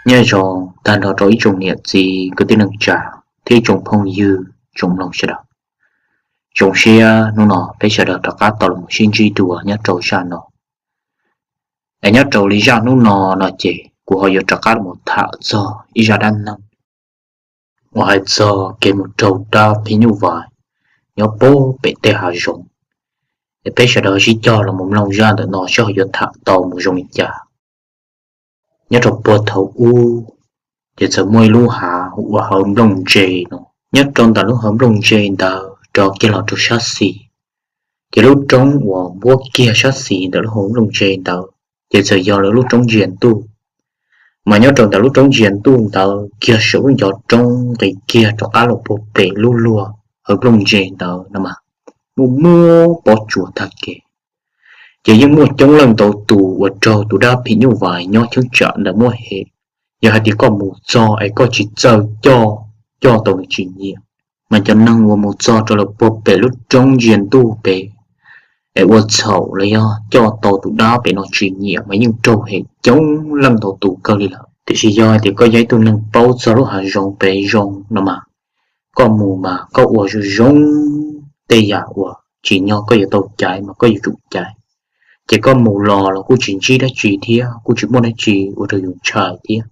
Nyob zoo tag nrho rau ib tsoom niam txiv kwv tij neej tsa thiab ib tsoom phooj ywg tsoom mloog sawv daws. Zoo siab hnub no peb sawv daws rov qab tau los sib ntsib dua nyob rau zaj no. Es nyob rau li zaj hnub no no ces kuv ho yuav rov qab los tham txog ib zaj dab neeg uas hais txog kev mus raug dab phim nyuj vais nyob puag pem tej hav zoov. Es peb sawv daws sib cog los mus mloog zaj ntawm no saib ho yuav tham tau mus zoo li cas. Nyob rau puag thaum ub, ces txawm muaj ib lub hav uas hawv nplooj ntse no. Nyob rau ntawm lub hawv nplooj ntse ntawd rov kiag los rau sab xis, ces lub roob uas npuab kiag sab xis ntawm lub hawv nplooj ntse ntawd ces txawm yog lawv lub roob ntsia ntuj. Mas nyob rau ntawm lub roob ntsia ntuj ntawd kiag saum lub ncov roob nqis kiag rov qab los puag pem lub luag hawv nplooj ntse ntawd no mas muaj muaj pob tsuas tag kev. Ces yeej muaj coob leej ntau tus uas raug tus dab phim nyuj vais nyob cheeb tsam ntawd muab hem. Yog hais tias koj mus txog es koj tsis txawj coj, coj tau nws tsis nyiam, mas cov neeg uas mus txog rau lawv puag pem lub roob ntsia ntuj pem es ua txhaum los yog coj tau tus dab pem no tsis nyiam mas yeej raug hem coob leej ntau tus kawg li lawm. Tiam sis yog hais tias koj yog ib tug neeg paub txog lub hav zoov pem zoo no mas koj mus mas koj ua zoo zoo tej yam uas tsim nyog koj yuav tau caiv mas koj yuav tsum caiv. Ces koj mus los los kuj tsis ntsib dab tsi thiab kuj tsis muaj dab tsi ua rau yus ntshai thiab.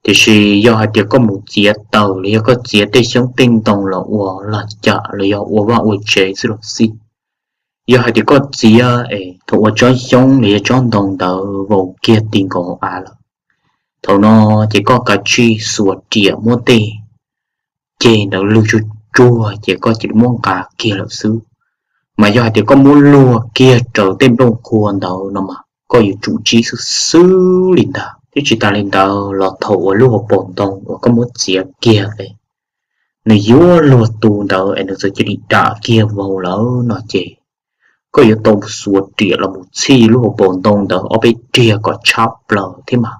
Tiam sis yog hais tias koj mus txiav taws los yog koj txiav tej xyoob tej ntoo los ua lag cam los yog ua vaj ua tsev xwb los xij, yog hais tias koj txiav es thaum ua tsob xyoob los yog tsob ntoo ntawd vau kiag ti nkaus av lawm, thaum no ces koj kav tsij xuas riam muab tej ceg ntawd lwg tsuag tsuag ces koj cia li muab nqa kiag lawm xwb. Mas yog hais tias koj muab luag kiag raws tej nplooj qhuav ntawd no mas koj yuav tsum ntsib xwb xwb li ntag. Thiab tsis tas li ntawd los thaum uas lub hauv paus ntoo uas koj muab txiav kiag es nws yuav luag tu ntawd es nws txawm cia li dam kiag vau lawm no ces koj yuav tau xuas riam los mus txhij lub hauv paus ntoo ntawd ob peb riag kom tshab plaws thiab mas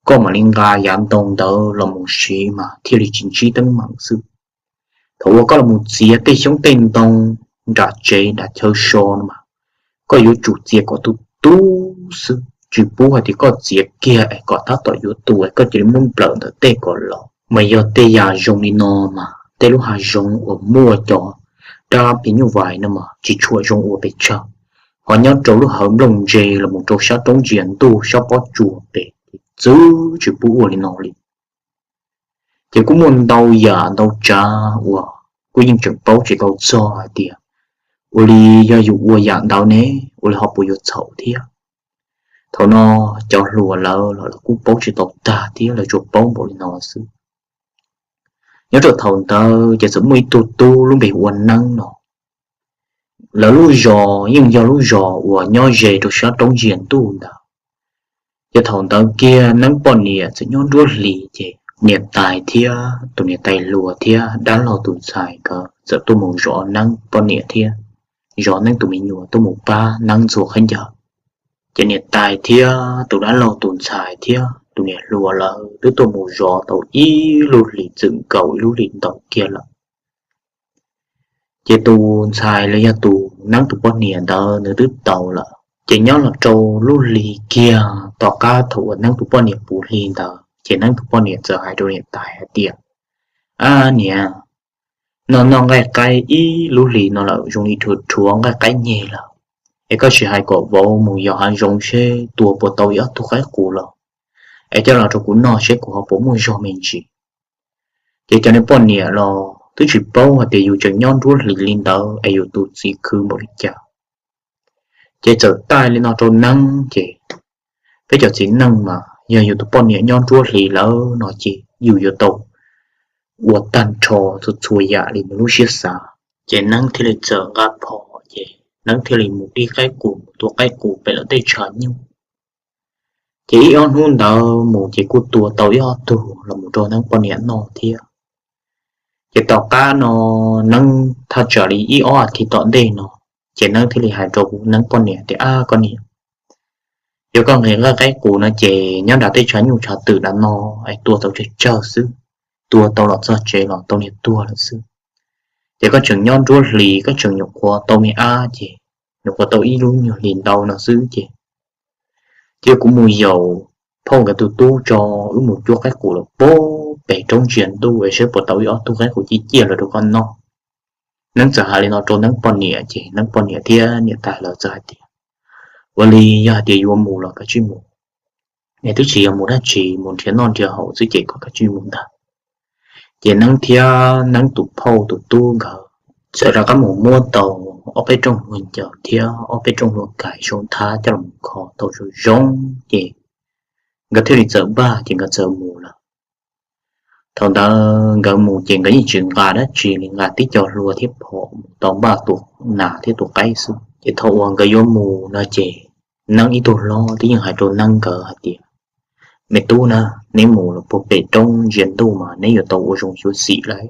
koj mam li nqa yav ntoo ntawd los mus siv mas thiaj li tsis ntsib teeb meem xwb. Thaum uas koj los mus txiav tej xyoob tej ntoo nram tsev nram chaw so no mas koj yuav tsum txiav kom tu tu xwb, tsis pub hais tias koj txiav kiag es kom tab tom yuav tu es koj cia li muab nplawm ntawm tej kom los. Mas yog tej yam zoo li no mas tej lub hav zoov uas muaj cov dab phim nyuj vais no mas tsis tshua zoo ua pes tsawg. Ho nyob rau lub hawv nplooj ntse los mus rau sab roob ntsia ntuj sab pob tsuas pem ces txwv tsis pub ua li no li. Ces kuj muaj ntau yam ntau tsav uas kuj yeej tseem paub tsis tau txog hais tias ua li yog yus ua yam ntawd ne, ua li ho puas yuav txhaum thiab. Thaum no cov hluas lawv los lawv kuj paub tsis tau tag thiab lawv tsuas paub npaum li no xwb. Nyob rau thaum ntawd ces txawm muaj ib tug tub lub npe hu ua Neeb no. Lawv lub zos yeej yog lub zos uas nyob ze rau sab roob ntsia ntuj ntawd. Ces thaum ntawd kiag Neeb poj niam txawm nyob nruab hlis ces niam tais thiab tus niam tais hluas thiab dab laug tus ntxhais nkawd txawm tuaj mus zov Neeb poj niam thiab zov Neeb tus me nyuam tuaj mus pab Neeb ntxhua khaub ncaws. Ces niam tais thiab tus dab laug tus ntxhais thiab tus niam hluas lawv twb tuaj mus zov tau ib lub hlis txwm nkaus ib lub hlis ntau kiag lawm. Ces tus ntxhais los yog tus Neeb tus poj niam ntawd nws twb tau lawm. Ces nyob los rau lub hli kiag tom qab thaum uas Neeb tus poj niam puv hli ntawd ces Neeb tus poj niam txawm hais rau niam tais hais tias, Ab niam, noj noj nqaij qaib ib lub hlis no lawm zoo li rhuav rhuav nqaij qaib nyeg lawm, es koj sim hais kom vauv mus yos hav zoov seb tua puas tau ib ob tug qaib qus los, es coj los rau kuv noj seb kuv ho puas muaj zog me ntsis. Ces cov niag poj niam los twb tsis paub hais tias yus tseem nyob nruab hlis li ntawd es yus tus txiv khwv npaum li cas. Ces txawm taij li no rau Neeb ces peb cov txiv neej mas yog yus tus poj niam nyob nruab hlis lawm no ces yus yuav tau ua tag nrho txhua txhua yam li nws lub siab xav. Ces Neeb thiaj li txawm nqa phom ces Neeb thiaj li mus dib qaib qus mus tua qaib qus pem lawv tej tshav nyuj. Ces ib ob hnub ntawd mus ces kuj tua tau ib ob tug los mus rau Neeb poj niam noj thiab. Ces tom qab no Neeb thaj tsam li ib ob as thiv tom ntej no, ces Neeb thiaj li hais rau Neeb poj niam tias, Ab koj niam, yog koj nqhis nqaij qaib qus no ces nyob nram tej tshav nyuj tshav twm nram no es tua tau tsawg tsawg xwb, tua tau los txog tsev los tau niag tuag lawm xwb. Ces koj tseem nyob nruab hlis koj tseem nyuam qhuav tau me ab ces nyuam qhuav tau ib lub nyuag hlis ntau no xwb ces cia kuv mus yaum phauj nkawd tus tub tso wb mus cuab qaib qus lawm puag pem roob ntsia ntuj es saib puas tau ib ob tug qaib qus ciaj ciaj los rau koj noj. Neeb txawm hais li no rau Neeb poj niam ces Neeb poj niam thiab niam tais lawv txawm hais tias, ua li, yog hais tias yuav mus los kav tsij mus, es twb tsis yog mus dab tsi, mus nrhiav noj nrhiav haus xwb ces koj kav tsij mus ntag. Ces Neeb thiab Neeb tus phauj tus tub nkawd txawm rov qab mus muab tau ob peb rooj hlua ncaws thiab ob peb rooj hlua kais sau nthab coj los kho tau zoo zoo, ces nkawd thiaj li txawm npaj ces nkawd txawm mus lawm. Thaum ntawd nkawd mus ces nkawd yeej tsis nqa dab tsi li, nqa tib co hlua thiab phom mus tau npaj tua nas thiab tua qaib xwb. Ces thaum uas nkawd yuav mus no ces Neeb ib tug hlob twb yeej hais rau Neeb nkawd hais tias, me tub na, neb mus los puag pem roob ntsia ntuj mas neb yuav tau ua zoo xyuam xim lawm.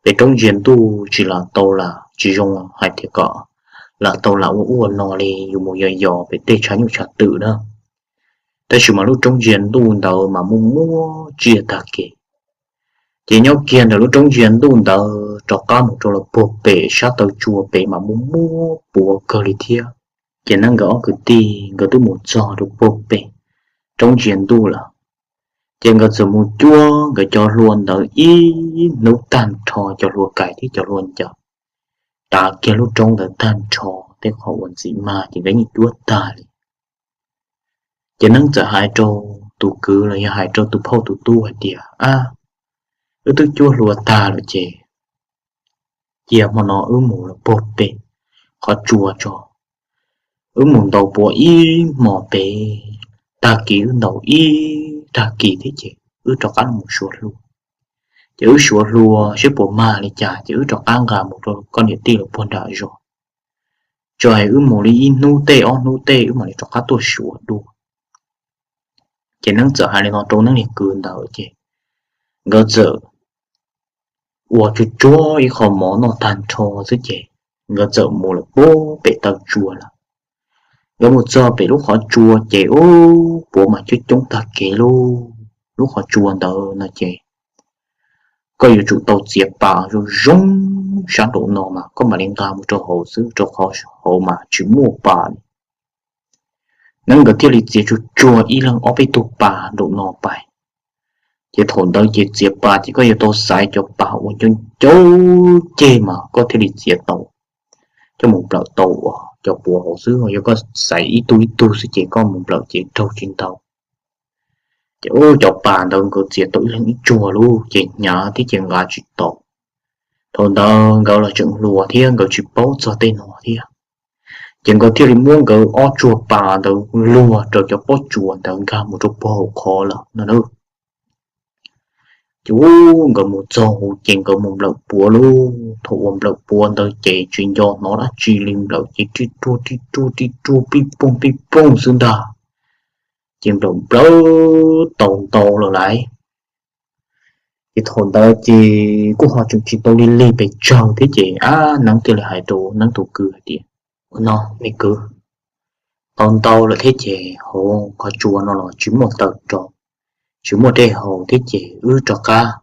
Pem roob ntsia ntuj tsis lam tau lam tsis zoo hais tias kom lam tau lam ua ub ua no li, yus mus yos yos pem tej tshav nyuj tshav twm na. Tab sis mas lub roob ntsia ntuj ntawd mas muaj muaj tsiaj tag kev. Ces nyob kiag ntawm lub roob ntsia ntuj ntawd rov qab mus rau lawm puag pem sab taw tsua pem mas muaj muaj puav kawg li thiab. Ces Neeb nkawd ob kwv tij nkawd twb mus txog rau puag pem roob ntsia ntuj lawm. Ces nkawd txawm mus cuab nkawd cov hlua ntawd ib hnub tag nrho, cov hlua kais thiab cov hlua ncaws, tav kiag lub roob ntawd tag nrho tej qhov uas ntxim mag ces nkawd yeej cuab tag li. Ces Neeb txawm hais rau tus kwv los yog hais rau tus phauj tus tub hais tias, ab, wb twb cuab hlua tag lawm ces cia hmo no wb mus lawm puag pem qhov tsua tso, wb mus ntaus puav ib hmos pem, tag kis wb ntaus ib tag kis thiab ces wb rov qab los suav hlua. Ces wb suav hlua saib puas mag li cas ces wb rov qab nqa mus rau koj niam tij lawv puag nram zos, tso es wb mus li ib hnub tej ob hnub tej wb mam li rov qab tuaj suav dua. Ces Neeb txawm hais li no rau Neeb niag kwv ntawd ces nkawd txawm ua tsuag tsuag ib qho mov noj tag nrho xwb ces nkawd txawm mus lawm puag pem taw tsua lawm. Nkawd mus txog pem lub qhov tsua ces ub, puav mas coob coob tag kev lauj. Lub qhov tsua ntawd no ces koj yuav tsum tau txiav pas zoo zoo sab nraum no mas koj mam li nqa mus rau hauv xwb, rau qhov hauv mas tsis muaj pas li. Neeb nkawd thiaj li txiav tsuag tsuag ib leeg ob peb tug pas nraum no pais. Ces thaum ntawd ces txiav pas ces koj yuav tau xaiv cov pas uas ncau ncau ceg mas koj thiaj li txiav tau, coj mus nplawm tau. Uas cov puav hauv xwb, yog koj xaiv ib tug ib tug xwb ces koj mus nplawm ces raug tsis ntau. Ces ub, cov pas ntawd nkawd txiav tau ib leeg ib tsuag lauj, ces hnyav thiab ces nqa tsis tau. Thaum ntawd nkawd los tseem hluas thiab nkawd tsis paub txog tej no thiab, ces nkawd thiaj li muab nkawd ob tsuag pas ntawd luag rau cov pob tsuas ntawd nkag mus rau puag hauv qhov lawm no na. Ces ub, nkawd mus txog hauv ces nkawd mus nplawm puav lauj. Thaum uas nplawm puav ntawd ces tsis nco hnov dab tsi li, nplawm ces rij ruaj rij ruaj rij ruaj pij pooj pij pooj xwb ntag. Ces nplawm nplawm tau ntau lawm lauj. Ces thaum ntawd ces kuj ho tseem tsis tau lig lig pes tsawg thiab ces ab, Neeb thiaj li hais rau Neeb tus kwv hais tias, ua no me kwv, tau ntau lawm thiab ces hauv qhov tsua no los tsis muaj taws rau, tsis muaj dej haus thiab ces wb rov qab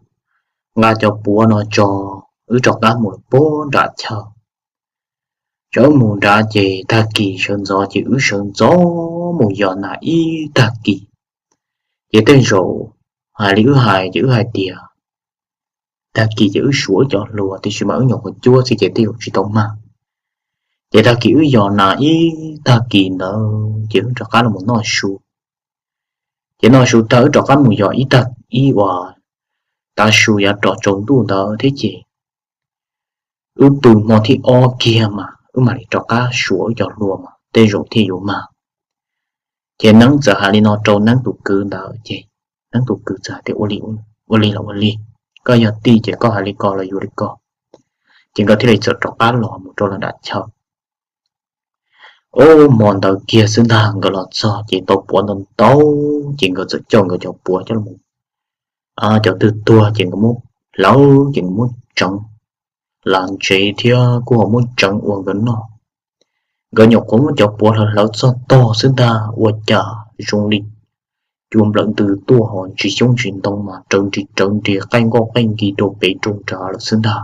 nqa cov puav no tso, wb rov qab mus lawm puag nram chaw. Cov wb mus nrad ces tag kis sawv ntxov ces wb sawv ntxov mus yos nas ib tag kis. Ces tej zaum hais li wb hais ces wb hais tias tag kis ces wb suav wb cov hlua, tiam sis mas wb nyuam qhuav cuab xwb ces tej zaum tsis tau mag. Ces tag kis wb yos nas ib tag kis ntawd ces wb rov qab los noj su. Ces noj su tag wb rov qab mus yos ib tag ib uas tav su yav rov tsaus ntuj ntawd thiab ces wb pw hmo thib ob kiag mas wb mam li rov qab suav wb cov hlua mas tej zaum thiaj yuav mag. Ces Neeb txawm hais li no rau Neeb tus kwv ntawd ces Neeb tus kwv txawm hais tias, ua li los ua li, koj yog tij ces koj hais li ko los yuav li ko. Ces nkawd thiaj li txawm rov qab los mus rau lawv nram chaw. Ub, hmo ntawd kiag xwb ntag nkawd los txog ces tau puav ntau ntau, ces nkawd txawm coj nkawd cov puav coj los, cov twg tuag ces nkawd muab hlawv ces nkawd muab tseev las ntsev thiab kuj ho muab tseev ua nkawd noj. Nkawd nyuam qhuav muab cov puav hlawv hlawv txog tog xwb ntag ua cas zoo li cua nplawm ntws tuaj ho ntsis xyoob ntsis ntoo mas rawv nris rawv nris qaij nkoj qaij nkig rau pem rau nrad lawm xwb ntag.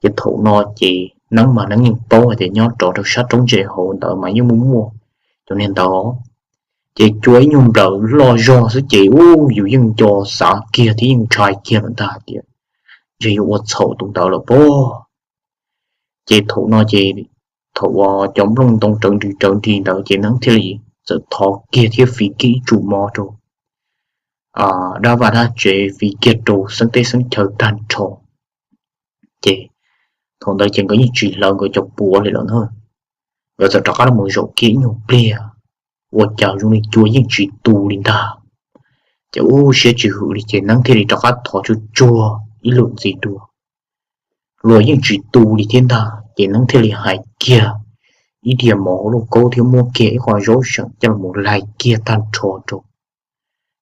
Ces thaum no ces Neeb mas Neeb yeej paub hais tias nyob rov rau sab roob ntse hauv ntawd mas yeej muaj muaj cov niag ntawd. Ces cua ib nyuag nplawm loj zog xwb ces ub, yus yeej nco xav kiag thiab yeej ntshai kiag lawm ntag tias ntshe yuav ua txhaum tus ntawd lawm pob. Ces thaum no ces thaum uas cov nplooj ntoo rawv nris rawv nris ntawd ces Neeb thiaj li txawm thov kiag thiab fiv kiag ib tsum mov rau dab vaj dab tsev, fiv kiag rau xeeb teb xeeb chaw tag nrho. Ces thaum ntawd ces nkawd yeej tsis hlawv nkawd cov puav li lawm na. Nkawd txawm rov qab los zaum kiag ib nyuag pliag, ua cas zoo li cua yeej tsis tu li ntag. Ces ub, siab tsis hwm li ces Neeb thiaj li rov qab thov tsuag tsuag ib lwm ntxiv dua, los yeej tsis tu li thiab ntag. Ces Neeb thiaj li hais kiag ib diav mov hauv lauj kaub thiab muab kiag ib qho zaub seem coj los laig kiag tag nrho rau,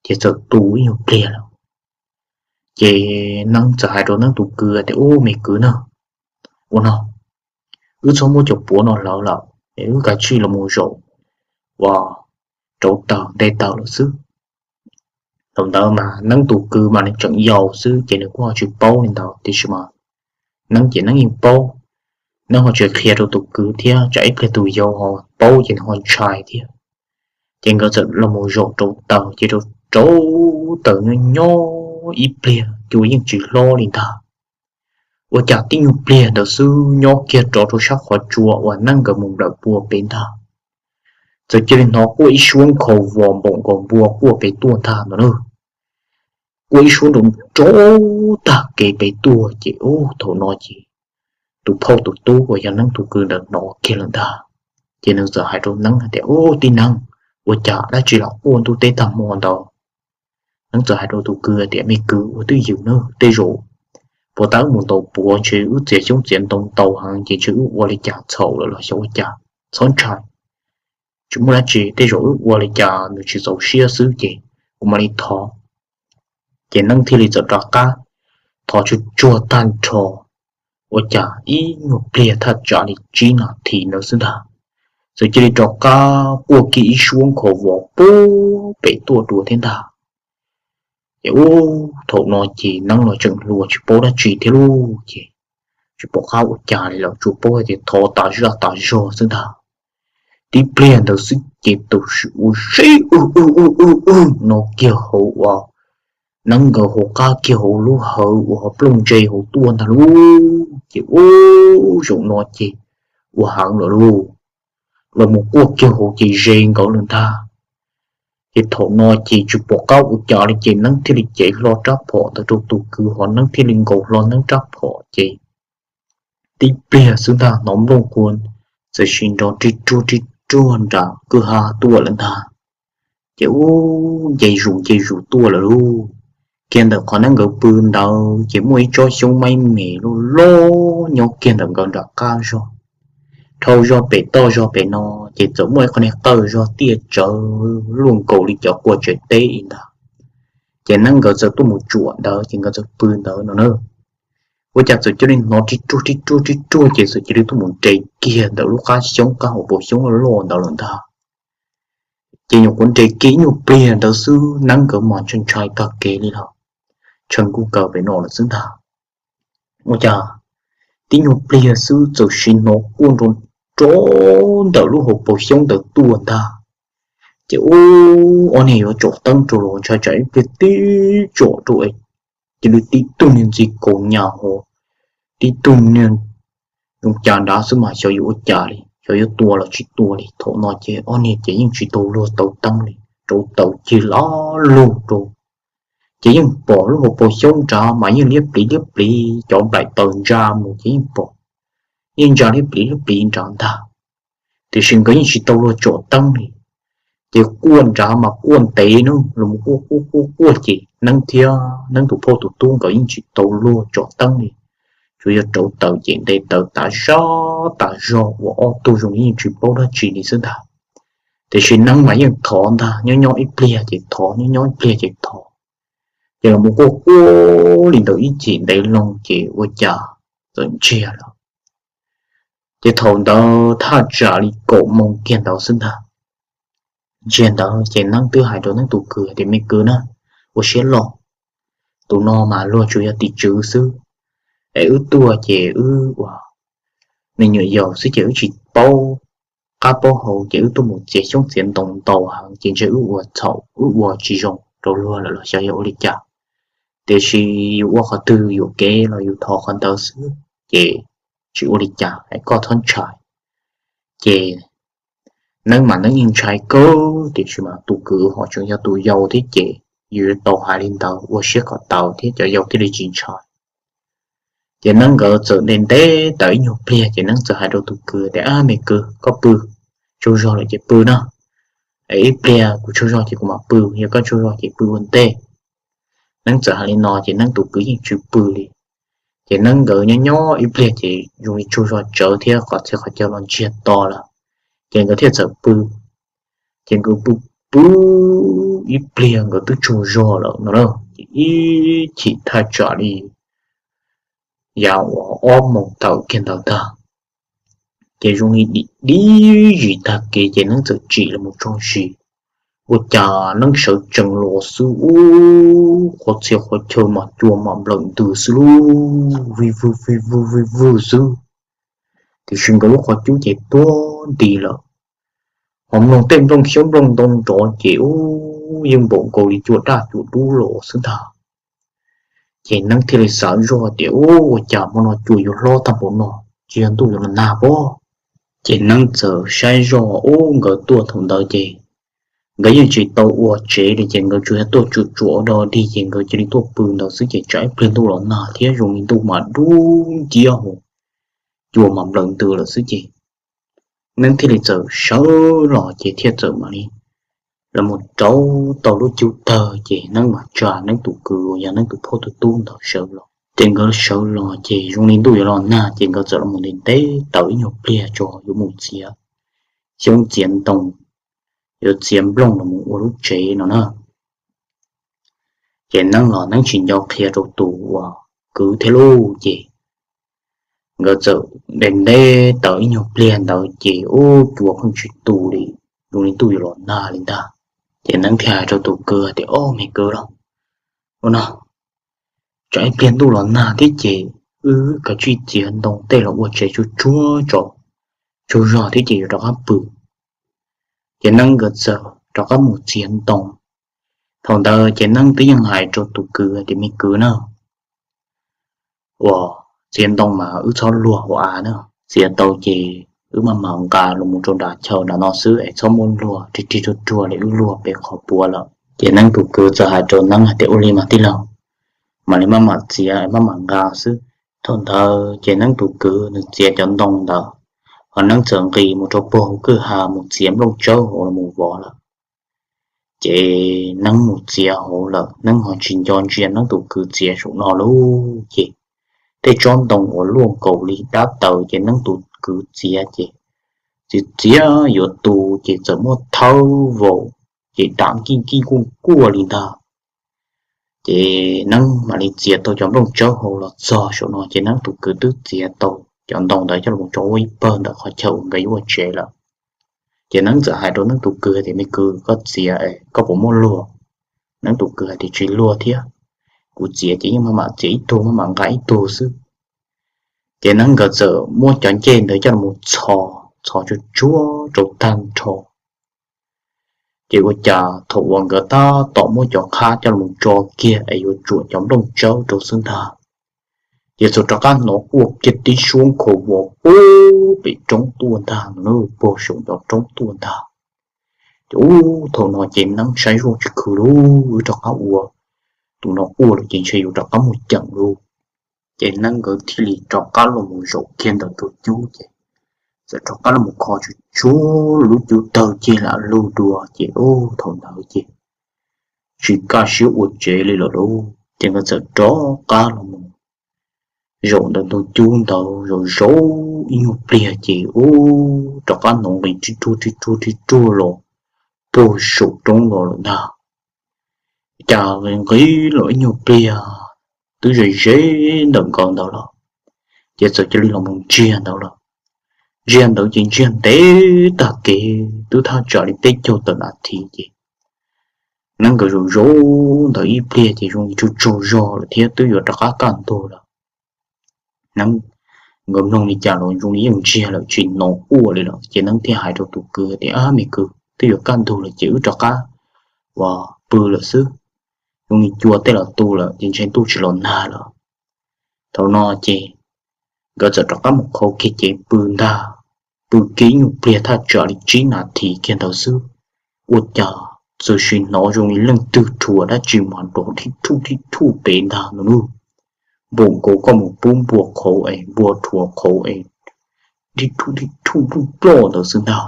ces txawm tu ib nyuag pliag lawm. Ces Neeb txawm hais rau Neeb tus kwv tias, Ub, me kwv na, ua no, wb txhob muab cov puav no hlawv lawm es wb kav tsij los zaum ua rauv taws nte taws lawm xwb. Thaum ntawd mas Neeb tus kwv mas nws tseem yau xwb ces nws kuj ho tsis paub li ntawd, tiam sis mas Neeb ces Neeb yeej paub. Neeb ho tsis qhia rau tus kwv thiab, tsam ib pliag tus yau ho paub ces nws ho ntshai thiab. Ces nkawd txawm los zaum rauv taws, ces rauv rauv taws nyob nyob ib pliag cua yeej tsis hlob li ntag. Ua cas tib nyuag pliag ntawd xwb nyob kiag rov rau sab qhov tsua uas Neeb nkawd mus nplawm pua pem ntag, txawm cia li hnov quaj ib suab nkhaus vos npaum nkaus npua quaj pem tuaj ntag no na. Quaj ib suab nrov nrov tag kev pem tuaj ces ub, thaum no ces tus phauj tus tub uas yog Neeb tus kwv ntawd hnov kiag lawm ntag. Ces nws txawm hais rau Neeb hais tias, Ub, tij Neeb, ua cas dab tsi los quaj ntuj teb tag hmo ntawd? Neeb txawm hais rau tus kwv tias, Me kwv, ua twj ywm nawb, tej zaum puas tas wb mus ntaus puav ntshe wb txiav xyoob txiav ntoo ntau heev ces ntshe wb ua li cas txhaum lawm los xyov ua cas. Txhob ntshai, tsis muaj dab tsi, tej zaum wb ua li cas nws tsis txaus siab xwb ces kuv mam li thov. Ces Neeb thiaj li txawm rov qab thov tsuag tsuag tag nrho, ua cas ib nyuag pliag thaj tsam li tsib nas this ntawd xwb ntag, txawm cia li rov qab quaj kiag ib suab nkhaus vos pub pem tuaj dua thiab ntag. Ces ub, thaum no ces Neeb los tseem hluas tsis paub dab tsi thiab lauj, ces tsis pom qab ua cas li lawm, tsuas paub hais tias thov tas zaj tas zog xwb ntag. Tib pliag ntawd xwb ces tus ua zeb u u u u u no kiag hauv uas Neeb nkawd hauv qab kiag hauv lub hawv uas ho plooj ntse hauv tuaj ntag lauj. Ces ub, zaum no ces ua heev lawm lauj, los mus quaj kiag hauv ces ze nkawd lawm ntag. Ces thaum no ces tsis pom qab ua cas li ces Neeb thiaj li cev hlo rab phom ntawd rau tus kwv, ho Neeb thiaj li nkaus hlo Neeb rab phom ces tib pliag xwb ntag hnov nplooj qhuav txawm sim nrov ri ruag ri ruag nram kwj ha tuaj lawm ntag. Ces ub, nce zus nce zus tuaj lawm lauj. Kiag ntawm qhov Neeb nkawd pw ntawd ces muaj ib tsob xyoob maib me loj loj nyob kiag ntawm nkawd nram qab zog. Dhau zog pem toj zog pem no ces txawm muaj ib qho niag qawj zog tiaj tsawv luaj nkaus li cov qua tsev teb li ntag. Ces Neeb nkawd txawm tuaj mus tsuam ntawd ces nkawd txawm pw ntawd no na. Ua cas txawm cia li hnov ri ruag ri ruag ri ruag ces txawm cia li tuaj mus nres kiag ntawm lub qab xyoob, qab hauv paus xyoob loj loj ntawd lawm ntag. Ces nyuam qhuav nres kiag ib nyuag pliag ntawd xwb Neeb nkawd mas ntshai ntshai tag kev li lawm, tshee kuj kaw pem no lawm xwb ntag. Ua cas tib nyuag pliag xwb txawm sim hnov quaj nrov nrov ntawm lub hauv paus xyoob ntawd tuaj ntag. Ces ub, ob niag yuav tsom teeb rau los ntshai tsam ib pliag tib tsom rau cia li tib tug niag ntxi kaus nyas ho tib tug niag zoo cas nrad xwb mas xyov yuav ua cas li, xyov yuav tua los tsis tua li. Thaum no ces ob niag ces yeej tsis tau luag tau teeb li, rauv taws cig laj lug rau. Ces yeej pom lub hauv paus xyoob nrad mas yeej liab pliv liab pliv, cov nplaim taws ntsa mus ces yeej pom, yeej ntsa liab pliv liab pliv nrad ntag. Tiam sis nkawd yeej tsis tau luag tsom teeb li. Ces quaj nrad mas quaj ntev na, los quaj quaj quaj quaj ces Neeb thiab Neeb tus phauj tus tub nkawd yeej tsis tau luag tsom teeb li. Tsuas yog rauv taws ces nte taws tas zog tas zog ua ob tug zoo li yeej tsis paub dab tsi li xwb ntag. Tiam sis Neeb mas yeej thov ntag, nyob nyob ib pliag ces thov, nyob nyob ib pliag ces thov. Ces los quaj quaj li ntawd ib chim ntev loo ces ua cas txawm ntsiag lawm. Ces thaum ntawd thaj tsam li kaum moos kiag ntawd xwb ntag. Ntsiag ntawd ces Neeb twb hais rau Neeb tus kwv tias, Me kwv na, ua siab loj, tus no mas luag tsuas yog tim tswv xwb, es wb tuaj ces wb ua me nyuam yaus xwb ces wb tsis paub qab plaub hau ces wb tuaj mus txiav xyoob txiav ntoo ntau heev ces ntshe wb ua txhaum wb ua tsis zoo rau luag lawm los xyov yog ua li cas. Tiam sis yus ua qhov twg yuam kev los yus thov qhov ntawd xwb, ces tsis ua li cas es koj txhob ntshai. Ces Neeb mas Neeb yeej ntshai kawg tiam sis mas tus kwv ho tseem yog tus yau thiab ces yus tau hais li ntawd ua siab kom tau thiab cov yau thiaj li tsis ntshai. Ces Neeb nkawd txawm nte nte tau ib nyuag pliag ces Neeb txawm hais rau tus kwv tias, Ab, me kwv, koj pw, tsaug zog lawm ces pw na. Ib pliag kuv tsaug zog ces kuv mam pw, yog koj tsaug zog ces pw ua ntej. Neeb txawm hais li no ces Neeb tus kwv yeej tsis pw li. Ces Neeb nkawd nyob nyob ib pliag ces zoo li tsaug zog tsawv thiab qhov txhia qhov chaw los ntsiag to lawm, ces nkawd thiaj txawm pw. Ces nkawd pw pw ib pliag nkawd twb tsaug zog lawm no na, ces ib chim thaj tsam li yav uas ob moos tawm kiag ntawd ntag, ces zoo li dim dib zis tag kev ces Neeb txawm tsim los mus tso zis. Ua cas Neeb sawv tsees los xwb ub, qhov txhia qhov chaw mas cua mam nplawm ntws xwb lub, vij vwg vij vwg vij vwg xwb. Tiam sis nkawd lub qhov cub ces tuag nti lawm, ho mloog tej nplooj xyoob nplooj ntoo nrov ces ub yeej npaum nkaus li cua daj cua dub los xwb ntag. Ces Neeb thiaj li xav zoj tias, Ub, ua cas hmo no cua yuav hlob tag npaum no, tsis yog ntuj yuav los nag pob? Ces Neeb txawm saib zoj ub nkawd tuaj thaum ntawd ces nkawd yeej tsis tau ua tsev li ces nkawd tsuas yog tuaj tsuam tsuam ua dog dig ces nkawd cia li tuaj pw ntawd xwb ces tsam ib pliag ntuj los nag thiab zoo li ntuj mas dub nciab hos, cua mas nplawm ntws lawm xwb ces Neeb thiaj li txawm sawv los ces thiaj txawm mam li los mus rauv tau lub cub tawg ces Neeb mam tsa Neeb tus kwv uas yog Neeb tus phauj tus tub ntawd sawv los. Ces nkawd sawv los ces zoo li ntuj yuav los nag ces nkawd txawm los mus nte nte tau ib nyuag pliag tso yuav mus txiav xyoob txiav ntoo, yuav txiav nplooj los mus ua lub tsev no na. Ces Neeb los Neeb tsis nco qhia rau tus uas kwv thiab lauj ces nkawd txawm nte nte tau ib nyuag pliag ntawd ces ub cua pheej tsis tu li, zoo li ntuj yuav los nag li ntag. Ces Neeb thiaj hais rau tus kwv tias, Ob, me kwv lauj, ua no, tsam ib pliag ntuj los nag thiab ces wb kav tsij txiav ntoo tej los ua tsev tsuag tsuag tso, tsaug zog thiab ces yuav rov qab pw. Ces Neeb nkawd txawm rov qab mus txiav ntoo. Thaum ntawd ces Neeb twb yeej hais rau tus kwv tias, Me kwv na, uas txiav ntoo mas wb txhob luag hauv av na, txiav tau ces wb maj mam nqa los mus rau nram chaw nram no xwb es txhob muab luag rig rig ruag ruag li wb luag pem qhov puav lawm. Ces Neeb tus kwv txawm hais rau Neeb hais tias, Ua li mas tij laug, mam li maj mam txiav maj mam nqa xwb. Thaum ntawd ces Neeb tus kwv nws txiav cov ntoo ntawd, ho Neeb txawm nqis mus rau puag hauv kwj ha mus txiav nplooj tsawb hauv los mus vov lawm. Ces Neeb mus txiav hauv lawm, Neeb ho tsis nco ntsia Neeb tus kwv txiav saum no lauj. Ces tej tsob ntoo uas luaj nkaus li dab taws ces Neeb tus kwv txiav ces txiav txiav yuav tu ces txawm muab thawb vau, ces dam nkij nkij kuaj kuaj li ntag. Ces Neeb mam li txiav tau cov nplooj tsawb hauv los txog saum no ces Neeb tus kwv twb txiav tau cov ntoo ntawd coj los tso ua ib pawg ntawm qhov chaw uas nkawd yuav ua tsev lawm. Ces Neeb txawm hais rau Neeb tus kwv tias, Me kwv, koj txiav koj puas muaj luag? Neeb tus kwv hais tias, Tsis luag thiab, kuv txiav ces yeej maj mam txiav ib tug maj mam nqa ib tug xwb. Ces Neeb nkawd txawm muab cov ncej ntawd coj los txhos, txhos tsuag tsuag rau tag nrho. Ces ua cas thaum uas nkawd tab tom muab cov qhab coj los tso kiag es yuav tsuam cov nplooj tsawb rau xwb ntag, ces txawm rov qab hnov quaj kiag tib suab nkhaus vos puag pem roob tuaj ntag, puag saum ncov roob tuaj ntag. Ces ub, thaum no ces Neeb saib zoj tsis khwv lauj, wb rov qab ua, tus no quaj lawm ces ntshe yuav rov qab mus ceem lauj. Ces Neeb nkawd thiaj li rov qab los mus zaum kiag ntawm tus cub ces txawm rov qab los mus kho tsuag tsuag lub cub tawg ceg lam lug dua ces ub, thaum ntawd ces tsis kaj siab ua tsev li lawm lauj. Ces nkawd txawm rov qab los mus zaum ntawm tus cub ntawd zaum zaum ib nyuag pliag ces ub, rov qab hnov nqis rib ruag rib ruag rib ruag los puag saum roob los lawm ntag. Cas nqis nqis los ib nyuag pliag twb ze ze ntawm nkawd ntawd lawm, ces txawm cia li los mus ntsiag ntawd lawm. Ntsiag ntawd ces ntsiag ntev tag kev twb thaj tsam li peb caug tawm nas this ces Neeb nkawd zaum zaum ntawd ib pliag ces zoo li tsaug tsaug zog lawm thiab twb yuav rov qab kaj ntug lawm. Neeb nkawd mloog li cas los zoo li yeej ntsiag lawm tsis hnov quaj li lawm. Ces Neeb thiaj hais rau tus kwv tias, Ab me kwv, twb yuav kaj ntug lawm ces wb rov qab uas pw lawm xwb, zoo li cua tej los tu lawm ces ntshe ntuj tsis los nag lawm. Thaum no ces nkawd txawm rov qab mus qhau kiag cev pw ntag. Pw kiag ib nyuag pliag thaj tsam li tsib nas this kiag ntawd xwb, ua cas txawm sim hnov zoo li leej twg rhuav dab tsi mas nrov thib thuj thib thuj pem ntag no nawb. Npaum nkaus koj mus pub npua qhauv es npua rhuav qhauv es thib thuj thib thuj ploj ploj ntawd xwb ntag.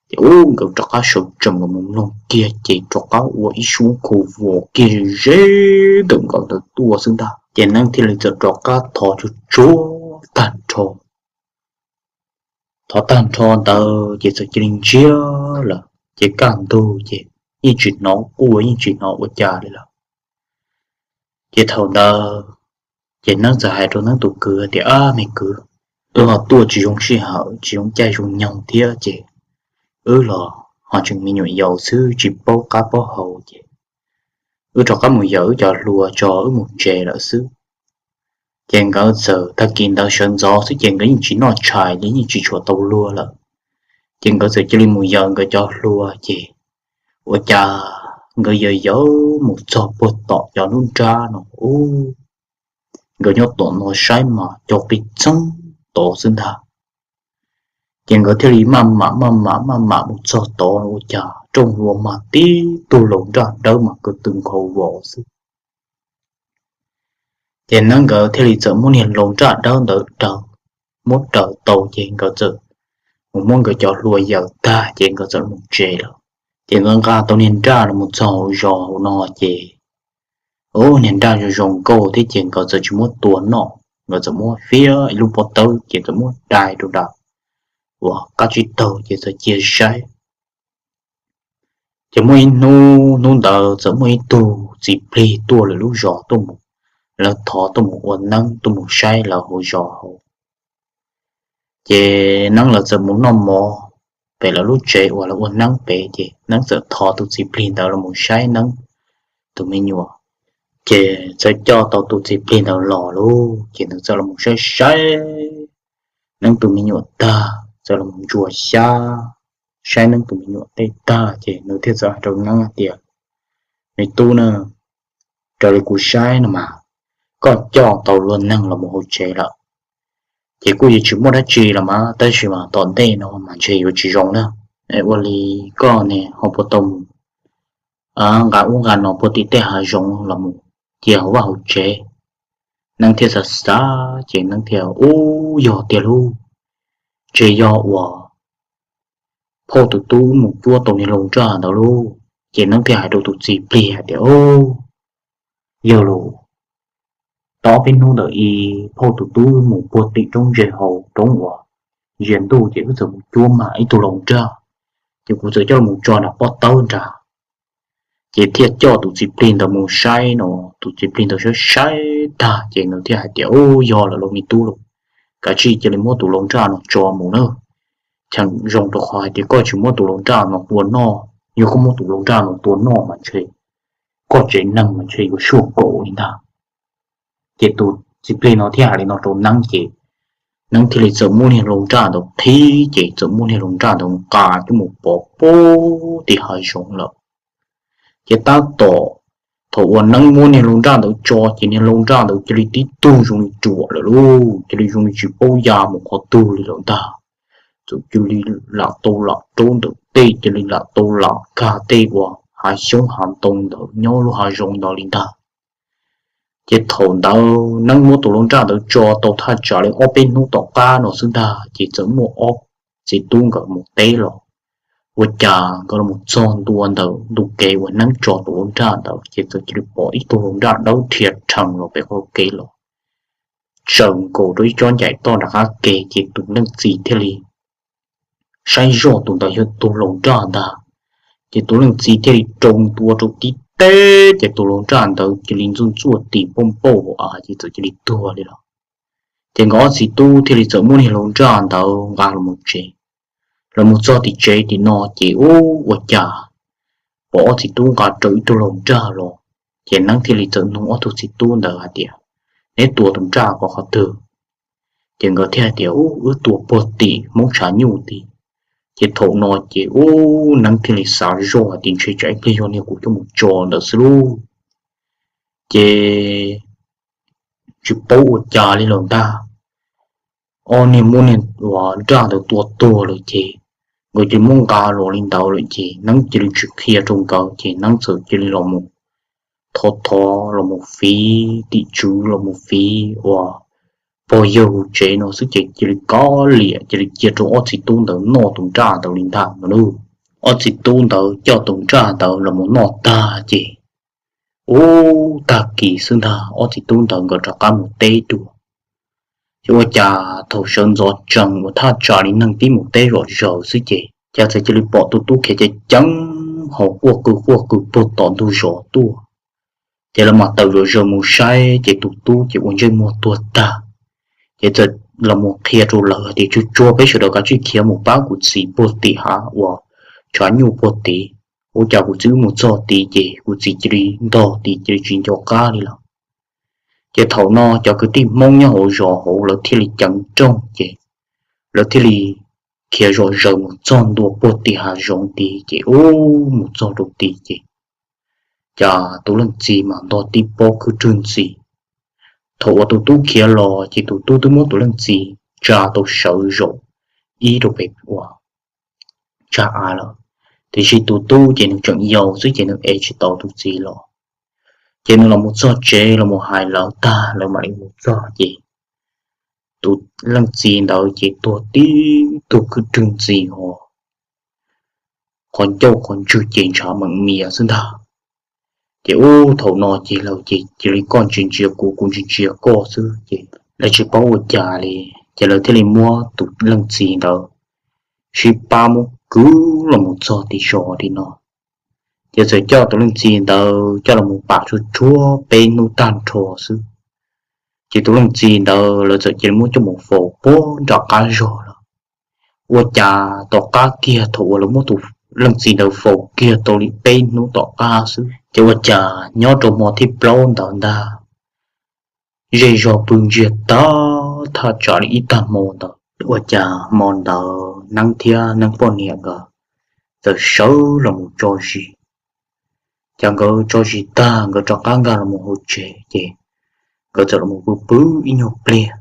Ces ub, nkawd rov qab sawv tsees los mus mloog kiag ces rov qab ua ib suab khau vos kiag ze ze ntawm nkawd ntawd tuaj xwb ntag. Ces Neeb thiaj li txawm rov qab thov tsuag tsuag tag nrho. Thov tag nrho ntawd ces txawm cia li ntsiag lawm ces kaj ntug ces yeej tsis hnov quaj yeej tsis hnov ua cas li lawm. Ces thaum ntawd ces Neeb txawm hais rau Neeb tus kwv tias, Ab me kwv, wb ho tuaj tsis zoo sij hawm tsis zoo caij zoo nyoog thiab ces wb los ho tseem me nyuam yaus xwb tsis paub qab paub hau ces wb rov qab mus yawm wb cov hlua tso wb mus tsev lawm xwb. Ces nkawd txawm tag kis ntawd sawv ntxov xwb ces nkawd yeej tsis noj tshais li yeej tsis tshua tau luag lawm. Ces nkawd txawm cia li mus yawm nkawd cov hlua ces ua cas nkawd yawm yawm mus txog puag tom cov lub nrab no ub, nkawd nyob tom no saib mas cov qis txeeb tod xwb ntag. Ces nkawd thiaj li maj mam maj mam maj mam mus txog tod ua cas rooj hlua mas tib tug laus nraj dawb mas kwv tw nkhaus vos xwb. Ces Neeb nkawd thiaj li txawm muab niag laus nraj dawb ntawd raws, muab raws tau ces nkawd txawm mus muab nkawd cov hlua yawm tag ces nkawd txawm mus tsev lawm. Ces nkawd nqa tau niag nraj los mus txog hauv zos hauv no ces ub, niag nraj zoo zoo nkauj thiab ces nkawd txawm tsis muab tua noj, nkawd txawm muab fiab ib lub pob tawb ces txawm muab dai rau nram uas qab tsib taug ces txawm cia saib. Ces muaj ib hnub, hnub ntawd txawm muaj ib tug txiv plig tuaj lawv lub zos tuaj mus, lawv thov tuaj mus ua neeb tuaj mus saib lawv hauv zos hauv. Ces neeb lawv txawm mus noj mov pem lawv lub tsev uas lawv ua neeb pem ces neeb txawm thov tus txiv plig ntawd los mus saib neeb tus me nyuam. Ces txawm coj tau tus txiv plig ntawd los lauj, ces nws txawm los mus saib saib neeb tus me nyuam tag, txawm los mus ntsuas xyab saib neeb tus me nyuam tej tag ces nws thiaj txawm hais rau neeb hais tias, Me tub na, raws li kuv saib no mas koj coj tau luag neeg los mus hauv tsev lawm, ces kuj yuav tsis muaj dab tsi los mas, tab sis mas tom ntej no mas ntshe yuav tsis zoo na. Ua li koj ne ho puas tau mus nqa ub nqa no puag tim tej hav zoov los mus cia hauv vaj hauv tsev? Neeb thiaj xav xav ces neeb thiaj, Ub, yog tiag lauj, ntshe yog uas phauj tus tub mus cuab tau niag laus nraj ntawd lauj. Ces neeb thiaj hais rau tus txiv plig hais tias, Yog los, tau ob peb hnub ntawd i phauj tus tub mus puag tim roob ntse hauv roob uas ntsia ntuj ces wb txawm mus cuab mas ib tug laus nraj, ces kuv txawm coj los tso nram pob tawb nrad. Ces thiaj coj tus txiv plig ntawd mus saib no, tus txiv plig ntawd saib saib tag ces nws thiaj hais tias, Ub, yog lawm lauj me tub lauj, kav tsij cia li muab tus laus nraj no tso mus na. Cheem zoo rau qhov hais tias koj tsis muab tus laus nraj no tua noj, yog koj muab tus laus nraj no tua noj mas ntshe koj tsev neeg mas ntshe yuav suaj nkaus li ntag. Ces tus txiv plig no thiaj hais li no rau neeb ces neeb thiaj li txawm muab niag laus nraj ntawd qhib ces txawm muab niag laus nraj ntawd nqa coj mus pov puag tim hav zoov lawm. Ces tab tom thaum uas neeb muab niag laus nraj ntawd tso ces niag laus nraj ntawd cia li tib tug zoo li ruam lawm lauj, cia li zoo li tsis paub ya mus qhov twg li lawm ntag. Txawm cia li lam tau lam rau ntawm tej, cia li lam tau lam kag tej uas hav xyoob hav ntoo ntawd nyob lub hav zoov ntawd li ntag. Ces thaum ntawd neeb muab tus laus nraj ntawd tso tau thaj tsam li ob peb hnub tom qab no xwb ntag ces txawm muaj ob txiv tub nkawd mus teb los, ua cas nkawd los txog ntua ntawm ntu kev uas neeb tso tus laus nraj ntawd ces txawm cia li pom ib tug laus nraj dawb rhia rhees los pem qhov kev los, tsaws nkaus rau ib tsob ncaim toj nram qab kev ces tus leej txiv thiaj li saib zoj tus ntawd yog tus laus nraj ntag. Ces tus leej txiv thiaj li rau ntua rau tib teb ces tus laus nraj ntawd cia li ntxuaj ntxuaj tis npauj npauj a ces txawm cia li tuag li lawm. Ces nkawd ob txiv tub thiaj li txawm muab niag laus nraj ntawd nqa los tsev. Los mus txog tim tsev tim no ces ub, ua cas pom ob txiv tub nqa rau ib tug laus nraj los. Ces neeb thiaj li txawm nug ob tug txiv tub ntawd hais tias, Neb tua tus nraj ko qhov twg? Ces nkawd thiaj hais tias, Ub, wb tua puag tim Hmoob tshav nyuj tid. Ces thaum no ces ub, Neeb thiaj li xav zoj hais tias, Ntshe tsam ib pliag yog niag kuv coj mus tso ntawd xwb lauj. Ces tsis paub ua cas li lawm ntag, ob niag muab niag uas nraj ntawd tua tuag lawm ces nkawd cia li muab nqa los li ntawd lawm ces Neeb cia li tsis qhia rau nkawd ces Neeb txawm cia li los mus thov thov los mus fiv tim tswv los mus fiv uas pog yawg hauv tsev no xwb ces cia li kov liam cia li cia rau ob txiv tub ntawd noj tus nraj ntawd li ntag no lauj. Ob txiv tub ntawd coj tus nraj ntawd los mus noj tag ces ub, tag kis xwb ntag ob txiv tub ntawd nkawd rov qab mus teb dua. Ces ua cas thaum sawv ntxov tsees uas thaj tsam li neeg pib mus teb zom zaws xwb ces cas txawm cia li pom tus tub khiav ceev ceev hauv quaj qw quaj qw puag tom ntug zos tuaj. Ces lawv mam tawm zom zaws mus saib ces tus tub ces ua ntsej muag tuag tag. Ces txawm los mus qhia rau lawv hais tias, Tsuag tsuag peb sawv daws kav tsij khiav mus pab kuv txiv puag tim hav uas tshav nyuj puag tid. Ua cas kuv txiv wb mus txog tid ces kuv txiv cia li ntog tid cia li tsis nco qab li lawm. Ces thaum no cov kwv tij Hmoob nyob hauv zos hauv lawv thiaj li ceev nrooj ces lawv thiaj li khiav zom zaws mus txog ntua puag tim hav zoov tid ces ub, mus txog rau tid ces cas tus leej txiv mas ntog tib pob khwb rwg ntxiv. Thaum uas tus tub khiav los ces tus tub twb muab tus leej txiv tsa tau sawv zaum ib rau pem uas tsag av lawm, tiam sis tus tub ces nws tseem yau xwb ces nws ev tsis tau tus txiv los. Ces nws los mus txog tsev los mus hais lawv tag lawv mam li mus txog ces tus leej txiv ntawd ces tuag tib tug khwb rwg ntxiv ho qhov ncauj qhov ntswg ces ntshav meem mias xwb ntag. Ces ub, thaum no ces lawv ces cia li koj ntsia ntsia kuv kuv ntsia ntsia koj xwb ces lawv tsis paub ua cas li. Ces lawv thiaj li muab tus leej txiv ntawd sib pab muab kwv los mus txog tim zos tim no. Ces txawm coj tus leej txiv ntawd coj los mus pam tsuag tsuag peb hnub tag nrho xwb ces tus leej txiv ntawd lawv txawm cia li muab coj mus faus puag nram qab zog lawm. Ua cas tom qab kiag thaum uas lawv muab tus leej txiv ntawd faus kiag tau li peb hnub tom qab xwb ces ua cas nyob rau hmo thib plaub ntawd ntag, zej zog pw ntsiag tag thaj tsam li ib tag hmo ntawd ua cas hmo ntawd Neeb thiab Neeb poj niam nkawd txawm sawv los mus tso zis. Ces nkawd tso zis tag nkawd rov qab nkag los mus hauv tsev ces nkawd txawm los mus pw pw ib nyuag pliag.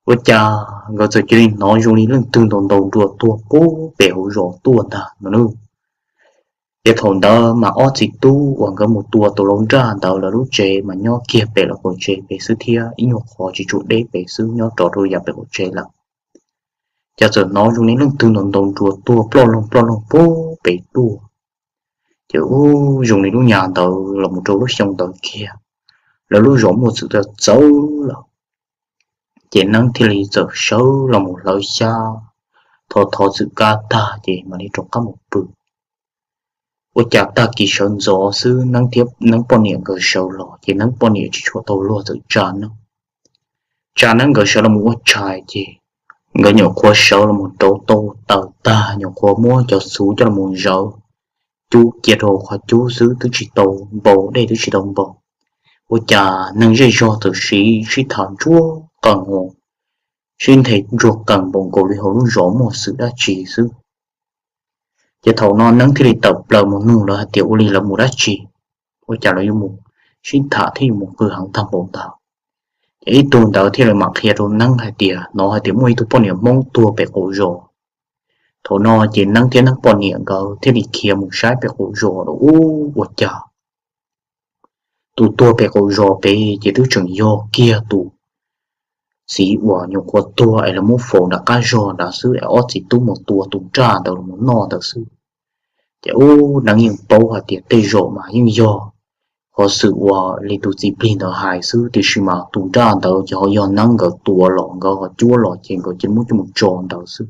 Ua cas nkawd txawm cia li hnov zoo li leej twg ntaus ntaus nruas tuag puag pem hauv zos tuaj ntag no nawb. Ces thaum ntawd mas ob txiv tub uas nkawd mus tua tus lau nraj ntawd lawv lub tsev mas nyob kiag pem lawv qaum tsev pem xwb thiab ib nyuag qhov tsis tshua deb pem xwb nyob rov rau yav pem qaum tsev lawm. Ces txawm hnov zoo li leej twg ntaus ntaus nruas tuag ploj loog ploj loog puag pem tuaj. Ces ub, zoo li lub nyam ntawd los mus rau lub xyoo ntawd kiag lawv lub zos muaj txwm txawv txawv lawm. Ces Neeb thiaj li txawm sawv los mus hlawv xyab thov thov txwm kab tag ces mam li rov qab mus pw. Ua cas tag kis sawv ntxov xwb Neeb thiab Neeb poj niam nkawd sawv los ces Neeb poj niam tsis tshua tau luag txawm tsa Neeb, tsa Neeb nkawd sawv los mus ua tshais ces nkawd nyuam qhuav sawv los mus rauv tau taws tag nyuam qhuav muab cov xuv coj los mus zawv cub cia rau qhov cub xwb twb tsis tau npau, dej twb tsis tau npau. Ua cas neeg zej zog txawm sib sib tham ntsuag qees, sib nthe ntsuag qees npaum nkaus li hauv lub zos muaj xwm dab tsi xwb. Ces thaum no Neeb thiaj li tawm plaws mus nug lawv hais tias ua li lawv mus dab tsi, ua cas lawv yuav mus sib tham thiab yuav mus qw heev tag npaum ntawd. Ces ib tug ntawd thiaj li mam qhia rau Neeb hais tias hnov hais tias muaj ib tug poj niam Hmoob tuag pem qaum zos. Thaum no ces Neeb thiab Neeb poj niam nkawd thiaj li khiav mus saib pem qaum zos lawm ub ua cas tus tuag pem qaum zos pem ces twb tseem yog kiag tus txiv uas nyuam qhuav tuag es lawv muab faus nram qab zog ntawd xwb es ob txiv tub mus tua tus nraj ntawd los noj ntawd xwb. Ces ub, Neeb yeej paub hais tias tej zaum mas yeej yog qhov xwm uas li tus txiv plig ntawd hais xwb tiam sis mas tus nraj ntawd ces ho yog Neeb nkawd tua los nkawd ho cuab los ces nkawd cia li muab coj mus tso ntawd xwb.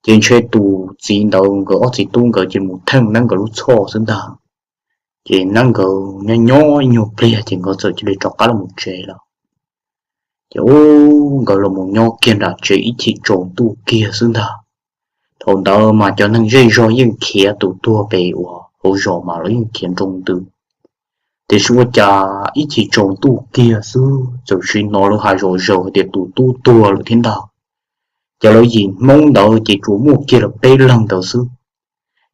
Ces ntshe tus txiv ntawd nkawd ob txiv tub nkawd cia li mus theej Neeb nkawd lub txhoj xwb ntag. Ces Neeb nkawd nyob nyob ib nyuag pliag ces nkawd txawm cia li rov qab los mus tsev lawm. Ces ub, nkawd los mus nyob kiag nram tsev ib chim tsaus ntuj kiag xwb ntag. Thaum ntawd mas cov neeg zej zog yeej khiav tus tuag pem uas hauv zos mas los yeej khiav nroo ntws. Tiam sis ua cas ib chim tsaus ntuj kiag xwb txawm sim hnov lawv hais zom zaws hais tias tus tub tuag lawm thiab ntag. Ces lawv yim Hmoob ntawd ces tsuas muaj kiag lawv peb leeg ntawd xwb.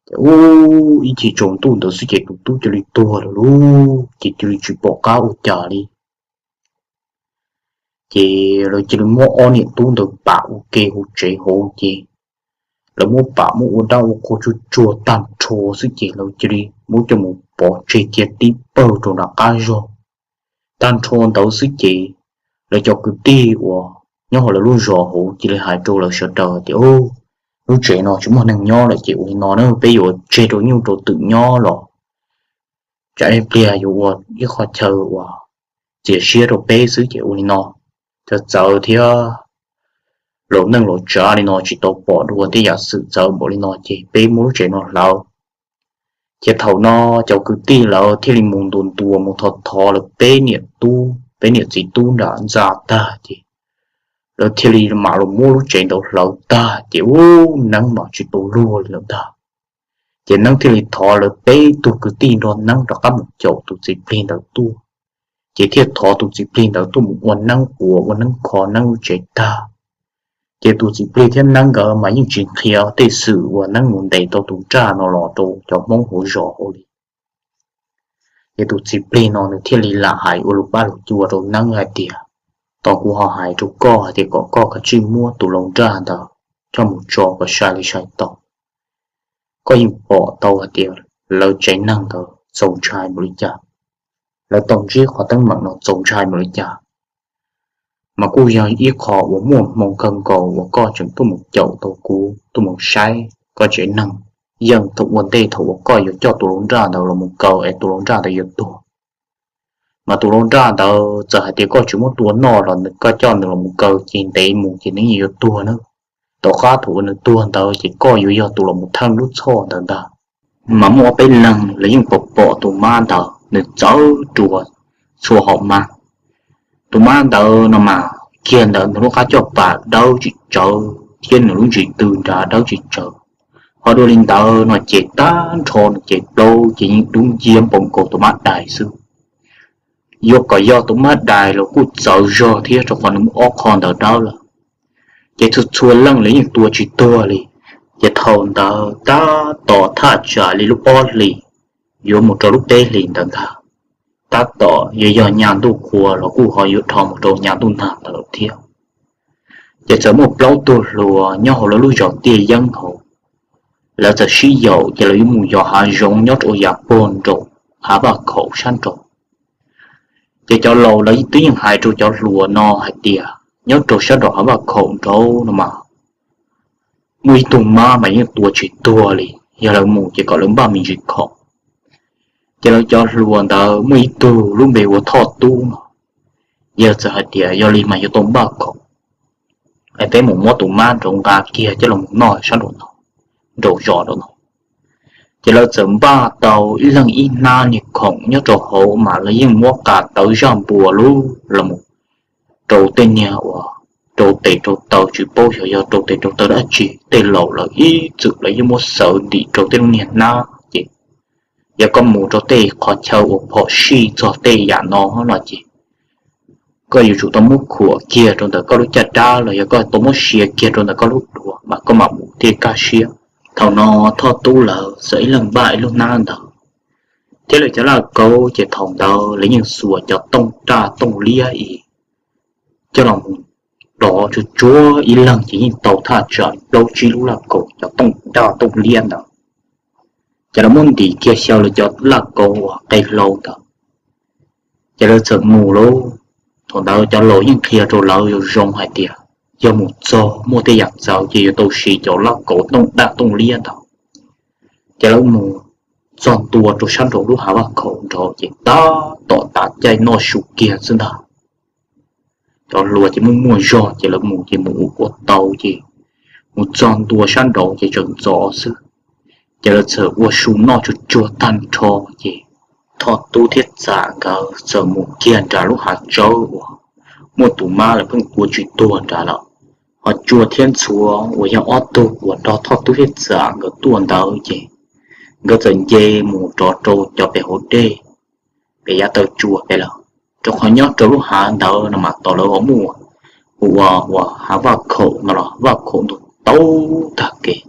Ces ub, ib chim tsaus ntuj ntawd xwb ces tus tub cia li tuag lawm lauj, ces cia li tsis pom qab ua cas li. Ces lawv cia li muab ob niam tub ntawd pam ua ke hauv tsev hauv ces lawv muab pam muab ua dab ua qhua tsuag tsuag tag nrho xwb ces lawv cia li muab coj mus pov tseg cia tib pawg rau nram qab zog. Tag nrho ntawd xwb ces lawv cov kwv tij uas nyob hauv lawv lub zos hauv cia li hais rau lawv sawv daws tias, Lub tsev no tsis muaj neeg nyob lawm ces ua li no na, peb yuav tseg rau nyuj rau twm nyob los tsam ib pliag yuav ua ib qho chaw uas txias siab rau peb xwb ces ua li no. Txawv txawv thiab, laus neej laus tsav li no tsis tau pom dua tej yam xwm txawv npaum li no ces peb muab lub tsev no hlawv. Ces thaum no cov kwv tij lawv thiaj li mus ntuas ntuas mus thov thov lawv peb niam tub peb niam txiv tub nram ntxa tag ces lawv thiaj li mam los muab lub tsev ntawd hlawv tag ces ub, neeb mas tsis tau luag li lawm ntag. Ces neeb thiaj li thov lawv peb tug kwv tij nrog neeb rov qab mus caum tus txiv plig ntawd tuaj. Ces thiaj thov tus txiv plig ntawd tuaj mus ua neeb quas ua neeb kho neeb lub tsev tag. Ces tus txiv plig thiab neeb nkawd mas yeej tsis qhia tej xwm uas neeb mus ntes tau tus nraj no los rau cov Hmoob hauv zos hauv li. Ces tus txiv plig no nws thiaj li lam hais ua lus pab lus cua rau neeb hais tias, Tos kuv ho hais rau koj hais tias kom koj kav tsij muab tus laus nraj ntawd coj mus tso kom sai li sai tau. Koj yeej pom tau hais tias lawv tsev neeg ntawd txaus ntshai npaum li cas, lawv tau ntsib qhov teeb meem no txaus ntshai npaum li cas, mas kuj yog ib qho uas muaj hmoo kawg nkaus uas koj tseem tuaj mus caum tau kuv tuaj mus saib koj tsev neeg. Yeej thaum ua ntej thaum uas koj yuav coj tus laus nraj ntawd los mus kaw es tus laus nraj ntawd yuav tuag, mas tus laus nraj ntawd txawm hais tias koj tsis muab tua noj los koj coj nws los mus kaw ces ntev mus ces nws yeej yuav tuag na. Tom qab thaum uas nws tuag ntawd ces koj yuav yog tus los mus theej lub txhoj ntawd ntag. Mas muaj ob peb leeg lawv yeej pom pom tus mab ntawd nws txawv rua txhua hom mab. Tus mab ntawd no mas kiag ntawd nws lub qab coj pas dawb tsis tsawv thiab nws lub ntsis tw nrad dawb tsis tsawv. Ho dua li ntawd no ces tag nrho nws ces plaub ces yeej dub nciab npaum nkaus tus mab dais xwb. Yuav kom yog tus mab dais los kuj txawv zog thiab rau qhov nws muaj ob qho ntawd dawb lawm. Ces txhua txhua leej lawv yeej tua tsis tuag li. Ces thaum ntawd tab tom thaj tsam li lub ob hlis yuav mus rau lub peb hlis ntawd ntag, tab tom yuav yog nyas ntuj qhua los kuj ho yuav dhau mus rau nyas ntuj nag ntawd lawm thiab. Ces txawm muaj plaub tug hluas nyob hauv lawv lub zos Tiaj Yeeb hauv, lawv txawm sib yaum ces lawv yuav mus yos hav zoov nyob rau yav puag nraum hav vaj khaum sab nraud. Ces cov laus lawv twb yeej hais rau cov hluas no hais tias nyob rau sab nraum hav vaj khaum nraud no mas muaj ib tug mab mas yeej tua tsis tuag li, yog lawv mus ces kom lawv npaj me ntsis khoom. Ces lawv cov hluas ntawd muaj ib tug lub npe ua Thoj Tub no, yawg txawm hais tias yog li mas yuav tau npaj khoom es peb mus muab tus mab nraud nqa kiag coj los noj sab nraum no, nraum zos nraum no. Ces lawv txawm npaj tau ib leeg ib hnab niag khoom nyob rau hauv mas lawv yeej muab qa tawv zaj npua lub los mus rau tej niag uas rau tes rau taw tsis paub xyov yog rau tes rau taw dab tsi, tej laus lawv ib txwm lawv yeej muab xawv ntim rau tej lub niag hnab ces yog koj mus rau tej qhov chaw uas phom sij txog tej yam no no ces koj yuav tsum tau muab khuam kiag rau ntawm koj lub caj dab los yog koj tau muab sia kiag rau ntawm koj lub duav mas koj mam mus thiaj kaj siab. Thaum no Thoj Tub lawv txawm ib leeg npaj ib lub hnab ntawd thiab lawv cov laj kaub ces thaum ntawd lawv yeej xuas cov tooj raj tooj liab es coj los mus dov tsuag tsuag ib leeg ces yeej tau thaj tsam plaub tsib lub laj kaub cov tooj raj tooj liab ntawd. Ces lawv muab ntim kiag xyaw lawv cov laj kaub uas qe hlau ntawd ces lawv txawm mus lauj. Thaum ntawd cov laus yeej qhia rau lawv zoo zoo hais tias yog mus txog muaj tej yam txawv ces yuav tau siv cov laj kaub tooj raj tooj liab ntawd. Ces lawv mus txog ntua rau sab nraum lub hav vaj khaum nraud ces tab tom tav caij noj su kiag xwb ntag. Cov hluas ces muaj muaj zog ces lawv mus ces mus ua ua tau ces mus txog ntua sab nraud ces tseem ntxov xwb. Ces lawv txawm ua su noj tsuag tsuag tag nrho ces Thoj Tub thiab Txam nkawd txawm mus kiag nram lub hav tsawb uas muaj tus mab lawv pheej tua tsis tuag nrad lawm. Ho Cua thiab Ntxhua uas yog ob tug uas nrog Thoj Tub thiab Txam nkawd tuaj ntawd ces nkawd txawm nce mus rov rau cov pem hauv dej, pem yav taw tsua pem lawm, rau qhov nyob rau lub hav ntawd no mas tom lawv uas muaj ua ua hav Vaj Khaum no los Vaj Khaum ntuj tau tag kev,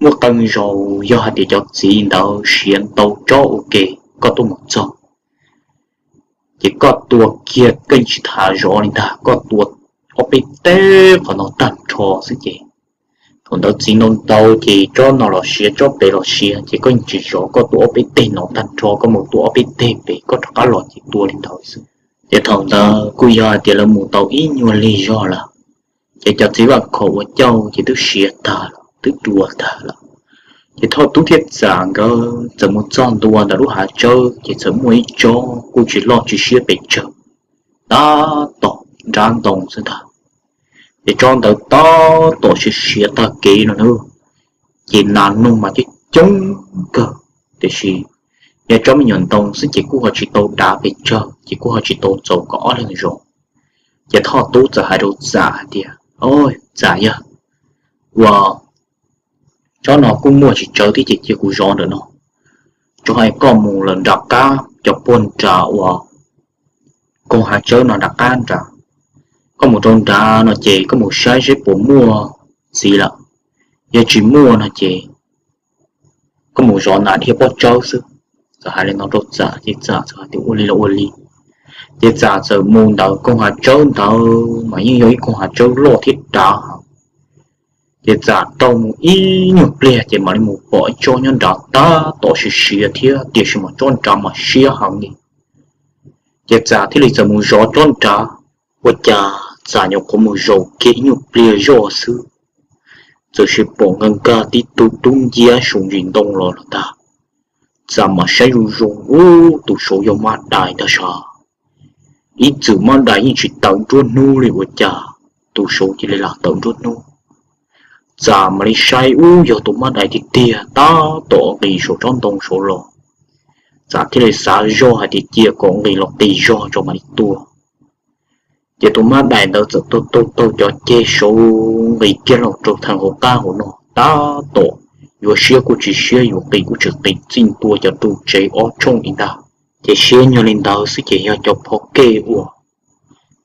muaj qee zaus yog hais tias cov txiv ntawd siav ntau tsob ua ke, koj tuaj mus txog ces koj tua kiag koj tsis tham zov li ntag, koj tua ob peb teg qhov no tag nrho xwb ces thaum ntawd txiv ntau ntau ces tsob no los siav tsob pem los siav ces koj yeej tsis zov, koj tua ob peb teg no tag nrho, koj mus tua ob peb teg pem koj rov qab los ces tua li ntawd xwb. Ces thaum ntawd kuj yog hais tias lawv mus tau ib nyuag lig zog lawm, ces cov txiv Vaj Khaum ua cauj ces twb siav tag lawm, twb dua tag lawm. Ces Thoj Tub thiab Txam nkawd txawm mus txog ntua ntawm lub hav tsawb ces txawm muaj ib tsob kuj tsis loj tsis siab pes tsawg, tab tom nrab ntoo xwb ntag. Ces tsob ntawd tab tom siav siav tag kev no na, ces nas noog mas coob coob kawg, tiam sis yog tsob me nyuam ntoo xwb ces kuj ho tsis tau dav pes tsawg, ces kuj ho tsis tau txaus kom ob leeg zov. Ces Thoj Tub txawm hais rau Txam hais tias, Txam yog, ua tsob no kuj muaj tsis tsawg thiab ces cia kuv zov ntawm no, tsuas hais koj mus lawm nram qab cov puag nram uas koog hav tsawb no nram qab nrad, koj mus rau nrad no ces koj mus saib seb puas muaj txiv lawm, yog tsis muaj no ces koj mus zov nas dhia pob tsawb xwb. Txawm hais li no rau Txam ces Txam txawm hais tias ua li los ua li. Ces Txam txawm mus ntawd, koog hav tsawb ntawd mas yeej yog ib koog hav tsawb loj thiab dav heev. Ces Txam taug mus ib nyuag pliag ces mam li mus pom ib tsob nyob nrad tab tom siav siav thiab, tiam sis mas tsob nrad mas siab heev li. Ces Txam thiaj li txawm mus zov tsob nrad. Ua cas Txam nyuam qhuav mus zaum kiag ib nyuag pliag zoj xwb, txawm sis pom nkag nkag tib tug dub nciab saum ntsis ntoo los lawm ntag. Txam mam saib zoo zoo, ub, tus saud yog mab dais ntag sav. Ib txwm mab dais yeej tsis tawm nruab hnub li, ua cas tus saud cia li lam tawm nruab hnub. Txam mam li saib, ub, yog tus mab dais tiag tiag tab tom nqis saum tsob ntoo saud los. Txam thiaj li xav zoj hais tias cia kom nqis los qis zog tso mam li tua. Ces tus mab dais ntawd txawm taug taug taug cov ceg saud nqis kiag los rau theem hauv qab hauv no, tab tom yuav siab kuj tsis siab, yuav qis kuj tsis qis, txij ntua cov ru tsev ob tshooj li ntag. Ces siab nyog li ntawd xwb ces yog cov phov kej uas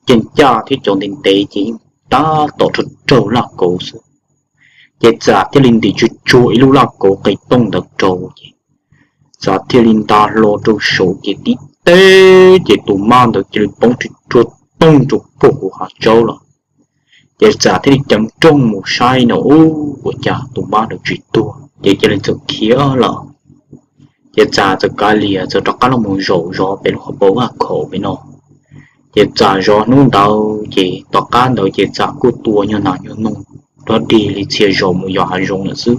caj ncaj thiab cov ntev ntev ces yeej tab tom raug raug laj kauv xwb. Ces Txam thiaj li ntim tsuag tsuag ib lub laj kauv qis tooj ntawd rau ces Txam thiaj li nta hlo rau saud ces tib teb ces tus mab ntawd cia li poob rau tooj rau puag hauv hav tsawb los. Ces Txam thiaj li ceev nrooj mus saib no, ub, ua cas tus mab ntawd tsis tuag ces cia li txawm khiav lawm. Ces Txam txawm kav liam txawm rov qab los mus zaum zov pem lub hauv paus Vaj Khaum pem no. Ces Txam zov hnub ntawd ces tom qab ntawd ces Txam kuj tua nyuag nas nyuag noog dob dig li txhia zaus mus yos hav zoov lawm xwb.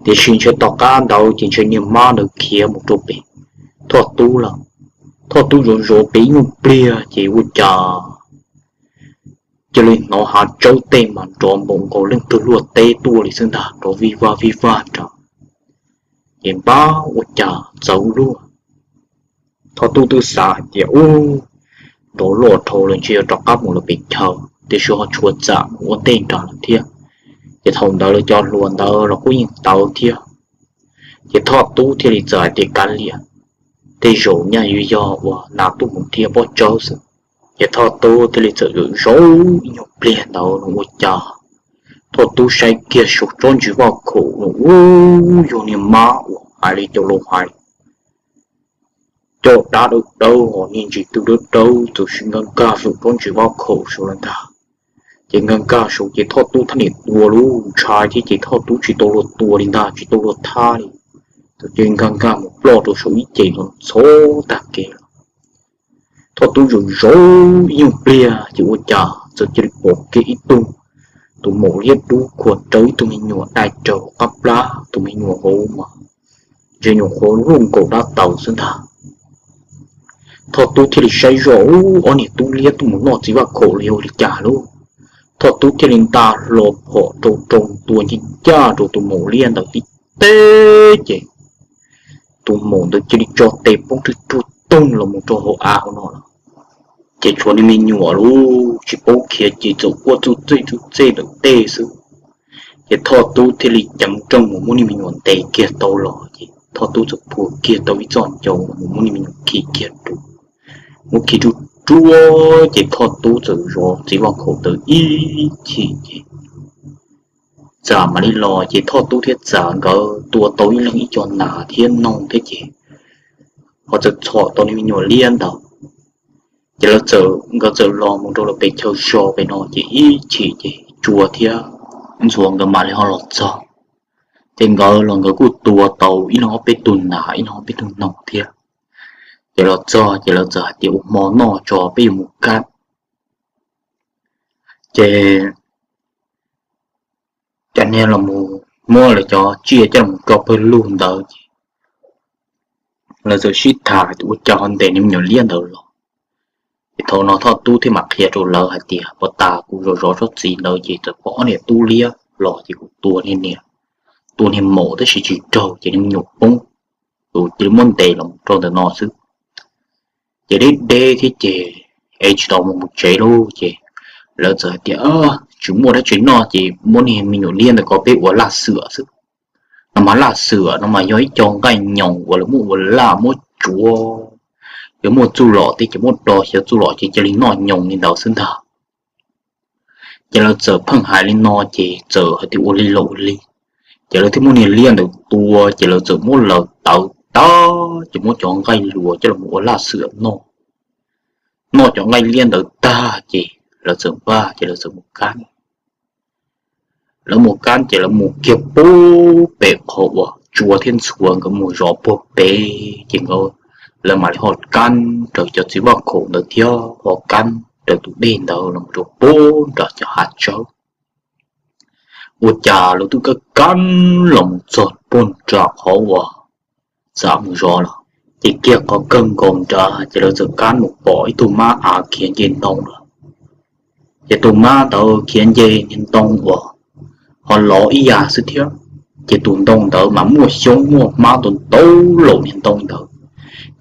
Tiam sis ntshe tom qab ntawd ces ntshe niag mab ntawd khiav mus rau pem Thoj Tub lawm. Thoj Tub zov zov pem ib nyuag pliag ces ua cas cia li hnov hav tsawb tej mas nrov npaum nkaus leej twg luaj teb tuaj li xwb ntag, nrov vij vaj vij vaj nrad. Ces npab ua cas txawv luaj. Thoj Tub twb xav hais tias, ub, nrov loj dhau lawm ntshe yuav rov qab mus lawm pem chaw, tiam sis ho tshuav Txam mus ua ntej nrad lawm thiab. Ces thaum ntawd lawv cov hluas ntawd los kuj yeej tawv thiab. Ces Thoj Tub thiaj li txawm hais tias kav liam, tej zaum nyaj yuav yog uas nas tuaj mus dhia pob tsawb xwb. Ces Thoj Tub thiaj li txawm zov ib nyuag pliag ntawd no ua cas Thoj Tub saib kiag saum tsob ntsis Vaj Khaum no, ub, yog niag mab uas hais li cov laus hais, caj dab dawb dawb, niag ntsis twg dawb dawb txawm sim nkag nkag saum tsob ntsis Vaj Khaum saud lawm ntag. Ces nkag nkag saud ces Thoj Tub thiaj li tua lub ntshai thiab ces Thoj Tub tsis tau luag tua li ntag, tsis tau luag thab li. Txawm cia li nkag nkag mus ploj rau saum ib ce ntxhov tag kev lawm. Thoj Tub zov zov ib nyuag pliag ces ua cas txawm cia li pom kiag ib tug, tus maum liab dub khuam rawv ib tug me nyuam dai raug qab plab, tus me nyuam hauv mas ntshe nyuam qhuav luaj nkaus dab taus xwb ntag. Thoj Tub thiaj li saib zoj, ub, ob niag tub liab tuaj mus noj txiv Vaj Khaum los yog li cas lauj. Thoj Tub thiaj li nta hlo phom rau rau tua ncaj ncaj rau tus maum liab ntawd tib teb ces tus maum ntawd cia li tso tes poob rwg rug toog los mus rau hauv av hauv no lawm. Ces tshuav niag me nyuam lub tsis paub khiav ces txawm quaj txuj txej txuj txej ntawm tej xwb. Ces Thoj Tub thiaj li ceev nrooj mus muab niag me nyuam ntes kiag tau los ces Thoj Tub txawm phua kiag tau ib txoj ncauj mus muab niag me nyuam khi kiag rau, muab khi rub ruab ces Thoj Tub txawm zov txiv vaj khaum ntawd ib chim ces Txawm mam li los ces Thoj Tub thiab Txawm nkawd tua tau ib leeg ib co nas thiab noog thiab ces ho txawm txhom tau niag me nyuam liab ntawd. Ces lawv txawm, nkawd txawm los mus rau lawv pem chaw zos pem no ces ib chim ces Tsua thiab Ntxhuav nkawd mam li ho los txog. Ces nkawd los nkawd kuj tua tau ib leeg ob peb tug nas ib leeg ob peb tug noog thiab. Ces los txog ces lawv txawm hais tias ua hmo noj tso peb yuav mus kab. Ces cov niag los mus muab lawv cov tsiaj coj los tso pawg lug ntawd ces lawv txawm sib tham ua cas ho ntes niag me nyuam liab ntawd los. Ces thaum no Thoj Tub thiaj mam qhia rau lawv hais tias puag ta kuv zov zov tsob txiv ntawd ces txawm pom ob niag tub liab los ces kuv tua niag, tua niag maum tab sis tsis raug ces niag me nyuam poob, kuv cia li muab ntes los rau ntawm no xwb. Ces deb deb thiab ces es tsis tau mus mus tsev lauj ces lawv txawm hais tias tsis muaj dab tsi noj ces muab niag me nyuam liab ntawd kom peb ua laj xwm xwb. No mas laj xwm no mas yog ib co nqaij nyoos uas lawv muab ua laj muab tsuav, yog muaj txuj lom tej ces muab do xyaw txuj lom ces cia li noj nyoos li ntawd xwb ntag. Ces lawv txawm pheej hais li no ces txawm hais tias ua li los ua li. Ces lawv thiaj muab niag liab ntawd tua ces lawv txawm muab lawv tawv tag ces muab cov nqaij luas coj los ua laj xwm noj. Noj cov nqaij liab ntawd tag ces lawv txawm npaj ces lawv txawm mus kab. Lawv mus kab ces lawv mus kiag puag pem qhov uas Tsua thiab Ntxhuav nkawd mus zov puag pem ces nkawd, lawv mam li ho kab raws cov txiv vaj khaum ntawd thiab ho kab raws tus dej ntawd los rau puag nram cov hav tsawb. Ua cas lawv twb kab kab los mus txog puag nram qhov uas Txawm mus zov los, ces kiag qhov kawg nkaus nrad ces lawv txawm kab mus pom ib tug mab av khiav nce ntoo lawm. Ces tus mab ntawd khiav nce niag ntoo uas ho lov ib yam xwb thiab. Ces tus ntoo ntawd mas muaj xyoob muaj hmab ntau ntau laum niag ntoo ntawd.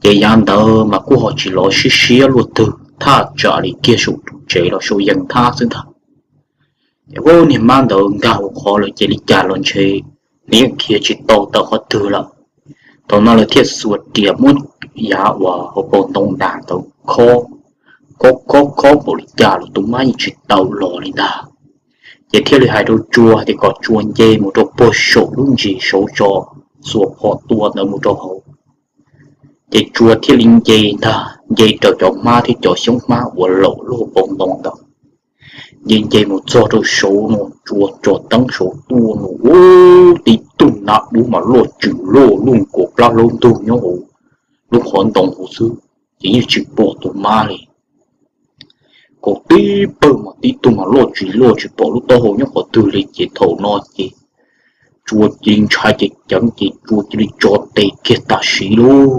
Ces yav ntawd mas kuj ho tsis lov siab siab luaj twg, thaj tsam li kiag saum tus tsev los saum yees thab xwb ntag. Ces ua niag mab ntawd nkag hauv qhov lawm ces li cas los ntshe nws yeej khiav tsis tau tawm qhov twg lawm. Thaum no lawv thiaj xuas riam muab yav uas hauv paus ntoo das ntawd khob, khob khob khob npaum li cas los tus mab yeej tsis tawm los li ntag. Ces thiaj li hais rau Tsua hais tias kom Tsua nce mus rau puag saum lub ntsis saud tso, xuas phom tua ntawd mus rau hauv. Ces Tsua thiaj li nce ntag, nce raws cov hmab thiab cov xyoob hmab uas laum lub hauv paus ntoo ntawd. Nce nce mus txog rau saud no Tsua tso teeb saud tuaj no, ub, tib tug nab dub mas loj tsws loj luaj nkaus plab hlaub ntug nyob hauv lub qhov ntoo hauv xwb, ces yeej tsis pom tus mab li. Kaum tib pawg mas tib tug mas loj tsis loj tsis pom lub taub hau nyob qhov twg li. Ces thaum no ces Tsua cia li ntshai ceev ceev ces Tsua cia li tso tes kiag tam sim lauj.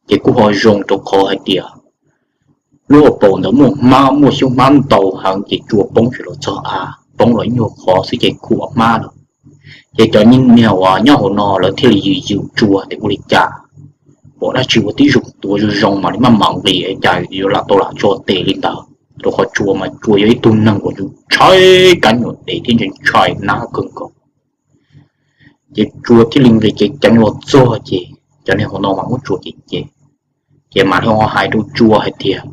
Ces kuj ho zoo rau qhov hais tias lub hauv paus ntawd muaj hmab muaj xyoob hmab ntau heev ces Tsua poob tsis los txog av, poob los ib nyuag qhov xwb ces khuam hmab lawm. Ces cov niag uas nyob hauv no lawv thiaj li yws yws Tsua tias ua li cas pom dab tsi ua tib zoo tuav zoo zoo mas li maj mam nqis cas yuav lam tau lam tso tes li ntawd, rau qhov Tsua mas Tsua yog ib tug neeg uas ntshai kab nyuam dev thiab ntshai ntshai nab kawg nkaus. Ces Tsua thiaj li nqis ceev ceev los txog ces cov niag hauv no mas muab Tsua cem cem, ces mam li ho hais rau Tsua hais tias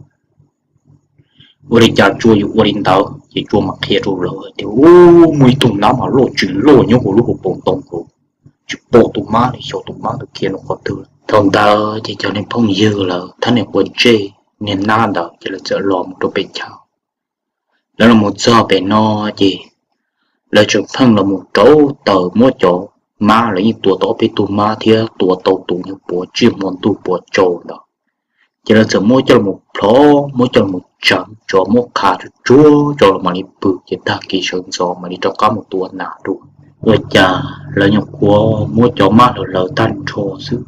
ua li cas Tsua yuav ua li ntawd. Ces Tsua mam qhia rau lawv hais tias ub, muaj ib tug nab mas loj tsis loj nyob hauv lub hauv paus ntoo hauv, tsis pom tus mab li, xyov tus mab ntawd khiav mus qhov twg. Thaum ntawd ces cov niag phooj ywg lawv thiab niag quas ntsej niag nab ntawd ces lawv txawm los mus rau pem chaw. Lawv los mus txog pem no ces lawv tseem pheej los mus rauv taws muab cov mab, lawv yeej tua tau ob peb tug mab thiab tua tau tus nyuag puav tsiaj hmo ntuj puav tsaus ntawd. Ces lawv txawm muab coj los plhov, muab coj los tseev tso, muab qha tsuag tsuag tso los mam li pw, ces tag kis sawv ntxov mam li rov qab mus tua nas dua. Ua cas lawv nyuam qhuav muab cov mab hlawv hlawv tag nrho xwb,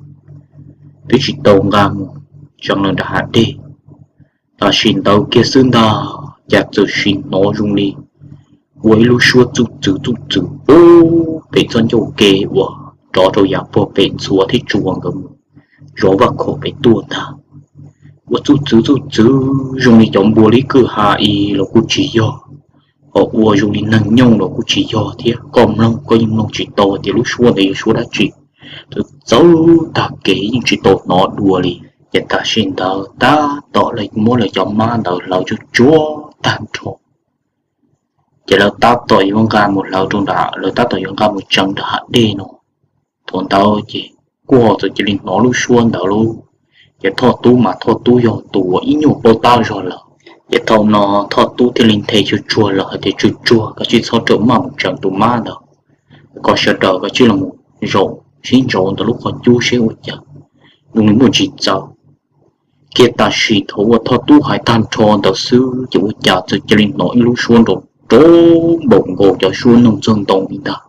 twb tsis tau nqa mus tseev lawm nram hav dej. Tam sim ntawd kiag xwb ntag, cas txawm sim hnov zoo li ua ib lub suab txuj txwv txuj txwv puag pem txoj ncauj ke uas rov rau yav puag pem Ntxhuav thiab Tsua nkawd mus zov vaj khaum pem tuaj ntag. Ua txuj txwv txuj txwv zoo li cov npua li kwj ha i los kuj tsis yog, ho ua zoo li neeg nyooj los kuj tsis yog thiab. Koj mloog koj yeej mloog tsis tau tias lub suab ntawd yog suab dab tsi. Txawv txawv tag kev yeej tsis tau hnov dua li. Ces tam sim ntawd tab tom lawv muab lawv cov mab ntawd hlawv tsuj tsuag tag nrho, ces lawv tab tom yuav nqa mus hlawv rau nram, lawv tab tom yuav nqa mus tseev nram hav dej no. Thaum ntawd ces kuj ho txawm cia li hnov lub suab ntawd lauj. Ces Thoj Tub mas Thoj Tub yog tus uas ib nyuag paub tab zog lawm, ces thaum no Thoj Tub thiaj li nthe tsuj tsuag lawm hais tias, Tsuj tsuag, koj cia li txhob rawm maj mus tseev tus mab ntawd, kom sawv daws koj cia li los zaum sib ntsauv ntawm lub qhov cub seb ua cas zoo li muaj tsis txawv. Kiag tam sim thaum uas Thoj Tub hais tag nrho ntawd xwb ces ua cas txawm cia li hnov ib lub suab nrov rov npaum nkaus cov suab noog txog ntoo li ntag.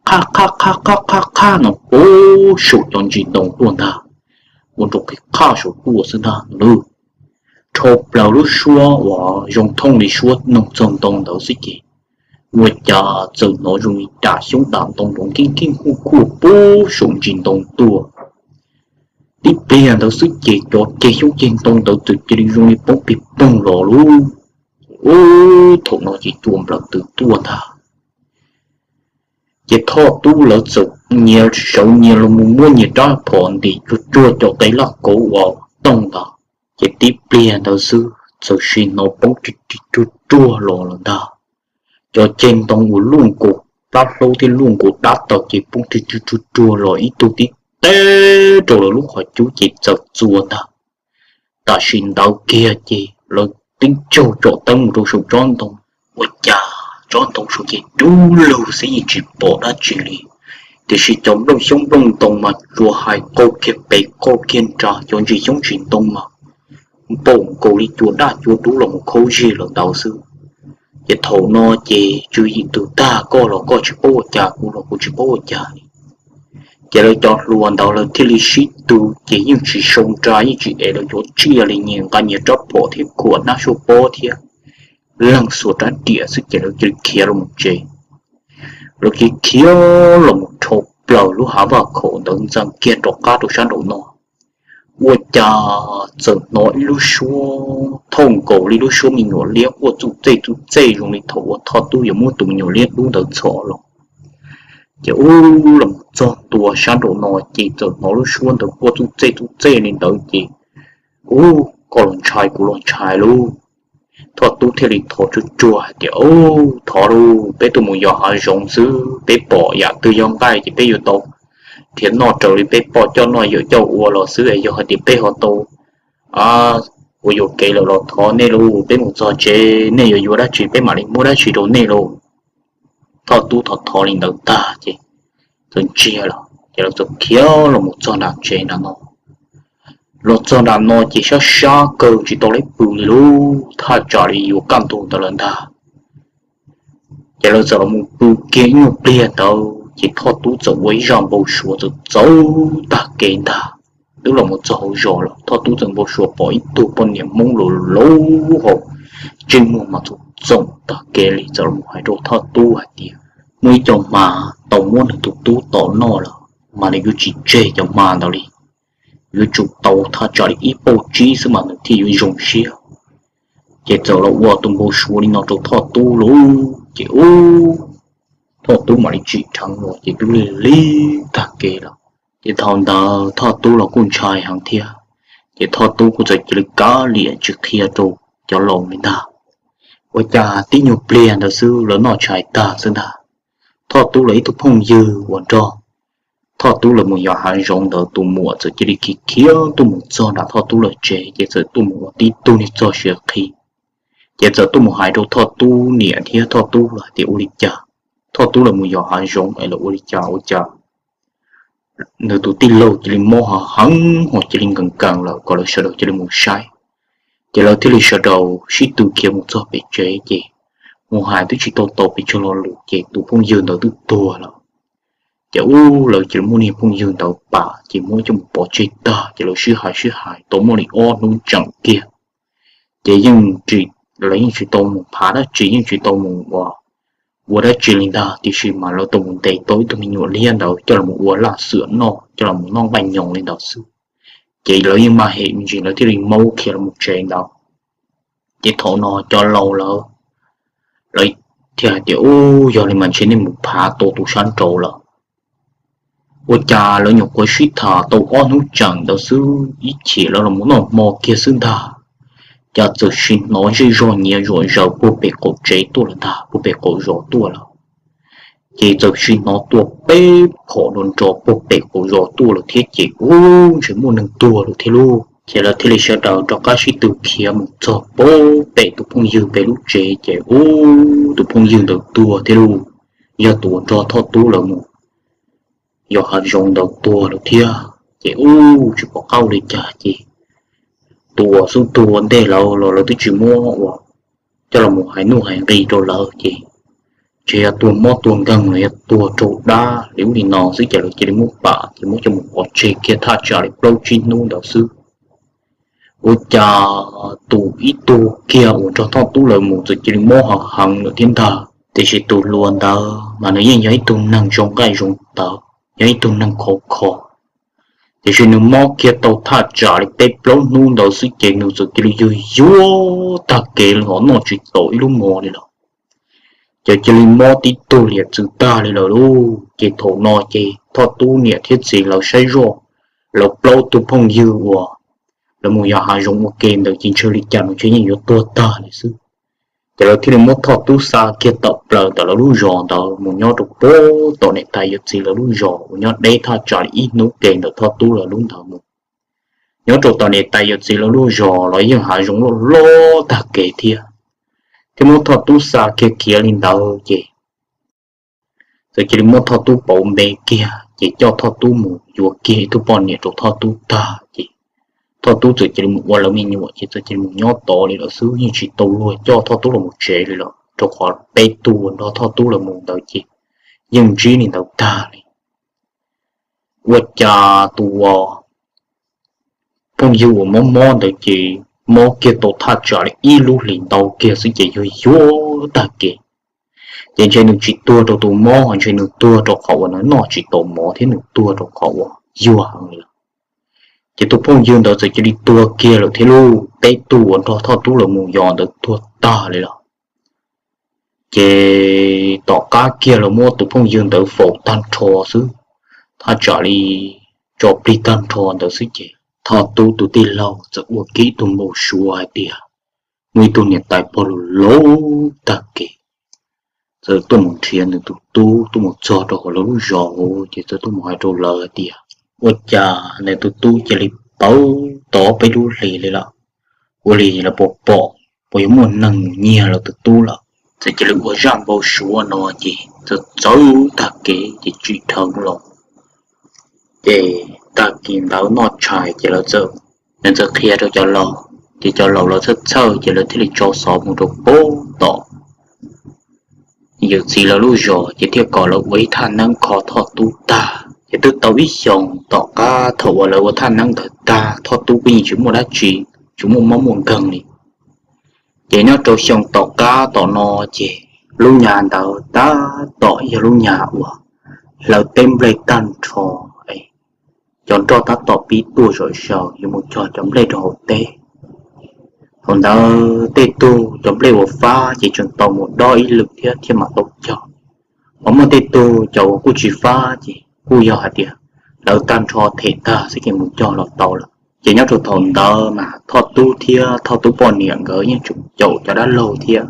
Qhaj qhaj qhaj qhaj qhaj qhaj no puag saum cov ntsis ntoo tuaj ntag, ua rau qhib qhaj saum tuaj xwb ntag lauj. Dhau plaws lub suab uas zoo thooj li suab noog txog ntoo ntawd xwb ces ua cas txawm hnov zoo li dam xyoob dam ntoo nrov nkeej nkeej huj huj puag saum ntsis ntoo tuaj. Tib pliag ntawd xwb ces cov ceg xyoob ceg ntoo ntawd txawm cia li zoo li poob pig poog los lauj. Ub, thaum no ces cua nplawm twb tuaj ntag. Ces Thoj Tub lawv txawm nyias sawv nyias los mus muab nyias rab phom ntim tsuj tsuag cov qe laj kauv uas tooj ntawd. Ces tib pliag ntawd xwb txawm sim hnov poob ri ri ruag ruag los lawm ntag. Cov ceg ntoo uas luaj nkaus plab hlaub thiab luaj nkaus dab taws ces poob ri ri ruag ruag los ib tug tib teb rau lawv lub qhov cub ces txawm txua ntag. Tam sim ntawd kiag ces lawv tib tsaug tsom teeb mus rau saum tsob ntoo, ua cas tsob ntoo saum ces dub lug xwb yeej tsis pom dab tsi li. Tiam sis cov nplooj xyoob nplooj ntoo mas tsuas hais qau kiag pem qau kiag nrad, cov ntsis xyoob ntsis ntoo mas npaum nkaus li cua daj cua dub los mus khaub zig lawm ntawd xwb. Ces thaum no ces tswv yim tus tag, koj los koj tsis paub ua cas, kuv los kuv tsis paub ua cas li. Ces lawv cov hluas ntawd lawv thiaj li sib tw, ces yeej tsis sau nra yeej tsis ev lawv cov tsiaj li, nyias nqa nyias rab phom thiab khuam hnab suab pob thiab leeg xuas rab riam xwb ces lawv cia li khiav los mus tsev. Lawv cia li khiav los mus dhau plaws lub hav vaj khaum ntawd ntxeev kiag rov qab rau sab nraum no, ua cas txawm hnov ib lub suab thooj nkaus li lub suab me nyuam liab quaj txuj txej txuj txej zoo li thaum uas Thoj Tub yuav muab tus me nyuam liab dub ntawd txhom los. Ces ub, los mus txog ntua sab nraum no ces txawm hnov lub suab ntawd quaj txuj txej txuj txej li ntawd ces, ub, koj los ntshai kuv los ntshai lauj. Thoj Tub thiaj li thov tsuj tsuag hais tias, Ub, thov lauj, peb tuaj mus yos hav zoov xwb, peb pom yam twg yog nqaij ces peb yuav tau nrhiav noj raws li peb poj coj noj yawm coj ua los xwb es yog hais tias peb ho tau ua yuam kev lawm los thov nej lauj, peb mus txog tsev nej yuav yuav dab tsi peb mam li muab dab tsi rau nej lauj. Thoj Tub thov thov li ntawd tag ces txawm ntsiag lawm ces lawv txawm khiav los mus txog nram tsev nram no. Los txog nram no ces sab sab kawg tsis tau lawv pw li lauj, thaj tsam li yuav kaj ntug ntawd lawm ntag. Ces lawv txawm los mus pw kiag ib nyuag pliag ntawd ces Thoj Tub txawm ua ib zaj npau suav txawm txawv tag kev ntag. Twb los mus txog hauv zos lawm, Thoj Tub txawm npau suav pom ib tug poj niam Hmoob laus laus hos, ntsej muag mas txoom txoom tag kev li txawm los hais rau Thoj Tub hais tias, Muaj ib co hma tau muab nws tus tub tom noj lawm, mas nws yuav tsis tseg cov hma ntawd li, yuav tsum tau thaj tsam li ib pauj tsib xwb mas nws thiaj yuav zoo siab. Ces txawm los ua tus npau suav li no rau Thoj Tub lauj, ces ub, Thoj Tub mam li tsim dheev los ces twb lig lig tag kev lawm. Ces thaum ntawd Thoj Tub los kuj ntshai heev thiab, ces Thoj Tub kuj txawm cia li kav liam tsis qhia rau cov laus li ntag. Ua cas tib nyuag pliag ntawd xwb lawv noj tshais tag xwb ntag, Thoj Tub lawv ib tug phooj ywg uas nrog Thoj Tub lawv mus yos hav zoov ntawd tus muam txawm cia li khiav khiav tuaj mus txog nram Thoj Tub lawv tsev ces txawm tuaj mus ua tib tug niag txog siav qhi. Ces txawm tuaj mus hais rau Thoj Tub niam thiab Thoj Tub lawv hais tias ua li cas Thoj Tub lawv mus yos hav zoov es lawv ua li cas ua cas nws tus tij laug cia li mob heev heev ho cia li nkees nkees lawm, kom lawv sawv daws cia li mus saib. Ces lawv thiaj li sawv daws sib tw khiav mus txog pem tsev ces mus hais twb tsis tau tau pes tsawg lo lus ces tus phooj ywg ntawd twb tuag lawm. Ces ub, lawv cia li muab niag phooj ywg ntawd pam ces muab coj mus pov tseg tag ces lawv sib hais sib hais tau muaj li ob hnub tseem kiag, ces yeej, lawv yeej tsis tau mus phav dab tsi, yeej tsis tau mus ua, ua dab tsi li ntag, tiam sis mas lawv tau mus ntes tau ib tug me nyuam liab ntawd coj los ua laj xwm noj, coj los noj nqaij nyoos li ntawd xwb. Ces lawv yeej maj hem me ntsis lawv thiaj li maub khiav los tsev ntawd. Ces thaum no cov laus lawv, lawv thiaj hais tias, Ub, yog li mas ntshe nej mus phav tau tus sab nraud lawm. Ua cas lawv nyuam qhuav sib tham tau ob hnub tseem ntawd xwb, ib chim lawv los mus noj hmo kiag xwb ntag, cas txawm sim hnov zej zog nyiav zom zaws puag pem qaum tsev tuaj lawm ntag, puag pem qaum zos tuaj lawm. Ces txawm sim hnov tua peb phom nrov nrov puag pem qaum zos tuaj lawm thiab ces ub, ntshe muaj neeg tuag lawm thiab lauj. Ces lawv thiaj li sawv daws rov qab sib tw khiav mus txog puag pem tus phooj ywg pem lub tsev ces ub, tus phooj ywg ntawd tuag thiab lauj. Yog tus uas nrog Thoj Tub lawv mus yos hav zoov ntawd tuag lawm thiab ces ub, tsis pom qab ua li cas ces tus uas xub tuag ua ntej lawv los lawv twb tsis muab ua coj los hais nuj hais nqi rau lawv ces ntshe yog tuag mob tuag nkeeg los yog tuag raug dab li ub li no xwb ces lawv cia li muab pam ces muab coj mus pov tseg kiag thaj tsam li plaub tsib hnub ntawd xwb. Ua cas tus ib tug kiag uas nrog Thoj Tub lawv mus txawm cia li mob heev heev lawm thiab ntag. Tiam sis tus hluas ntawd mas nws yeej yog ib tug neeg zoo nqaij zoo tawv, yog ib tug neeg khov kho. Tiam sis nws mob kiag tau thaj tsam li peb plaub hnub ntawd xwb ces nws txawm cia li yuag yuag tag kev li os, noj tsis tau ib lub mov li lawm. Ces cia li mob tib tug liam txwv tag li lawm lauj. Ces thaum no ces Thoj Tub niam thiab txiv lawv saib zoj, lawv plaub tug phooj ywg uas lawv mus yos hav zoov ua ke ntawd ces ntshe li cas los ntshe yeej yuav tuag tag li xwb. Ces lawv thiaj li muab Thoj Tub xa kiag tawm plaws ntawm lawv lub zos ntawd mus nyob rau puag tom niam tais yawm txiv lawv lub zos uas nyob deb thaj tsam li ib hnub ke ntawm Thoj Tub lawv lub ntawd mus. Nyob rau tom niam tais yawm txiv lawv lub zos los yeej hav zoov loj loj tag kev thiab, thiab muab Thoj Tub xa kiag khiav li ntawd ces txawm cia li muab Thoj Tub pauv npe kiag ces coj Thoj Tub mus yuav kiag ib tug poj niam rau Thoj Tub tag ces Thoj Tub txawm cia li mus ua lawv me nyuam ces txawm cia li mus nyob tod li lawm xwb, yeej tsis tau luag coj Thoj Tub los mus tsev li lawm, rau qhov peb tug uas nrog Thoj Tub lawv mus ntawd ces yeej ntsib li ntawd tag li. Ua cas tus uas phooj ywg uas mob mob ntawd ces mob kiag tau thaj tsam li ib lub hlis ntau kiag xwb ces yuag yuag tag kev. Ces ntshe nws tsis tuag rau tus mob, ntshe nws tuag rau qhov uas nws noj tsis tau mov thiab nws tuag rau qhov uas yuag heev li lawm. Ces tus phooj ywg ntawd txawm cia li tuag kiag lawm thiab lauj, peb tug uas nrog Thoj Tub lawv mus yos ntawd tuag tag li lawm. Ces tom qab kiag lawv muab tus phooj ywg ntawd faus tag nrho xwb, thaj tsam li tso plig tag nrho ntawd xwb ces Thoj Tub tus tij laug txawm ua kiag ib tug npau suav hais tias muaj ib tug niam tais pog laus laus tag kev txawm tuaj mus nrhiav nws tus tub tuaj mus txog rau hauv lawv lub zos hauv ces txawm tuaj mus hais rau lawv hais tias ua cas nws tus tub cia li pauv tau peb lub hlis li lawm. Ua li lawv puas pom, puas yuav muaj neeg mus nyiag lawv tus tub lawm? Txawm cia li ua zaj npau suav no ces txawm txawv tag kev ces tsim dhawv los ces tag kis ntawd noj tshais ces lawv txawm, nws txawm qhia rau cov laus ces cov laus los txhawj txhawj ces lawv thiaj li tso xov mus rau puag tom yawm txiv lawv lub zos ces thiaj kom lawv ua ib thaj neeb kho Thoj Tub tag. Ces twb tau ib xyoos tom qab thaum uas lawv ua thaj neeb ntawd tag Thoj Tub kuj yeej tsis muaj dab tsi, tsis muaj mob muaj nkeeg li. Ces nyob rau xyoo tom qab tom no ces lub nyab ntawd tab tom yog lub nyab uas hlawv teb nplej tag nrho, cov nroj tab tom pib tuaj zom zaws yuav mus cog cov nplej rau hauv teb. Thaum ntawd tej tug cov nplej uas fab ces tseem tau mus dob ib lwm thiab thiaj mam tau cog. Ho muaj tej tug cov uas kuj tsis fab ces kuj yog hais tias hlawv tag nrho them tag xwb ces mus cog los tau lawm. Ces nyob rau thaum ntawd mas Thoj Tub thiab Thoj Tub poj niam nkawd yeej tseem caum cov dab laug thiab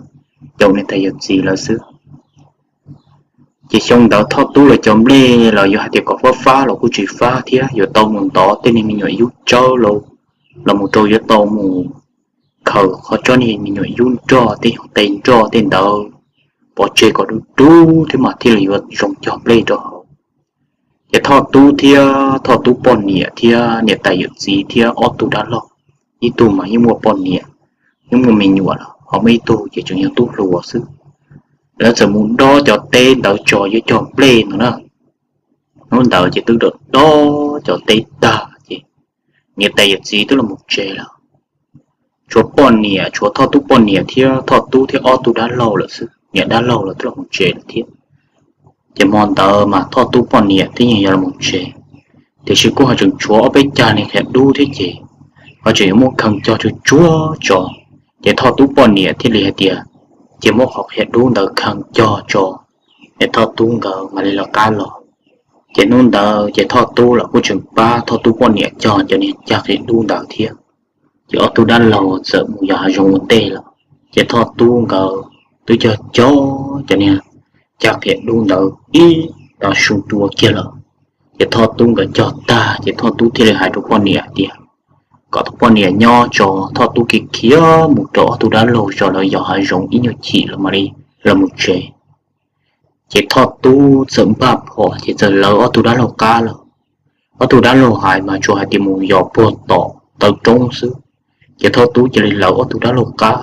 caum niam tais yawm txiv lawv xwb. Ces xyoo ntawd Thoj Tub lawv cov nplej los yuav hais tias kom fab fab los kuj tsis fab thiab, yuav tau mus ntov tej niag me nyuam yub tsawb los, los mus rau yuav tau mus khaws qhov tsob niag me nyuam yub nroj tej qe nroj tej ntawd pov tseg kom dub dub thiab mas thiaj li yuav zoo cog nplej rau hauv. Ces Thoj Tub thiab Thoj Tub poj niam thiab niam tais yawm txiv thiab ob tug dab laug, ib tug mas yeej muaj poj niam, yeej muaj me nyuam lawm, ho muaj ib tug ces tseem yog tub hluas xwb. Lawv txawm mus dob cov teb ntawd tso yuav cog nplej no na. Hnub ntawd ces twb dob dob cov teb tag ces niam tais yawm txiv twb los mus tsev lawm. Tshuav poj niam, tshuav Thoj Tub poj niam thiab Thoj Tub thiab ob tug dab laug lawm xwb, niam dab laug los twb los mus tsev lawm thiab. Ces hmo ntawd mas Thoj Tub poj niam thiaj yeej yuav los mus tsev, tiam sis kuj ho tseem tshuav ob peb cag niag qhiav dub thiab ces ho tseem yuav muab khee cog tsuag tsuag tso. Ces Thoj Tub poj niam thiaj li hais tias, ces muab qhov qhiav dub ntawd khee cog tso, es Thoj Tub nkawd mam li lawv qab los. Ces hnub ntawd ces Thoj Tub los kuj tseem pab Thoj Tub poj niam cog cov niag cag qhiav dub ntawd thiab. Ces ob tug dab laug txawm mus yos hav zoov ua ntej lawm. Ces Thoj Tub nkawd twb cog cog cov niag cag qhiav dub ntawd ib tag su dua kiag lawm. Ces Thoj Tub nkawd cog tag ces Thoj Tub thiaj li hais rau poj niam hais tias kom tus poj niam nyob tso, Thoj Tub khiav khiav mus rau ob tug dab laug tso, lawv yos hav zoov ib nyuag chim los mam li los mus tsev. Ces Thoj Tub txawm npaj phom ces txawm lawv ob tug dab laug qab lawm. Ob tug dab laug hais mas tsuas hais tias mus yos puag tom taw roob xwb. Ces Thoj Tub cia li lawv ob tug dab laug qab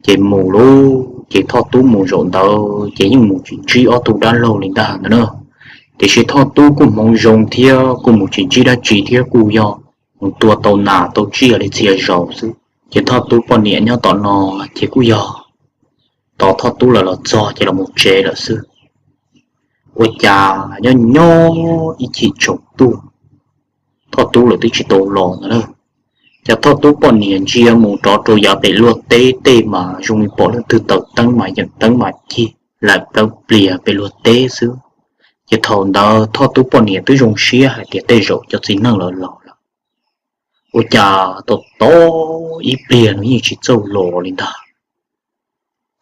ces mus lauj. Ces Thoj Tub mus zaum ntawd ces yeej mus tsis ntsib ob tug dab laug li ntag ntag na. Tiam sis Thoj Tub kuj hmoov zoo thiab kuj mus tsis ntsib dab tsi thiab, kuj yog mus tua tau nas tau tsiaj li txhia zaus xwb. Ces Thoj Tub poj niam nyob tom no ces kuj yog tos Thoj Tub lawv los txog ces los mus tsev lawm xwb. Ua cas nyob nyob ib chim tsaus ntuj, Thoj Tub lawv twb tsis tau los ntag na. Ces Thoj Tub poj niam ntsia mus rov rau yav pem luag teb tej mas zoo li pom leej twg taws teeb mas yeem teeb mas cig laim plaws plias pem luag teb xwb. Ces thaum ntawd Thoj Tub poj niam twb zoo siab hais tias tej zaum cov txiv neej lawv los lawm. Ua cas tau tau ib pliag no yeej tsis txawj los li ntag.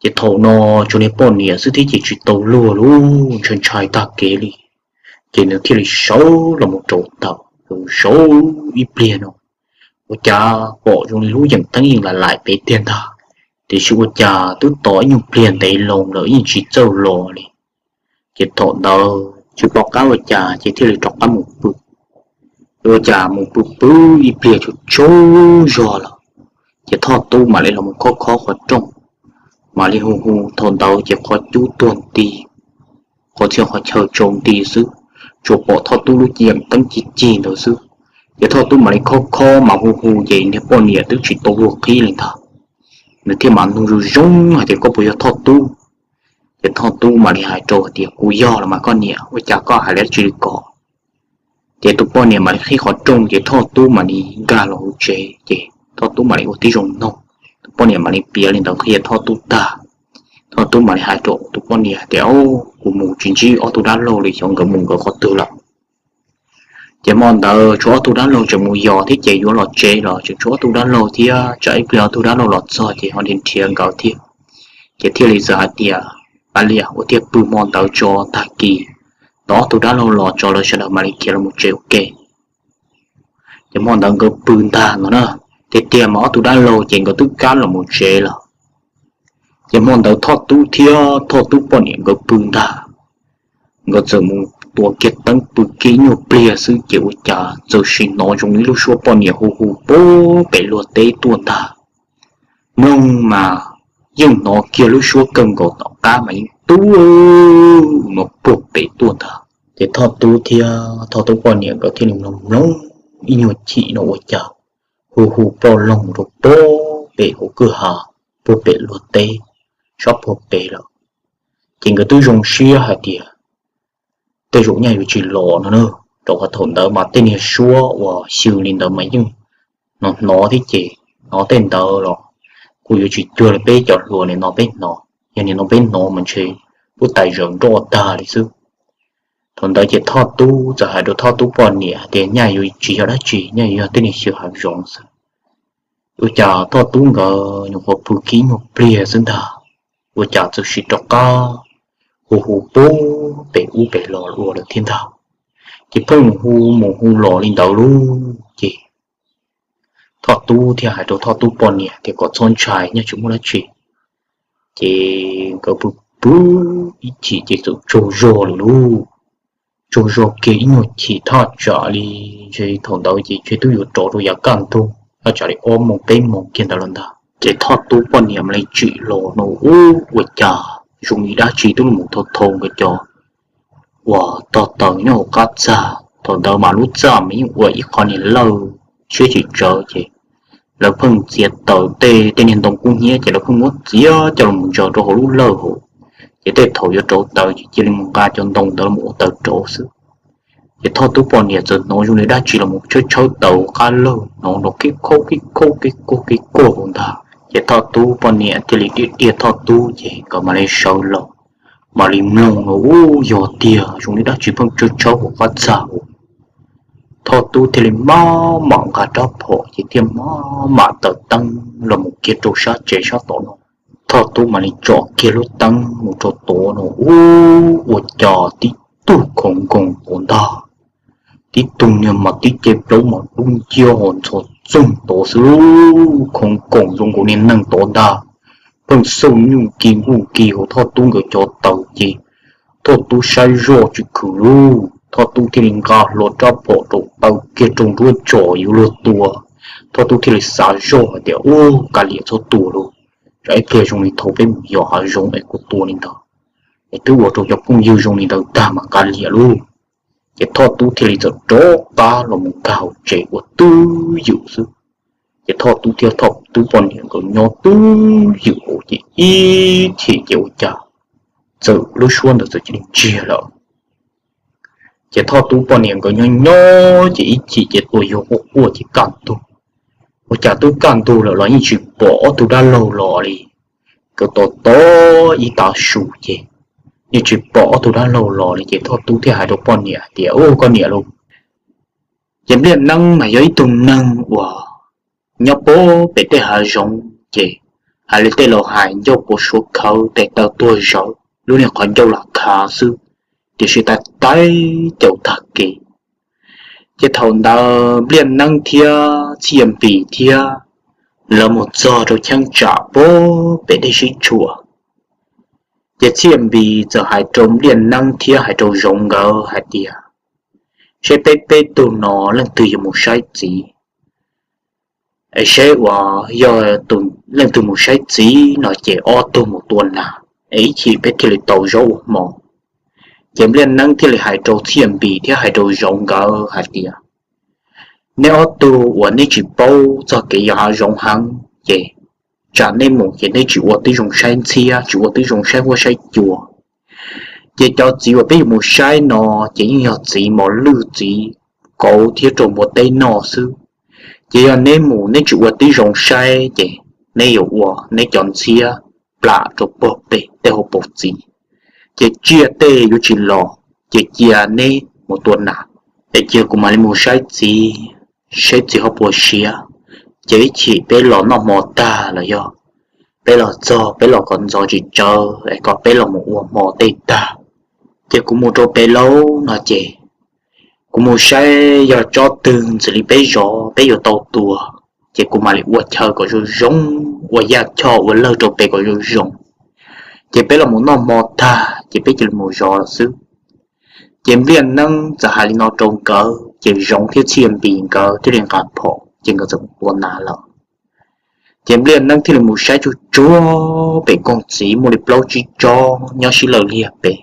Ces thaum no tsuas niag poj niam xwb thiab ces tsis tau luag lauj, ntshai ntshai tag kev li. Ces nws thiaj li sawv los mus rau tawm, sawv ib pliag no ua cas pom zoo li lub yeem teeb yeej laim laim pem tiag ntag. Tiam sis ua cas twb tos ib nyuag pliag ntev loo lawm yeej tsis txawj los li. Ces thaum ntawd tsis pom qab ua cas ces thiaj li rov qab mus pw. Ua cas mus pw pw ib pliag tsaug tsaug zog lawm, ces Thoj Tub mam li los mus khob khob qhov rooj, mam li hu hu. Thaum ntawd ces qhov cub tuag nti, qhov txhia qhov chaw tsau nti xwb, tsuas pom Thoj Tub lub yeem teeb cig cig ntawd xwb. Ces Thoj Tub mam li khob khob mas hu hu ces niag poj niam twb tsis tau luag qhib li ntag. Nws thiaj mam nug zoo zoo hais tias koj puas yog Thoj Tub? Ces Thoj Tub mam li hais rau hais tias kuv yog los mas koj niam, ua cas koj hais dab tsi li ko? Ces tus poj niam mam li qhib qhov rooj ces Thoj Tub mam li nkag los hauv tsev ces Thoj Tub mam li ua tib zoo noog. Tus poj niam mam li piav li ntawd qhia Thoj Tub tag, Thoj Tub mam li hais rau tus poj niam hais tias, kuv mus tsis ntsib ob tug dab laug li, xyov nkawd mus nkawd qhov twg lawm. Ces hmo ntawd tshuav ob tug dab laug tseem mus yos thiab ces yuav los tsev los tseem tshuav ob tug dab laug thiab, tsam ib pliag ob tug dab laug los txog ces ho nrhiav nkawd thiab. Ces thiaj li txawm hais tias, kav liam ua tiag, pw hmo ntawd tso, tag kis tos ob tug dab laug los tso lawv sawv daws mam li khiav los mus tsev ua ke. Ces hmo ntawd nkawd pw ntag no na, tiag tiag mas ob tug dab laug ces nkawd twb kab los mus tsev lawm. Ces hmo ntawd Thoj Tub thiab Thoj Tub poj niam nkawd pw ntag, nkawd txawm mus tua kiag teeb pw kiag ib nyuag pliag xwb ces ua cas txawm sim hnov zoo li lub suab poj niam hu hu puag pem luag teb tuaj ntag. Mloog mas yeej hnov kiag lub suab kawg nkaus tom qab mas yeej tuaj no puag pem tuaj ntag. Ces Thoj Tub thiab Thoj Tub poj niam nkawd thiaj li mloog mloog ib nyuag chim no ua cas hu hu ploj loog rau puag pem hauv kwj ha, puag pem luag teb, sab puag pem lawm. Ces nkawd twb zoo siab hais tias tej zaum nyaj yuav tsis los no na, rau qhov thaum ntawd mas tej niag suab uas xyw li ntawd mas yeej hnov hnov thiab ces hnov tej ntawd los kuj yuav tsis cuag li peb cov hluas no peb hnov, yog nim no peb hnov mas ntshe pub tais zaws nroj tag li xwb. Thaum ntawd ces Thoj Tub txawm hais rau Thoj Tub poj niam hais tias nyaj yuav tsis yog dab tsi, nyaj yuav yog tej niag xyw hav zoov xwb. Ua cas Thoj Tub nkawd nyuam qhuav pw kiag ib nyuag pliag xwb ntag, ua cas txawm sim rov qab hu hu puag pem ub pem los ua lawm thiab ntag. Ces pheej mus hu mus hu los li ntawd lauj ces Thoj Tub thiaj hais rau Thoj Tub poj niam tias kom txhob ntshai, nyaj tsis muaj dab tsi. Ces nkawd pw pw ib chim ces txawm tsaug zog lawm lauj. Tsaug zog kiag ib nyuag chim thaj tsam li, ntshe thaum ntawd ces ntshe twb yuav rov rau yav kaj ntug thaj tsam li ob moos peb moos kiag ntawd los ntag. Ces Thoj Tub poj niam mam li tsim los no, ub, ua cas zoo li dab tsi twb mus thau thau nkawd cov uas tog taws nyob hauv qab txag. Thaum ntawd mas lub txaj mas yeej ua ib qho niag lawj siab tsis tsawv ces lawv pheej txiav taws tej tej niag ntoo kub hnyiab ces lawv pheej muab txiav coj los ntsaws rau hauv lub lawj hauv. Ces tej thaum yuav rauv taws ces cia li mus nqa cov ntoo ntawd los ua taws rauv xwb. Ces Thoj Tub poj niam txawm hnov zoo li dab tsi los tshawb tshawb taws qab lawj, hnov nrov kib khaub kib khaub kib khaub kib khaub hauv ntag. Ces Thoj Tub poj niam thiaj li tiaj tiaj Thoj Tub ces nkawd mam li sawv los mam li mloog no ub, yog tiag zoo li dab tsi pheej tshawb tshawb hauv qab txag. Thoj Tub thiaj li maj mam nqa rab phom ces thiaj maj mam taws teeb los mus kiag rau sab tsev sab tod no. Thoj Tub mam li tsom kiag lub teeb mus rau tod no ub, ua cas tib tug khoov nkoos tod ntag. Tib tug niag mas tib ce plaub mas dub nciab ho ntxhov txoog tod xwb, khoov nkoos zoo nkaus niag neeg tod ntag. Pheej xauj nyuj ki nkuj ki hauv Thoj Tub nkawd cov taw ces Thoj Tub saib zoj tsis khwm lub, Thoj Tub thiaj li nqa hlo rab phom rau taw kiag rau nruab tsom yuav luag tua. Thoj Tub thiaj li xav zoj hais tias, Ub, kav liam txhob tua lauj, tsam ib pliag zoo li thaum peb mus yos hav zoov es kuv tua li ntawd es twb ua rau cov phooj ywg zoo li ntawd tag mas kav liam lauj. Ces Thoj Tub thiaj li txawm rov qab los mus nkag hauv tsev ua twj ywm xwb. Ces Thoj Tub thiab Thoj Tub poj niam nkawd nyob twj ywm hauv ces ib chim ces ua cas txawm lub suab ntawd txawm cia li ntsiag lawm. Ces Thoj Tub poj niam nkawd nyob nyob ces ib chim ces tuaj yog quaj quaj ces kaj ntug. Ua cas twb kaj ntug lawm los yeej tsis pom ob tug dab laug los li. Nkawd tos tos ib tav su ces yeej tsis pom ob tug dab laug los li ces Thoj Tub thiaj hais rau poj niam hais tias, Ub, koj niam lauj, ces Npliaj Neeb mas yog ib tug neeg uas nyob puag pem tej hav zoov ces hais li tej laus hais ncauj puas suav khawv tes taw tuag zawv, lub niag qhov ncauj lam khav xwb, tiam sis tais tais caus tag kev. Ces thaum ntawd Npliaj Neeb thiab Txhiaj Npis thiab lawv mus txog rau cheeb tsam puag pem dej sib tshuam. Ces Txhiaj Npis txawm hais rau Npliaj Neeb thiab hais rau Zoov nkawd hais tias, Seb peb peb tug no leej twg yuav mus saib txiv, es seb uas yog leej twg mus saib txiv no ces ob tug mus tua nas, es ib chim peb thiaj li tau zaub ua hmo. Ces Npliaj Neeb thiaj li hais rau Txhiaj Npis thiab hais rau Zoov nkawd hais tias, Neb ob tug uas neb tsis paub txog kev yos hav zoov heev ces tsam neb mus ces neb tsis ua tib zoo saib ntxhiab, tsis ua tib zoo saib huab saib cua. Ces cov txiv uas peb yuav mus saib no ces yeej yog txiv mos lwj txiv kauv thiab rau npua teb noj xwb. Ces yog neb mus neb tsis ua tib zoo saib ces neb yuav ua neb cov ntxhiab plam rau puag pem tej hauv paus txiv, ces tsiaj tej yuav tsis los, ces cia neb mus tua nas, es cia kuv mam li mus saib txiv, saib txiv ho puas siav. Ces ib chim peb los noj hmo tag los yog peb los txog peb los kom ntxov tsis tsawv es kom peb los mus ua hmo tej tag, ces kuv mus rau pem lauj no ces kuv mus saib yog tsob twg ntxim li peb zov peb yuav tau tua, ces kuv mam li ua chaw kom zoo zoo, ua yaj choj ua lawg rau pem kom zoo zoo, ces peb los mus noj hmo tag ces peb cia li mus zov lawm xwb. Ces Npliaj Neeb txawm hais li no rau nkawd ces Zoov thiab Txhiaj Npis nkawd thiaj li nqa phom ces nkawd txawm mus tua nas lawm. Ces Npliaj Neeb thiaj li mus saib tsuag tsuag pem koog txiv muaj li plaub tsib tsob nyob sib lawj liag pem.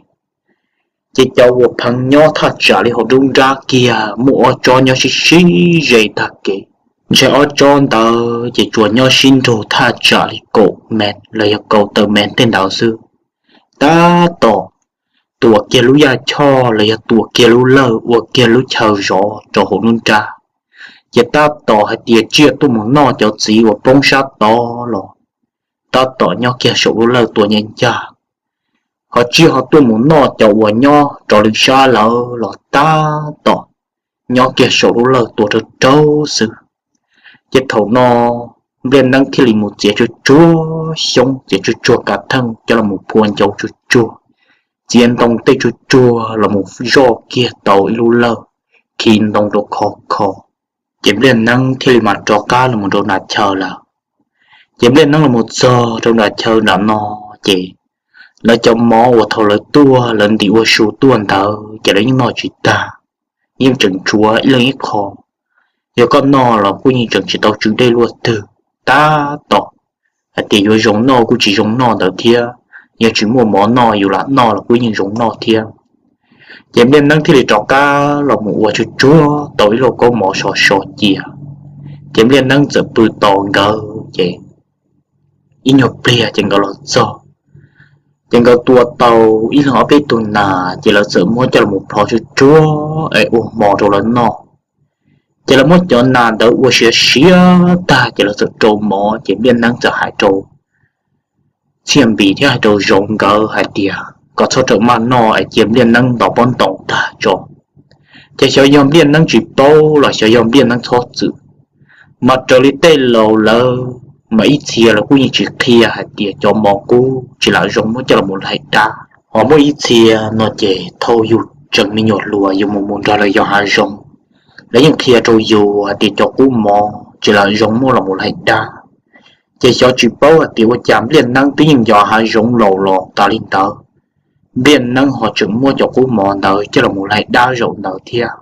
Ces cov uas pheev nyob thaj tsam li hauv nruab nrab kiag muaj ob tsob nyob sib sib ze tag kev. Ntshai ob tsob ntawd ces tsuas nyob sib nrug thaj tsam li kaum mev los yog kaum tawm mev tej ntawd xwb. Tab tom tua kiag lub yaj choj los yog tua kiag lub lawj ua kiag lub chaw zov rau hauv nruab nrab. Ces tab tom hais tias tsiaj tuaj mus noj cov txiv uas poob sab tod los tab tom nyob kiag saum lub lawj tua ncaj ncaj. Ho tsiaj ho tuaj mus noj cov uas nyob rov lwm sab lawm los tab tom nyob kiag saum lub lawj tua rau raug xwb. Ces thaum no Npliaj Neeb thiaj li mus txiav tsuag tsuag xyoob txiav tsuag tsuag kav theej coj los mus phua ncau tsuag tsuag, txiav ntoo tej tsuag tsuag los mus zoj kiag tau ib lub lawj, khi ntoo rau khov kho. Ces Npliaj Neeb thiaj li mam rov qab los mus rau nram chaw lawm. Ces Npliaj Neeb los mus txog rau nram chaw nram no, ces lawv cov mov uas thaum lawv tuaj lawv ntim ua su tuaj ntawd ces lawv yeej noj tsis tag, yeej tseem tshuav ib leeg ib qho. Yog koj noj los kuj yeej tseem tsis tau tsw dej luaj twg, tab tom hais tias yuav zoo noj kuj tsis zoo noj ntawd thiab, yog tsis muaj mov noj yus lam noj los kuj yeej zoo noj thiab. Ces Npliaj Neeb thiaj li rov qab los mus ua tsuag tsuag tau ib lauj kaub mov so so cia. Ces Npliaj Neeb txawm pw tos nkawd ces ib nyuag pliag ces nkawd los txog. Ces nkawd tua tau ib leeg ob peb tug nas ces lawv txawm muab coj los plhov tsuag tsuag es ua hmo rau lawv noj. Ces lawv muab cov nas ntawd ua siav siav tag ces lawv txawm rau mov ces Npliaj Neeb txawm hais rau Txhiaj Npis thiab hais rau Zoov nkawd hais tias, kom txhob rawm maj noj es cia Npliaj Neeb ntos pob ntoos tag tso. Ces xyov yog Npliaj Neeb tsis paub los xyov yog Npliaj Neeb txhob txwm, mas raws li tej laus lawv mas ib txhia lawv kuj yeej tsis qhia hais tias cov mov qub tsis lam zoo muab coj los laig dab. Ho muaj ib txhia no ces thaum yus tseem me nyuam hluas yus mus mus nrog lawv yos hav zoov, lawv yeej qhia rau yus hais tias cov qub mov tsis lam zoo muab los laig dab. Ces xyov tsis paub hais tias ua cas Npliaj Neeb twb yeej yos hav zoov laus los tas li ntawd, Npliaj Neeb ho tseem muab cov qub mov ntawd coj los laig dab zaum ntawd thiab.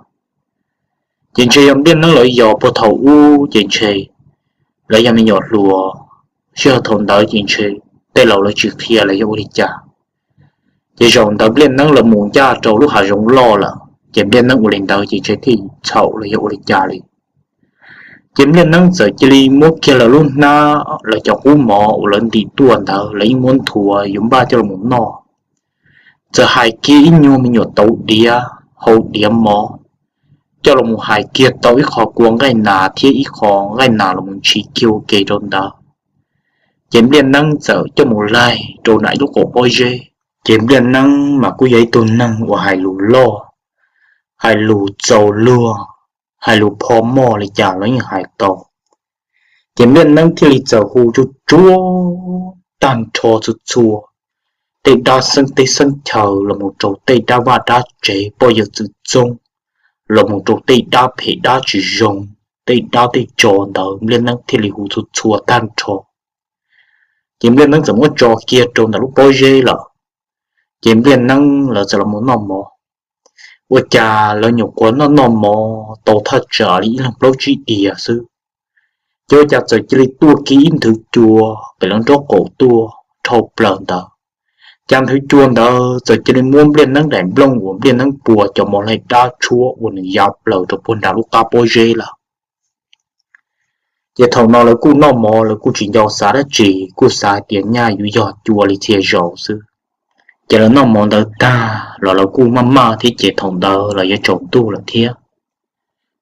Ces ntshe yog Npliaj Neeb lawv yos puag thaum ub ces ntshe lawv yog me nyuam hluas, sij hawm thaum ntawd ces ntshe tej laus lawv tsis qhia los yog ua li cas. Ces zaum ntawd Npliaj Neeb lawv mus ncaj rau lub hav zoov loj lawm ces Npliaj Neeb ua li ntawd ces ntshe thiaj txhaum los yog ua li cas li. Ces Npliaj Neeb txawm cia li muab kiag lawv lub hnab, lawv cov qub mov uas lawv ntim tuaj ntawd lawv yeej muab nthuav yuav npaj coj los noj, txawm hais kiag ib nyuag me nyuam tauv diav hau diav mov, coj los hais kiag tau ib qho kua nqaij nas thiab ib qho nqaij nas los ntshis kiag ua ke rau ntawd. Ces Npliaj Neeb txawm coj mus laig rau nram ib lub qaum pob zeb. Ces Npliaj Neeb mas kuj yog ib tug neeg uas hais lus loj, hais lus txaus luag, hais lus pho moj li cas los yeej hais tau. Ces Npliaj Neeb thiaj li txawm hu tsuag tsuag tag nrho txhua txhua tej dab xeeb teb xeeb chaw los mus rau tej dab vaj dab tsev poj yawg txwv txoob, los mus rau tej dab phem dab tsis zoo, tej dab tej tsov ntawd Npliaj Neeb thiaj li hu txhua txhua tag nrho. Ces Npliaj Neeb txawm muab tso kiag rau ntawm lub pob zeb lawm. Ces Npliaj Neeb lawv txawm los noj mov. Ua cas lawv nyuam qhuav noj noj mov tau thaj tsam li ib leeg plaub tsib diav xwb, ces ua cas txawm cia li tuaj kiag ib nthwv cua pem lawv nraub qaum tuaj dhau plaws ntawd. Cas nthwv cua ntawd txawm cia li muab Npliaj Neeb daim nplooj uas Npliaj Neeb pua cov mov laig dab tshuab ua nws ya plaws rau puag nram lub qab pob zeb lawm. Ces thaum no lawv kuj noj mov lawv kuj tsis nco xav dab tsi, kuj xav hais tias nyaj yuav yog cua li txhia zaus xwb. Ces lawv noj mov ntawd tag los lawv kuj maj maj thiab ces thaum ntawd los yuav tsaus ntuj lawm thiab.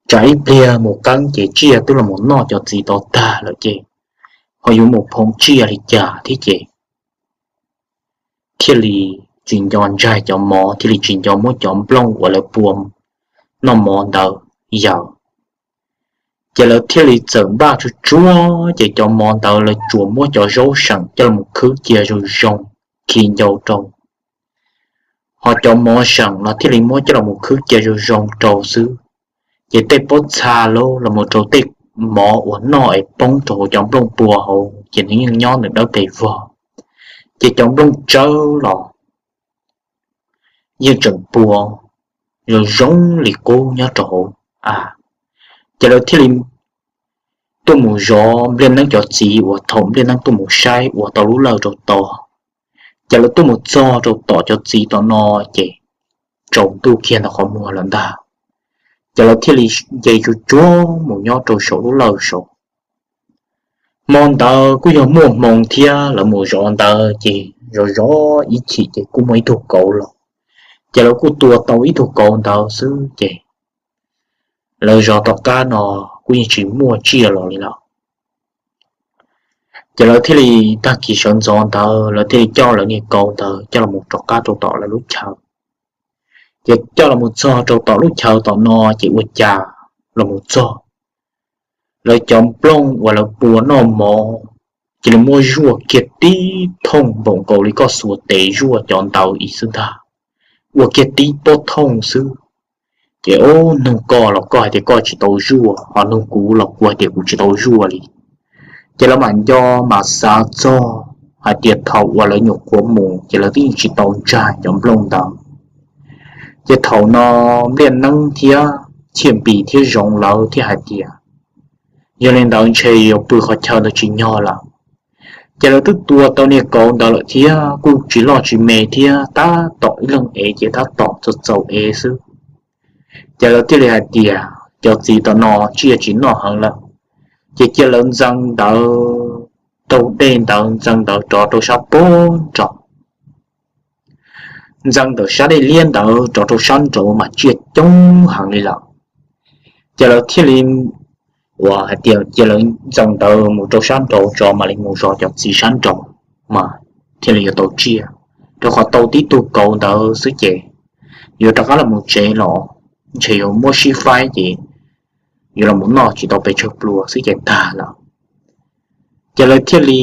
Tsam ib pliag mus qeeb ces tsiaj twb los mus noj cov txiv tod tag lawm ces ho yuav mus phoo tsiaj li cas thiab ces thiaj li tsis nco ntsaig cov mov, thiaj li tsis nco muab cov nplooj uas lawv pua noj mov ntawd yaws. Ces lawv thiaj li txawm npaj tsuag tsuag ces cov mov ntawd lawv tsuas muab cov zaub seem coj los khwb cia zoo zoo khi ncau rau, ho cov mov seem los thiaj li muab coj los khwb cia zoo zoo rau xwb. Ces tej pob txha los mus rau tej mov uas noj es poob rau hauv cov nplooj pua hauv ces nws yeej nyob nws dawb pes vog. Ces cov nplooj tsawb los yeej tseem pua zoo zoo li qub nyob rau hauv. Ces lawv thiaj li tuaj mus zov Npliaj Neeb cov txiv uas thaum Npliaj Neeb tuaj mus saib ua tau lub lawj rau tod. Ces lawv tuaj mus txog rau tom cov txiv tom no ces tsaus ntuj kiag ntawm qhov muag lawm ntag. Ces lawv thiaj li nce tsuag tsuag mus nyob rau saum lub lawj saud. Hmo ntawd kuj yog muaj hmoo thiab lawv mus zov ntawd ces zov zov ib chim ces kuj muaj ib tug kauv los, ces lawv kuj tua tau ib tug kauv ntawd xwb ces lawv zov tom qab no kuj yeej tsis muaj tsiaj los li lawm. Ces lawv thiaj li tag kis sawv ntxov ntawd lawv thiaj li coj lawv niag kauv ntawd coj los rov qab rau tom lawv lub chaw. Ces coj los txog rau tom lub chaw tom no ces ua cas los mus txog, lawv cov nplooj uas lawv pua noj mov cia li muab zuaj kiag tib thooj npaum nkaus li koj xuas tes zuaj cov ntawd ib xwb ntag, ua kiag tib pob thooj xwb. Ces ob nug koj los koj hais tias koj tsis tau zuaj, ho nug kuv los kuv hais tias kuv tsis tau zuaj li. Ces lawv mam nco mam xav txog hais tias thaum uas lawv nyuam qhuav mus ces lawv twb yeej tsis tau ntsaig cov nplooj ntawd. Ces thaum no Npliaj Neeb thiab Chiaj Npis thiab Zoov lawv thiaj hais tias, yog li ntawd ntshe yuav pw qhov chaw ntawd tsis nyog lawm. Ces lawv twb tua tau niag kauv ntawd lawm thiab kuj tsis loj tsis me thiab, tab tom ib leeg ev ces tab tom txaus txaus ev xwb. Ces lawv thiaj li hais tias cov txiv tom no tsiaj tsis noj heev lawm, ces cia lawv ntxeev ntawd, raug dej ntawd ntxeev ntawd rov rau sab pab nraud, ntxeev ntawm sab dej liab ntawd rov rau sab nraud mas tsiaj coob heev li lawm. Ces lawv thiaj li ua hais tias cia lawv ntxeev ntawd mus rau sab nraud tso mam li mus zov cov txiv sab nraud mas thiaj li yuav tau tsiaj. rau qhov tau tib tug kauv ntawd xwb ces yuav rov qab los mus tsev los ntshe yuav muab sib faib ces yuav los mus noj tsis tau pes tsawg pluas xwb ces tag lawm. Ces lawv thiaj li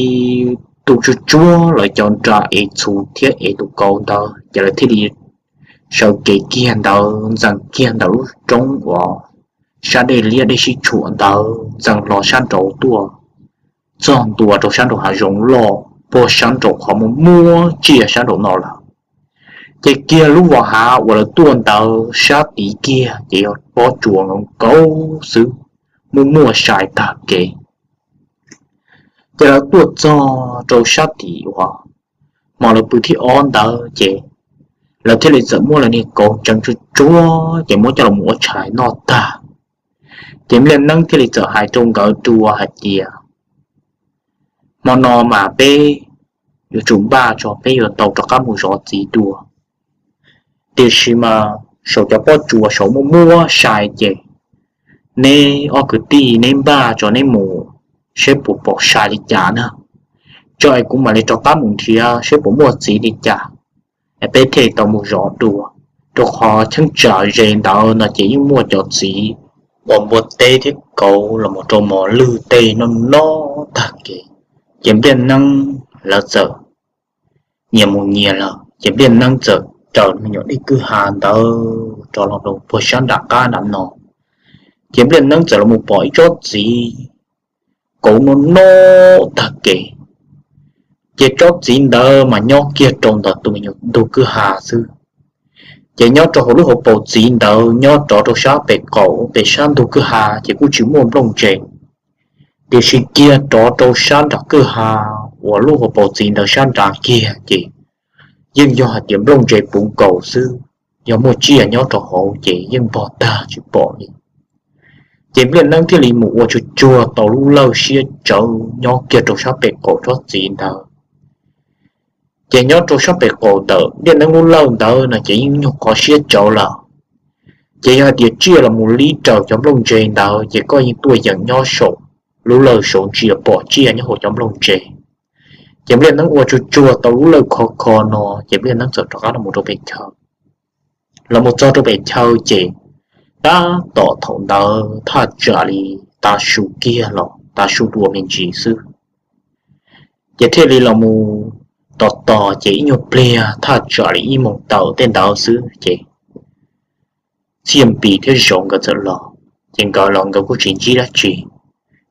tu tsuag tsuag lawv cov nra ev txhuv thiab ev tus kauv ntawd ces lawv thiaj li sawv kev kiag ntawd ntxeev kiag ntawm lub roob uas sab dej liab dej sib tshuam ntawd ntxeev hlo sab nraud tuaj txog ntua rau sab nraum hav zoov loj puag sab nraum qhov muaj muaj tsiaj sab nraum no lawm. Ces kiag lub vos hav uas lawv tuaj ntawd sab tid kiag ces yog pob tsuas nkaus nkaus xwb, muaj muaj sai tag kev. Ces lawv tuaj txog rau sab tim uas hmo lawv pw thib ob ntawd ces lawv thiaj li txawm muab lawv niag kauv tseev tsuag tsuag ces muab coj los ua tshais noj tag. Ces Npliaj Neeb thiaj li txawm hais rau nkawd dua hais tias, hmo no mas peb yuav tsum npaj tso peb yuav tau rov qab mus zov txiv dua. Tiam sis mas saum cov pob tsuas saud muaj muaj sai ces neb ob kwv tij neb npaj tso neb mus seb puas pom sai li cas na. Tso es kuv mam li rov qab mus nrhiav seb puas muaj txiv li cas, peb thiaj li tau mus zov dua. Rau qhov cheeb tsam ze ntawd no ces yeej muaj cov txiv uas npua teb thiab kauv los mus rau mos lwj tej noj noj tag kev. Ces Npliaj Neeb lawv txawm nyias mus nyias lawm ces Npliaj Neeb txawm raws me nyuam dej kwj ha ntawd rov los rau puag sab nram qab nram no. Ces Npliaj Neeb txawm los mus pom ib tsob txiv kauv noj noj tag kev. Ces tsob txiv ntawd mas nyob kiag rau ntawm tus me nyuam ntug kwj ha xwb. Ces nyob rau hauv lub hauv paus txiv ntawd nyob rov rau sab pem qaum pem sab ntug kwj ha ces kuj tsis muaj nplooj ntse. Tiam sis kiag rov rau sab nram kwj ha uas lub hauv paus txiv ntawd sab nrad kiag ces yeej yog hais tias nplooj ntse puv nkaus xwb, yog muaj tsiaj nyob rau hauv ces yeej npog tag tsis pom li. Ces Npliaj Neeb thiaj li mus ua tsuag tsuag tau lub lawj siab tsawv nyob kiag rau sab pem qaum tsob txiv ntawd. Ces nyob rau sab pem qaum ntawm Npliaj Neeb lub lawj ntawd no ces yeej nyuag qhov siab tsawv lawm. Ces yog hais tias tsiaj los mus li raws cov nplooj ntse ntawd ces koj yeej tuaj yeem nyob saum lub lawj saud ntsia pom tsiaj nyob hauv cov nplooj ntse. Ces Npliaj Neeb ua tsuag tsuag tau lub lawj khov kho no ces Npliaj Neeb txawm rov qab los mus rau pem chaw. Los mus txog rau pem chaw ces tab tom thaum ntawd thaj tsam li tav su kiag los tav su dua me ntsis xwb. Ces thiaj li los mus tos tos ces ib nyuag pliag thaj tsam li ib moos tawm tej ntawd xwb ces Txiaj Npis thiab Zoov nkawd txawm los. Ces nkawd los nkawd kuj tsis ntsib dab tsi.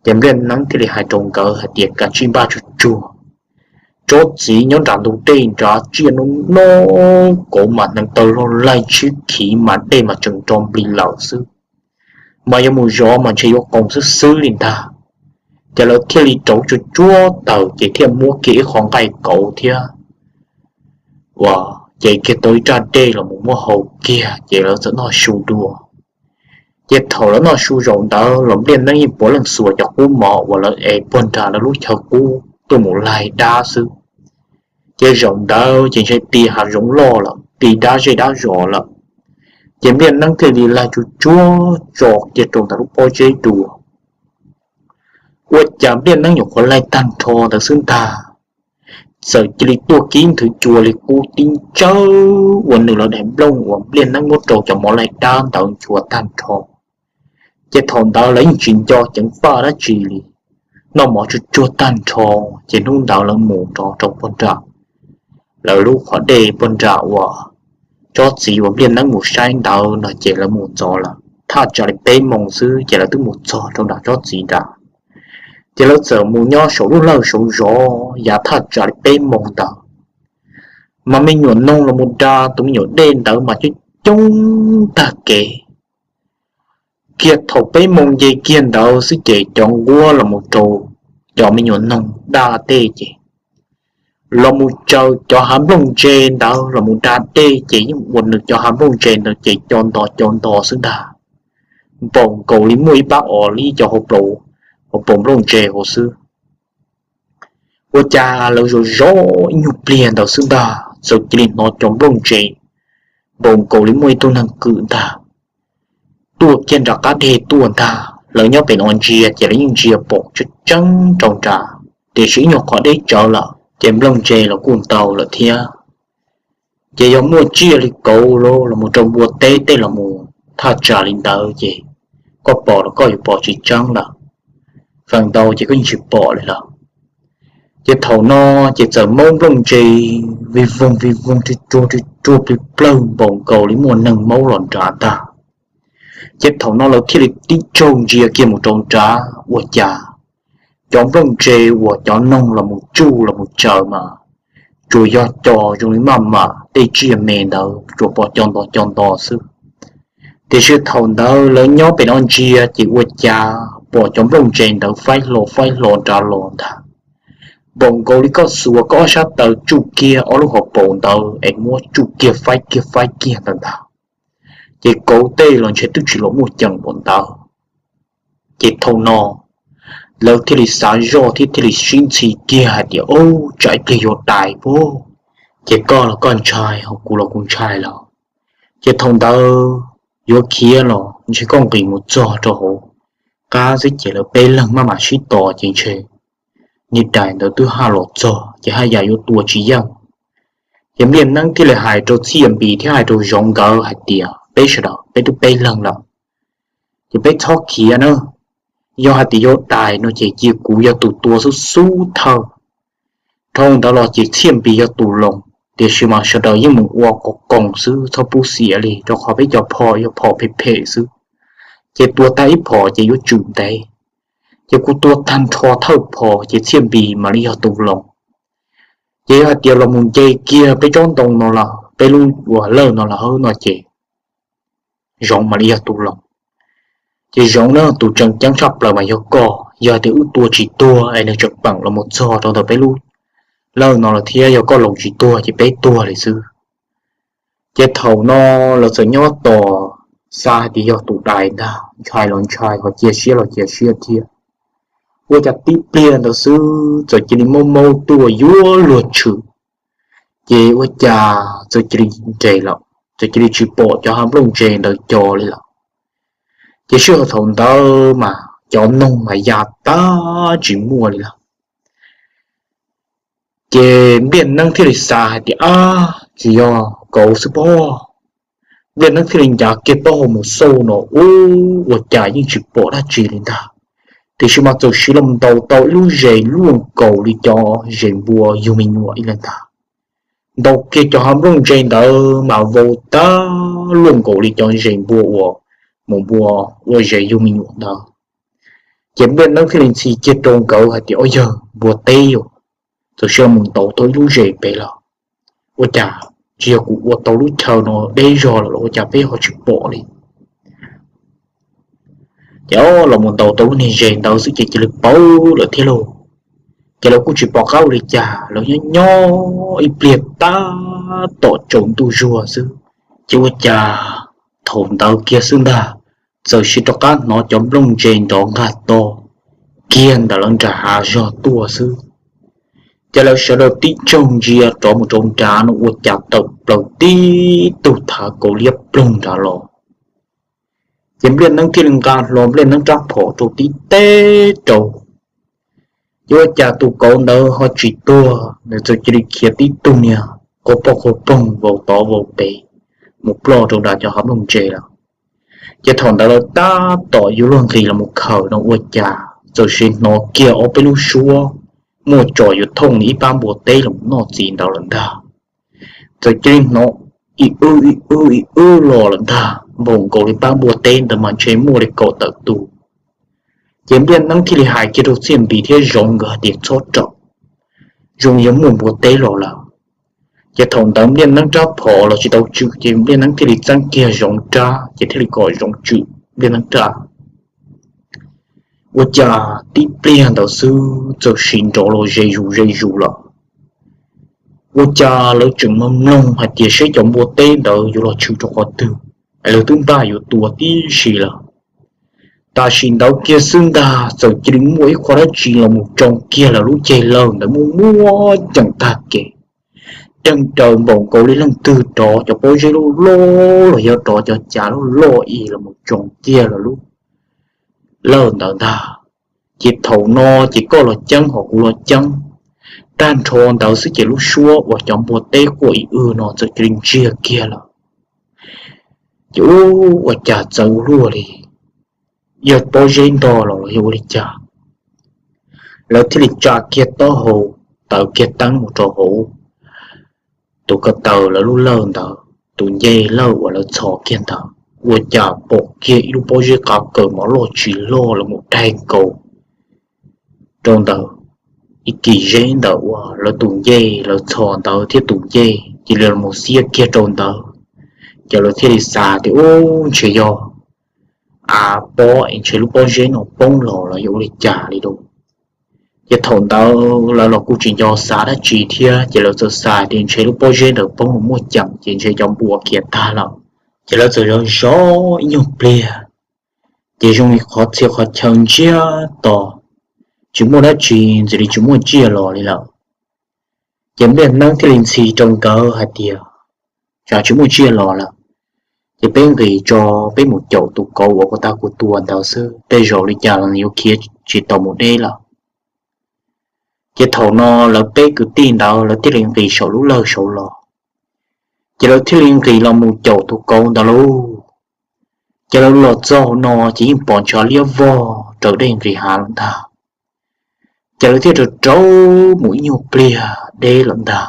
Ces Npliaj Neeb thiaj li hais rau nkawd hais tias, kav tsij npaj tsuag tsuag, tsob txiv nyob nram ntug dej nrad tsiaj noj noj kauv mas hneev taw log laij tshiab khiv mas dej mas tseem nro nplig lawm xwb, mas yuav mus zov mas ntshe yuav qoos xwb xwb li ntag. Ces lawv thiaj li rauv tsuag tsuag taws ces thiaj muab kiag ib qho nqaij kauv thiab ua, ces kiag tau ib raj dej los mus muab hau kiag ces lawv txawm noj su dua. Ces thaum lawv noj su zaum ntawd los Npliaj Neeb yeej puav leej xuas cov qub mov uas lawv ev puag nram lawv lub chaw qub tuaj mus laig dab xwb. Ces zaum ntawd ces ntshe ti hav zoov loj lawm, ti dab zej dab zos lawm. Ces Npliaj Neeb thiaj li laig tsuag tsuag tso kiag rau ntawm lub pob zeb dua. Ua cas Npliaj Neeb nyuam qhuav laig tag nrho ntawd xwb ntag, txawm cia li tuaj kib nthwv cua li qub tib ntsawj ua nws lawv daim nplooj uas Npliaj Neeb muab rau cov mov laig dab ntawd nchuav tag nrho. Ces thaum ntawd lawv yeej tsis nco ceev faj dab tsi li, noj mov tsuag tsuag tag nrho, ces hnub ntawd lawv mus rov rau puag nram lawv lub qhov dej puag nram uas tsob txiv uas Npliaj Neeb mus saib ntawd no ces lawv mus ntxov lawm, thaj tsam li peb moos xwb ces lawv twb mus txog rau nram tsob txiv nrad. Ces lawv txawm mus nyob saum lub lawj saud zov yav thaj tsam li peb moos ntawd, mas me nyuam noog los mus da tus me nyuam dej ntawd mas coob coob tag kev. Kiag thaum peb moos nce kiag ntawd xwb ces cov nquab los mus rau cov me nyuam noog da dej ces los mus tsaws cov hav nplooj ntse ntawd los mus da dej ces yeej ua nws cov hav nplooj ntse ntawd ces co nto co nto xwb ntag, npaum nkaus li muaj ib pab os li cov hauv paus nplooj ntse hauv xwb. Ua cas lawv zov zov ib nyuag pliag ntawd xwb ntag txawm cia li hnov cov nplooj ntse npaum nkaus li muaj ib tug neeg kwm ntag tuaj kiag nram qab deg tuaj ntag. Lawv nyob pem no ntsia ces lawv yeej ntsia pom tseeb tseeb rau nrad, tiam sis ib nyuag qhov deb tsawv lawm ces nplooj ntse los kuj ntau lawm thiab. Ces yog muaj tsiaj li kauv los mus rau npua teb tej los mus thaj tsam li ntawd ces koj pom los koj yuav pom tsis tseeb lawm, feem ntau ces koj yeej tsis pom li lawm. Ces thaum no ces txawm maub nplooj ntse vij voog vij voog rua rua rua rua plig plawg npaum nkaus li muaj neeg maub los nrad ntag. Ces thaum no lawv thiaj li tib tsaug ntsia kiag mus rau nrad ua cas cov nplooj ntse uas cov noog los mus tsuj los mus tsaws mas tsuas yog cov zoo li maj mam tej tsiaj me ntawd tsuas pom co nto co nto xwb. Tiam sis thaum ntawd lawv nyob pem no ntsia ces ua cas pom cov nplooj ntse ntawd faib hlo faib hlo nrad los ntag, npaum nkaus li koj xuas koj ob sab taw tsuj kiag ob lub hauv paus ntawd es muab tsuj kiag faib kiag faib kiag ntawd ntag. Ces kauv tej los ntshe twb tsis los muaj ceem npaum ntawd. Ces thaum no lawv thiaj li xav zoj thiab thiaj li sib ntxhi kiag hais tias, Ub, tsam ib pliag yuav dais puag. Ces koj los koj ntshai ho kuv los kuv ntshai lawm. Ces thaum ntawd yuav khiav los ntshe koj nqis mus txog rau hauv qab xwb ces lawv peb leeg maj mam sib tos ces ntshe niag dais ntawd twb haj los txog ces haj yam yuav tua tsis yeej. Ces Npliaj Neeb thiaj li hais rau Txhiaj Npis thiab hais rau Zoov nkawd hais tias, Peb sawv daws peb twb peb leeg lawm, ces peb txhob khiav na. Yog hais tias yuav dais no ces cia kuv yog tus tua xub xub thawj. Dhau ntawd los ces Txhiaj Npis yog tus loos, tiam sis mas sawv daws yeej mus ua qos qoos xwb txhob pub xiam li rau qhov peb cov phom yog phom phem phem xwb. Ces tua tag ib phom ces yuav tsum ntev. Ces kuv tua tag nrho thawj phom ces Txhiaj Npis mam li yog tus loos. Ces yog hais tias los mus nce kiag peb tsob ntoo no los peb lub uas lawj no los hauv no ces Zoov mam li yog tus loos. Ces Zoov na, tus tseem ceeb tshaj plaws mas yog koj, yog hais tias wb tua tsis tuag es nws tseem peem los mus txog rau ntawm peb lub lawj no los thiab yog koj loos tsis tuag ces peb tuag li xwb. Ces thaum no lawv txawm nyob tos, xav hais tias yog tus dais ntag, ntshai los ntshai ho cia siab los cia siab thiab. Ua cas tib pliag ntawd xwb txawm cia li maub maub tuaj yuav luag tshwm. Ces ua cas txawm cia li nres lawm, txawm cia li tsis pom cov hav nplooj ntse ntawd co li lawm. Ces sij hawm thaum ntawd mas cov noog mas ya tag tsis muaj li lawm. Ces Npliaj Neeb thiaj li xav hais tias, Ab, tsis yog kauv xwb pob. Npliaj Neeb thiaj li ncav kiag taub hau mus xauj no, ub, ua cas yeej tsis pom dab tsi li ntag. Tiam sis mas txawm siv los ntaus tau ib lub zes luaj nkaus li cov zes npua yug me nyuam ib leeg ntag. Ntaus kiag cov hav nplooj ntse ntawd mas vau tag luaj nkaus li cov zes npua uas mus npua ua zes yug me nyuam ntawd. Ces Npliaj Neeb thiaj li ntxhi kiag rau nkawd hais tias, Ob yawg, npua teb yom, txawm siv los ntaus tau ib lub zes pem lawm. Ua cas tsis yog kuv ua tau lub chaw no deb zog lawm los ua cas peb ho tsis pom li? Ces los mus ntaus tau lub niag zes ntawd xwb ces cia li pauv lawm thiab lauj. Ces lawv kuj tsis pom qab ua li cas, lawv nyob nyob ib pliag tab tom tsaus ntuj zuag xwb, ces ua cas thaum ntawd kiag xwb ntag, txawm siv rov qab hnov cov nplooj ntse nrov nqag to kiag ntawm lawv nram hav zog tuaj xwb. Ces lawv sawv daws tib tsaug ntsia rov mus rau nrad no ua cas tawm plaws tib tug thav kaus liab ploog nrad los. Ces Npliaj Neeb thiaj li nqa hlo Npliaj Neeb rab phom rau tib teb rau. Ces ua cas tus kauv ntawd ho tsis tuag, nws txawm cia li khiav tib tug niag quaj poj quaj poog vau tod vau pem mus ploj rau nram cov hav nplooj ntse lawm. Ces thaum ntawd lawv tab tom yuav luag nqis los mus khawm no ua cas txawm sim hnov kiag ob peb lub suab muaj tsom yuav thooj li ib pab npua teb los noj txiv ntawd lawm ntag. Txawm cia li hnov ib wb ib wb ib wb los lawm ntag, npaum nkaus li pab npua teb ntawd mas ntshe muaj li kaum tawm tus. Ces Npliaj Neeb thiaj li hais kiag rau Txhiaj Npis thiab Zoov nkawd hais tias, Txhob rawm, zoo yog muaj npua teb los lawm. Ces thaum ntawd Npliaj Neeb rab phom los tsis tau tswm, ces Npliaj Neeb thiaj li txeeb kiag Zoov rab, ces thiaj li kom Zoov tswm Npliaj Neeb rab. Ua cas tib pliag ntawd xwb txawm sim nrov los ze zus ze zus lawm. Ua cas lawv tseem mloog mloog hais tias seb cov npua teb ntawd yuav los tshwm rau qhov twg, es lawv twb npaj yuav tua tib si lawm. Tam sim ntawd kiag xwb ntag txawm cia li muaj ib qho dab tsi los mus tsoo kiag lawv lub ceg lawj ntawd muaj muaj ceem tag kev, ceeb raws npaum nkaus li leej twg rov cov pob zeb loj loj los yog rov cov cav loj loj ib los mus tsoo kiag lawv lub lawj ntawd ntag. Ces thaum no ces koj los ceeb ho kuv los ceeb, Tag nrho ntawd xwb ces lub suab uas cov npua teb quaj ib w no txawm cia li ntsiag kiag lawm. Ces ub, ua cas txawv ua luaj li, yog pob zeb ntog los los yog ua li cas? Lawv thiaj li tsa kiag taub hau, taws kiag teeb mus rau hauv tus ko taw lawv lub lawj ntawd, tus ncej lawj uas lawv txhos kiag ntawd, ua cas pom kiag ib lub pob zeb qav kaws mov loj tsis loj los mus daig nkaus rau ntawd. Ib kis zeb ntawm uas lawv tus ncej lawv txhos ntawd thiab tus ncej cia li los xiab kiag rau ntawd. Ces lawv thiaj li xav tias ub, ntshe yog av pob es ntshe lub pob zeb no poob los los yog ua li cas li lauj. Ces thaum ntawd lawv los kuj tsis nco xav dab tsi thiab, ces lawv txawm xav tias ntshe lub pob zeb ntawd poob los muaj ceem ces ntshe cov npua khiav tag lawm. Ces lawv txawm zov zov ib nyuag pliag, ces zoo li qhov txhia qhov chaw ntsiag to, tsis muaj dab tsi, ntxim li tsis muaj tsiaj los li lawm. Ces Npliaj Neeb thiaj li ntxhi rau nkawd hais tias, tsam tsis muaj tsiaj los lawm, ces peb nqis tso, peb mus caum tus kauv uas kuv tag kuv tua ntawd xwb, tej zaum li cas los yuav khiav tsis tau mus deb lawm. Ces thaum no lawv peb kwv tij ntawd lawv thiaj li nqis saum lub lawj saud los. Ces lawv thiaj li nqis los mus caum tus kauv ntawd lauj. Ces lawv los txog no ces yeej pom ntshav liab vog raws dej nqis hav lawm ntag. Ces lawv thiaj rau rau mus ib nyuag pliag deb lawm ntag.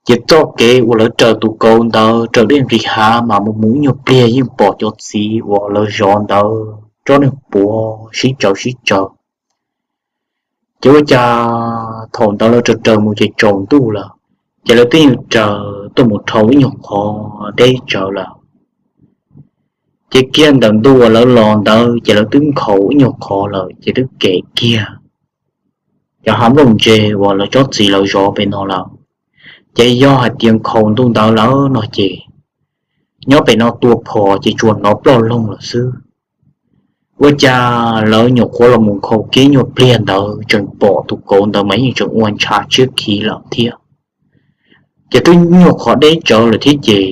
Ces txoj kev uas lawv raws tus kauv ntawd raws dej nqis hav mas mus mus ib nyuag pliag yeej pom cov txiv uas lawv zov ntawd tsob neeg puav sib tsaws sib tsaws. Ces ua cas thaum ntawd lawv raws raws mus ces tsaus ntuj lawm, ces lawv twb yeej raws tuaj mus dhau ib nyuag qhov deb tsawv lawm. Ces kiag ntawm ntu uas lawv los ntawd ces lawv twb nkhaus ib nyuag qhov lawm ces twb kem kiag cov hav nplooj ntse uas lawv tsob txiv lawv zov pem no lawm. Ces yog hais tias nkhaus ntu ntawd lawm no ces nyob pem no tua phom ces tsuas hnov ploj loog lawm xwb. Ua cas lawv nyuam qhuav los mus nkhaus kiag nyuag pliag ntawd tseem pom tus kauv ntawd mas yeej tseem ua ntshav tshiab khiv lawm thiab. Ces twb nyuag qhov deb tsawv lawm thiab ces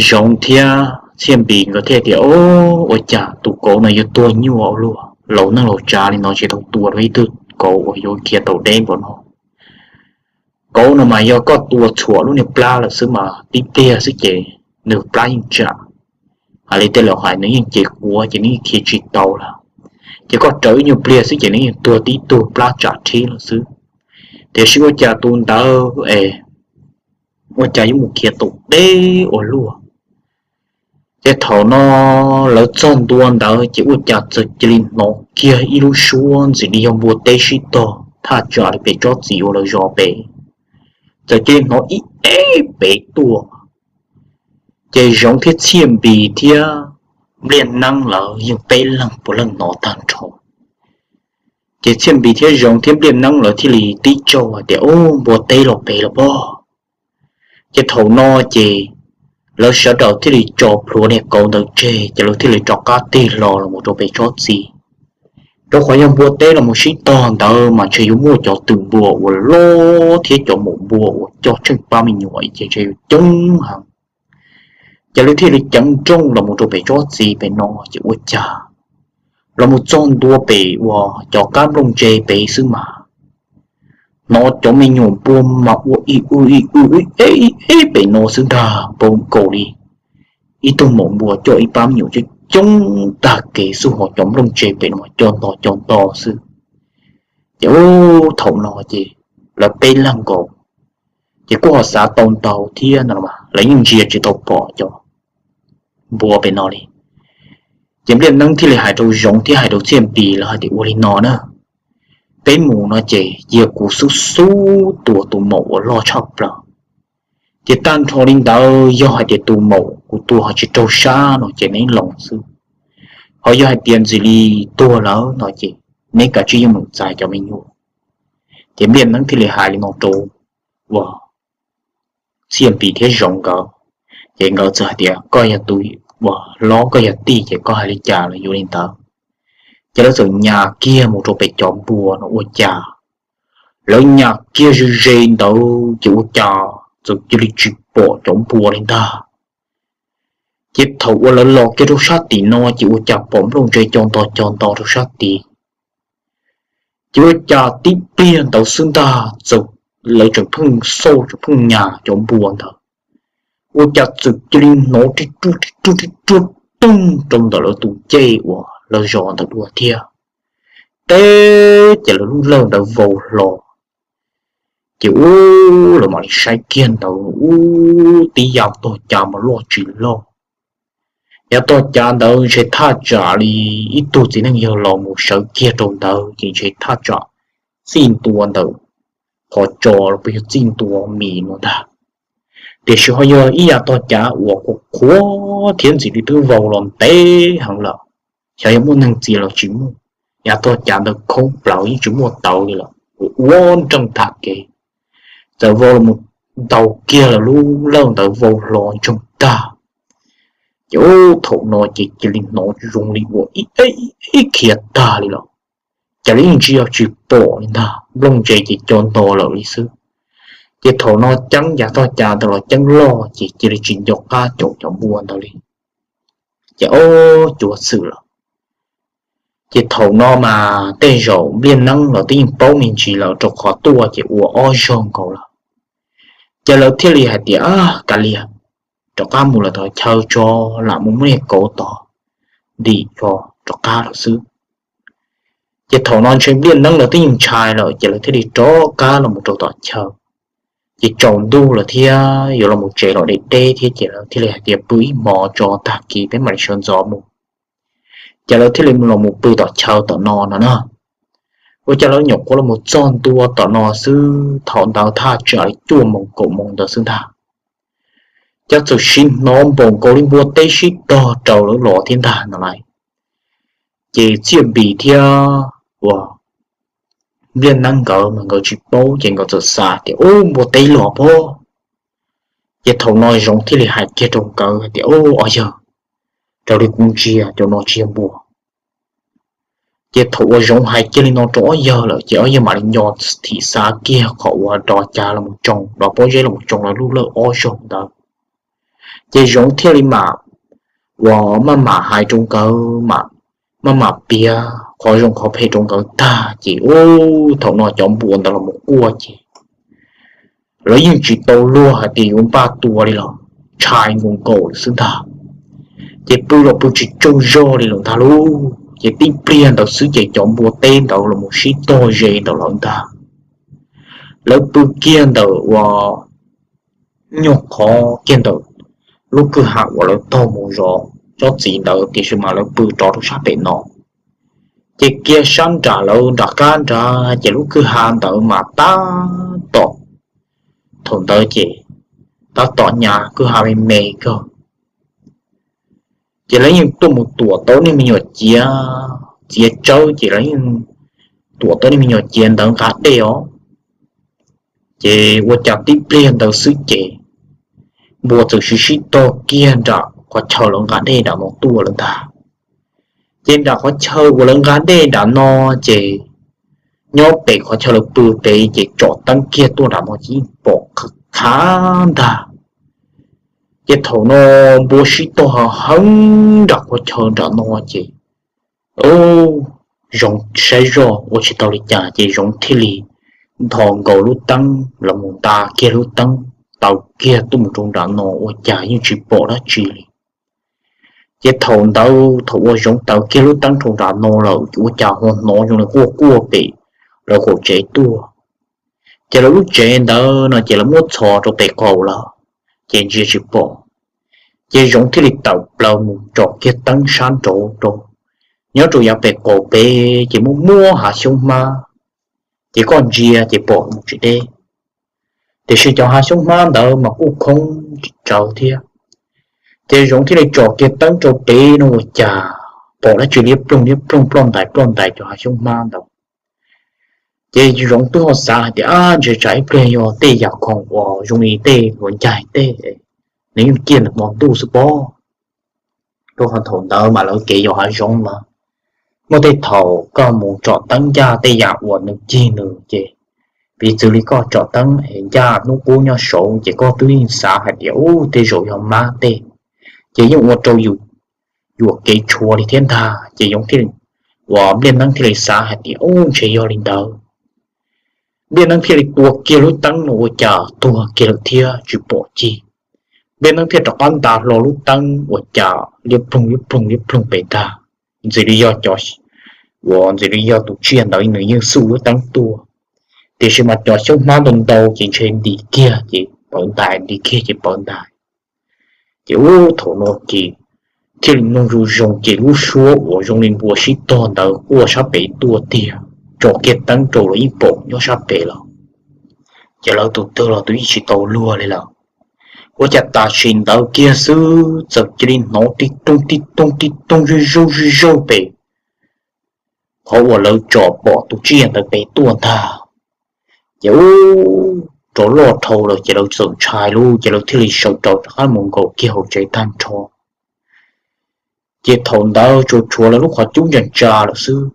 Zoov thiab Txhiaj Npis nkawd thiaj tias, O, ua cas tus kauv no yuav tuag nyuaj ua luaj, laus neej laus tsav li no tsis tau tua dua ib tug kauv uas yuav khiav tau deb npaum no. Kauv no mas yog koj tua txhuam lub niag plab lawm xwb mas tib pliag xwb ces nws plab yeej tsam. Hais li tej laus hais nws yeej ces quav ces nws yeej khiav tsis tau lawm. Ces koj raws ib nyuag pliag xwb ces nws yeej tuag tib tug plab tsam rhib lawm xwb. Tiam sis ua cas tus ntawd es ua cas yuav mus khiav tau deb ua luaj. Ces thaum no lawv txog ntua ntawd ces ua cas txawm cia li hnov kiag ib lub suab ntxim li yog npua teb sib tog thaj tsam li pem tsob txiv uas lawv zov pem. Txawm cia li hnov ib eb pem tuaj. Ces Zoov thiab Txhiaj Npis thiab Npliaj Neeb lawv yeej peb leeg puav leej hnov tag nrho. Ces Txhiaj Npis thiab Zoov thiab Npliaj Neeb lawv thiaj li tib tsaug hais tias, O, npua teb los pem los pob. Ces thaum no ces lawv sawv daws thiaj li tso plhuav niag kauv ntawd tseg ces lawv thiaj li rov qab tig hlo los mus rau pem tsob txiv. Rau qhov yog npua teb los mus sib tog ntawd mas ntshe yuav muaj cov twm npua uas loj thiab cov maum npua uas coj tsheej pab me nyuam ces ntshe yuav coob heev. Ces lawv thiaj li ceev nrooj los mus rau pem tsob txiv pem no ces ua cas los mus txog ntua pem uas cov qab nplooj ntse pem xwb mas hnov cov me nyuam npua mas ua ib w ib w ib eb ib eb pem no xwb ntag, npau nkaus li ib tug maum npua coj ib pab me nyuam coob coob tag kev xwb, ho cov nplooj ntse pem no mas co nto co nto xwb. Ces thaum no ces lawv peb leeg nkaus ces kuj ho xav tau ntau thiab no mas lawv yeej ntsia tsis tau pom cov npua pem no li. Ces Npliaj Neeb thiaj li hais rau Zoov thiab hais rau Txhiaj Npis lawv hais tias, Ua li no na, peb mus no ces cia kuv xub xub tua tus maum uas loj tshaj plaws. Ces tag nrho li ntawd yog hais tias tus maum kuv tua ho tsis raug sab no ces neb los xwb. Ho yog hais tias ntxim li tuag lawm no ces neb kav tsij yeej meem txais cov me nyuam. Ces Npliaj Neeb thiaj li hais li no rau uas Txhiaj Npis thiab Zoov nkawd. Ces nkawd txawm hais tias, Koj yog tus uas hlob, koj yog tij ces koj hais li cas los yuav li ntawd. Ces lawv txawm nyas kiag mus rau pem cov npua no ua cas lawv nyas kiag ze ze ntawd ces ua cas txawm cia li tsis pom cov npua li ntag. Ces thaum uas lawv los kiag rau sab tim no ces ua cas pom nplooj ntse co nto co nto rau sab tid. Ces ua cas tib pliag ntawd xwb ntag, lawv tseem pheej xauj tseem pheej nyas cov npua ntawd, ua cas txawm cia li hnov rib ruj rib ruj rib ruj toog rau ntawm lawv tus ncej uas lawv zov ntawd dua thiab. Teb ces lawv lub lawj ntawd vau hlo. Ces ub, lawv mam li saib kiag ntawd, ub, tib yav tog cav mas loj tsis loj. Yav tog cav ntawd ntshe thaj tsam li ib tug txiv neej yawg los mus sawv kiag rau ntawd ces ntshe thaj tsam txij ntua ntawm qhov tso los puas yog txij ntua mis no ntag. Tiam sis ho yog ib yav tog cav uas qhuav qhuav thiab ntxim li twb vau los ntev heev lawm, xyov yog muaj neeg txiav los tsis muaj. Yav tog cav ntawd khoob plaws yeej tsis muaj tawv li lawm, ua nreej tham kev, txawm vau los ntaus kiag lawv lub lawj ntawd vau hlo ntsoog tag. Ces ub, thaum no ces cia li hnov zoo li ua ib khiav tag li lawm, cas li yeej tsis yog tsis pom li ntag, nplooj ntse ces co nto lawm li xwb. Ces thaum no ceeb yav tog cav ntawd los ceeb loj ces cia li tsis nco qab caum cov npua ntawd li. Ces ob cuav xwm lawm. Ces thaum no mas tej zaum npliaj neeb los twb yeej paub me ntsis lawm rau qhov tuaj ces ua ob zaug nkaus lawm. Ces lawv thiaj li hais tias, kav liam, rov qab mus lawm tom chaw tso, lam mus muab niag kauv tod ntim tso rov qab lawm xwb. Ces thaum no ntshe npliaj neeb lawv twb yeej ntshai lawm ces lawv thiaj li rov qab los mus rau tom chaw. Ces tsaus ntuj lawm thiab yuav los mus tsev los deb deb thiab ces lawv thiaj li hais tias pw ib hmos tso, tag kis peb mam li sawv ntxov mus. Ces lawv thiaj li los mus pw tom chaw tom no no na. Ua cas lawv nyuam qhuav los mus txog ntua tom no xwb, thaum ntawd thaj tsam li cuaj moos kaum moos ntawd xwb ntag, cas txawm sim hnov npaum nkaus li npua teb sib tog raws lawv los thiab ntag no lauj. Ces Txiaj Npis thiab uas npliaj neeb nkawd mas nkawd tsis paub ces nkawd txawm xav tias ub, npua teb los pob. Ces thaum no Zoov thiaj li hais kiag rau nkawd hais tias ub, ob yawg, raws li kuv ntsia cov no tsis yog npua. Ces thaum uas Zoov hais kiag li no rau ob yawg lawm ces ob yawg mam li nco thim xav kiag qhov uas dov cav los mus tsoo, dov pob zeb los mus tsoo lawv lub lawj ob zaug ntawd. Ces Zoov thiaj li mam uas maj mam hais rau nkawd, maj mam piav qhov zoo qhov phem rau nkawd tag ces ub, thaum no cov npua ntawd los mus quaj ces lawv yeej tsis tau luag hais tias yuav npaj tua li los ntshai nkaus nkaus lawm xwb ntag. Ces pw los pw tsis tsaug zog li lawm ntag lauj. Ces tib pliag ntawd xwb ces cov npua teb ntawd los mus sib tog ze ntawm lawv ntag. Lawv pw kiag ntawm uas nyuag qhov kiag ntawm lub kwj ha uas lawv taug mus zov tsob txiv ntawd tiam sis mas lawv pw rov rau sab pem no. Ces kiag sab nram lawv nram qab nrad ces lub kwj ha ntawd mas tab tom, thaum ntawd ces tab tom nyas kwj ha me me kawg. Ces lawv yeej tuaj mus tuam tau niag me nyuam ciav, txiav tsawb ces lawv yeej tuam tau niag me nyuam ciav ntawd nqa dej os. Ces ua cas tib pliag ntawd xwb ces npua txawm sib sib tog kiag nram qhov chaw lawv nqa dej nram no tuaj lawm ntag. Ces nram qhov chaw uas lawv nqa dej nram no ces nyob pem qhov chaw lawv pw pem ces tsom teeb kiag tuaj nram no ces yeej pom qhov qhav ntag. Ces thaum no npua sib tog heev nram qhov chaw nram no ces Zoov saib zoj ua tsis tau li cas ces Zoov thiaj li nthos nkaus lub teeb los mus nta kiag lub teeb, taws kiag tuaj mus rau nram no ua cas yeej tsis pom dab tsi li. Ces thaum ntawd thaum uas Zoov taws kiag lub teeb rau nram no lawm ua cas ho hnov zoo li quaj quaj pem lawv qaum tsev tuaj. Ces lawv lub tsev ntawd no ces lawv muab txhos rau pem qaum lawm, ces ntsia tsis pom. Ces Zoov thiaj li tawm plaws mus tsom kiag teeb sab nraud rau, nyob rau yav pem qaum pem ces muaj muaj hav xyoob hmab, ces koj ntsia ces pom mus tsis deb. Tiam sis cov hav xyoob hmab ntawd mas kuj khoob tsawv thiab. Ces Zoov thiaj li tsom kiag teeb rau pem no ua cas pom dab tsi liab ploog liab ploog ploj ntais ploj ntais cov hav xyoob hmab ntawd. Ces Zoov twb ho xav hais tias ab, ntshe tsam ib pliag yog tej yam khoom uas zoo li tej hluas ncaig tej, nws yeej ciaj ntawm hmo ntuj xwb pob. Rau qhov thaum ntawd mas lawv kev yos hav zoov mas muaj tej thaum koj mus tsom teeb ncaj tej yam uas nws cig nws ces piv txwv li koj tsom teeb es ncaj hnub qub nyob saud ces koj twb yeej xav hais tias ub, tej zaum yog mab tej, ces yeej ua rau yus yuam kev tshua li thiab ntag. Ces Zoov thiaj li uas Npliaj Neeb thiaj li xav hais tias, Ub, ntshe yog li ntawd. Npliaj Neeb thiaj li tua kiag lub teeb no ua cas tuag kiag lawm thiab tsis pom ci. Npliaj Neeb thiaj rov qab nta hlo lub teeb ua cas liab ploog liab ploog liab ploog pem ntag. Ntxim li yog cov, uas ntxim li yog tus tsiaj ntawd nws yeej xuj lub teeb tuaj. Tiam sis mas cov xyoob hmab ntau ntau ces ntshe ntim kiag ces pawv ntais, ntim kiag ces pawv ntais. Ces ub, thaum no ces thiaj li mloog zoo zoo ces lub suab uas zoo li npua sib tog ntawd quaj sab pem tuaj tiag, tso kiag teeb rau los yeej pom nyob sab pem lawm. Ces lawv tus twg los tus yeej tsis tau luag li lawm. Ua cas tam sim ntawd kiag xwb txawm cia li hnov tib toog tib toog tib toog zuj zuj zuj zuj pem qhov uas lawv tsom pom tus tsiaj ntawd pem tuaj ntag. Ces ub, rov loj dhau lawm ces lawv txawm ntshai lauj, ces lawv thiaj li sawv rov qab mus nkaum kiag hauv tsev tag nrho. Ces thaum ntawd tsuas tshuav lawv lub qhov cub ntsa ntsa lawm xwb.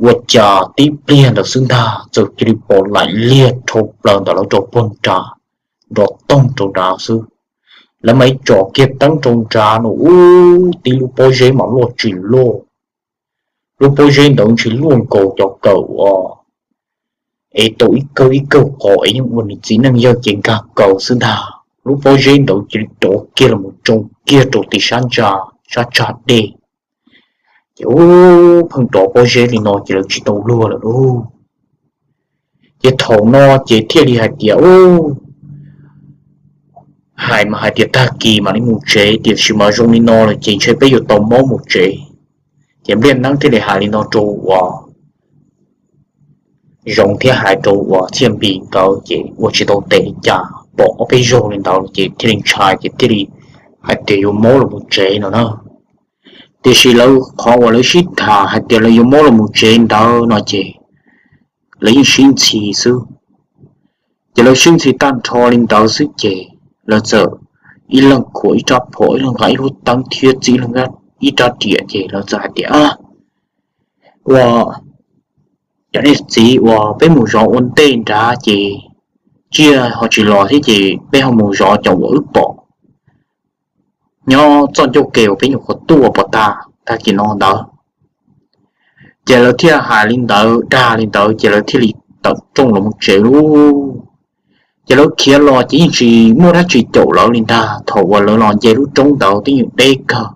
Ua cas tib pliag ntawd xwb ntag txawm cia li pom laim liag dhau plaws ntawm lawv rau puag nrad, nrov toog rau nrad xwb. Lawv mam li tsom kiag teeb rau nrad no ub, tib lub pob zeb mas luaj tsis luaj. Lub pob zeb ntawd ntshe luaj nkaus cov kawm uas ev tau ib kawm ib kawm qos es yeej ua nws txiv neej yawg ces nkag kaus xwb ntag. Lub pob zeb ntawd cia li rov kiag los mus tsoo kiag rau tim sab ntsa, sab tsag dej. Ces ub, pheej rov pob zeb li no ces lawv tsis tau luag lawm lauj. Ces thaum no ces thiaj li hais tias, Ub, hais mas hais tias tag kis mam li mus tsev, tiam sis mas zoo li no lawm ces ntshe peb yuav tau maub mus tsev. Ces Npliaj Neeb thiaj li hais li no rau uas Zoov thiab hais rau uas Txhiaj Npis nkawd ces ua tsis tau tes li cas, pom ob peb zaug li ntawd ces thiaj li ntshai ces thiaj li hais tias yuav maub los mus tsev no na. Tiam sis lawv qhov uas lawv sib tham hais tias lawv yuav maub los mus tsev ntawd no ces lawv yeej sib ntxhi xwb. Ces lawv sib ntxhi tag nrho li ntawd xwb ces lawv txawm ib leeg khuam ib rab phom, ib leeg nqa ib lub teeb thiab txib ib leeg ib rab riam ces lawv txawm hais tias, Ua, cov niam txiv, uas peb mus zov ua ntej nrad ces tsiaj ho tsis los thiab ces peb ho mus zov cov uas wb pom nyob txoj ncauj ke uas peb nyuam qhuav tuaj pov tag tag kis no ntawd. Ces lawv thiaj hais li ntawd, dag li ntawd ces lawv thiaj li tawm rooj los mus tsev lauj. Ces lawv khiav los ces yeej tsis muaj dab tsi caum lawv li ntag. Thaum uas lawv los nce lub roob ntawd twb yeej deb kawg,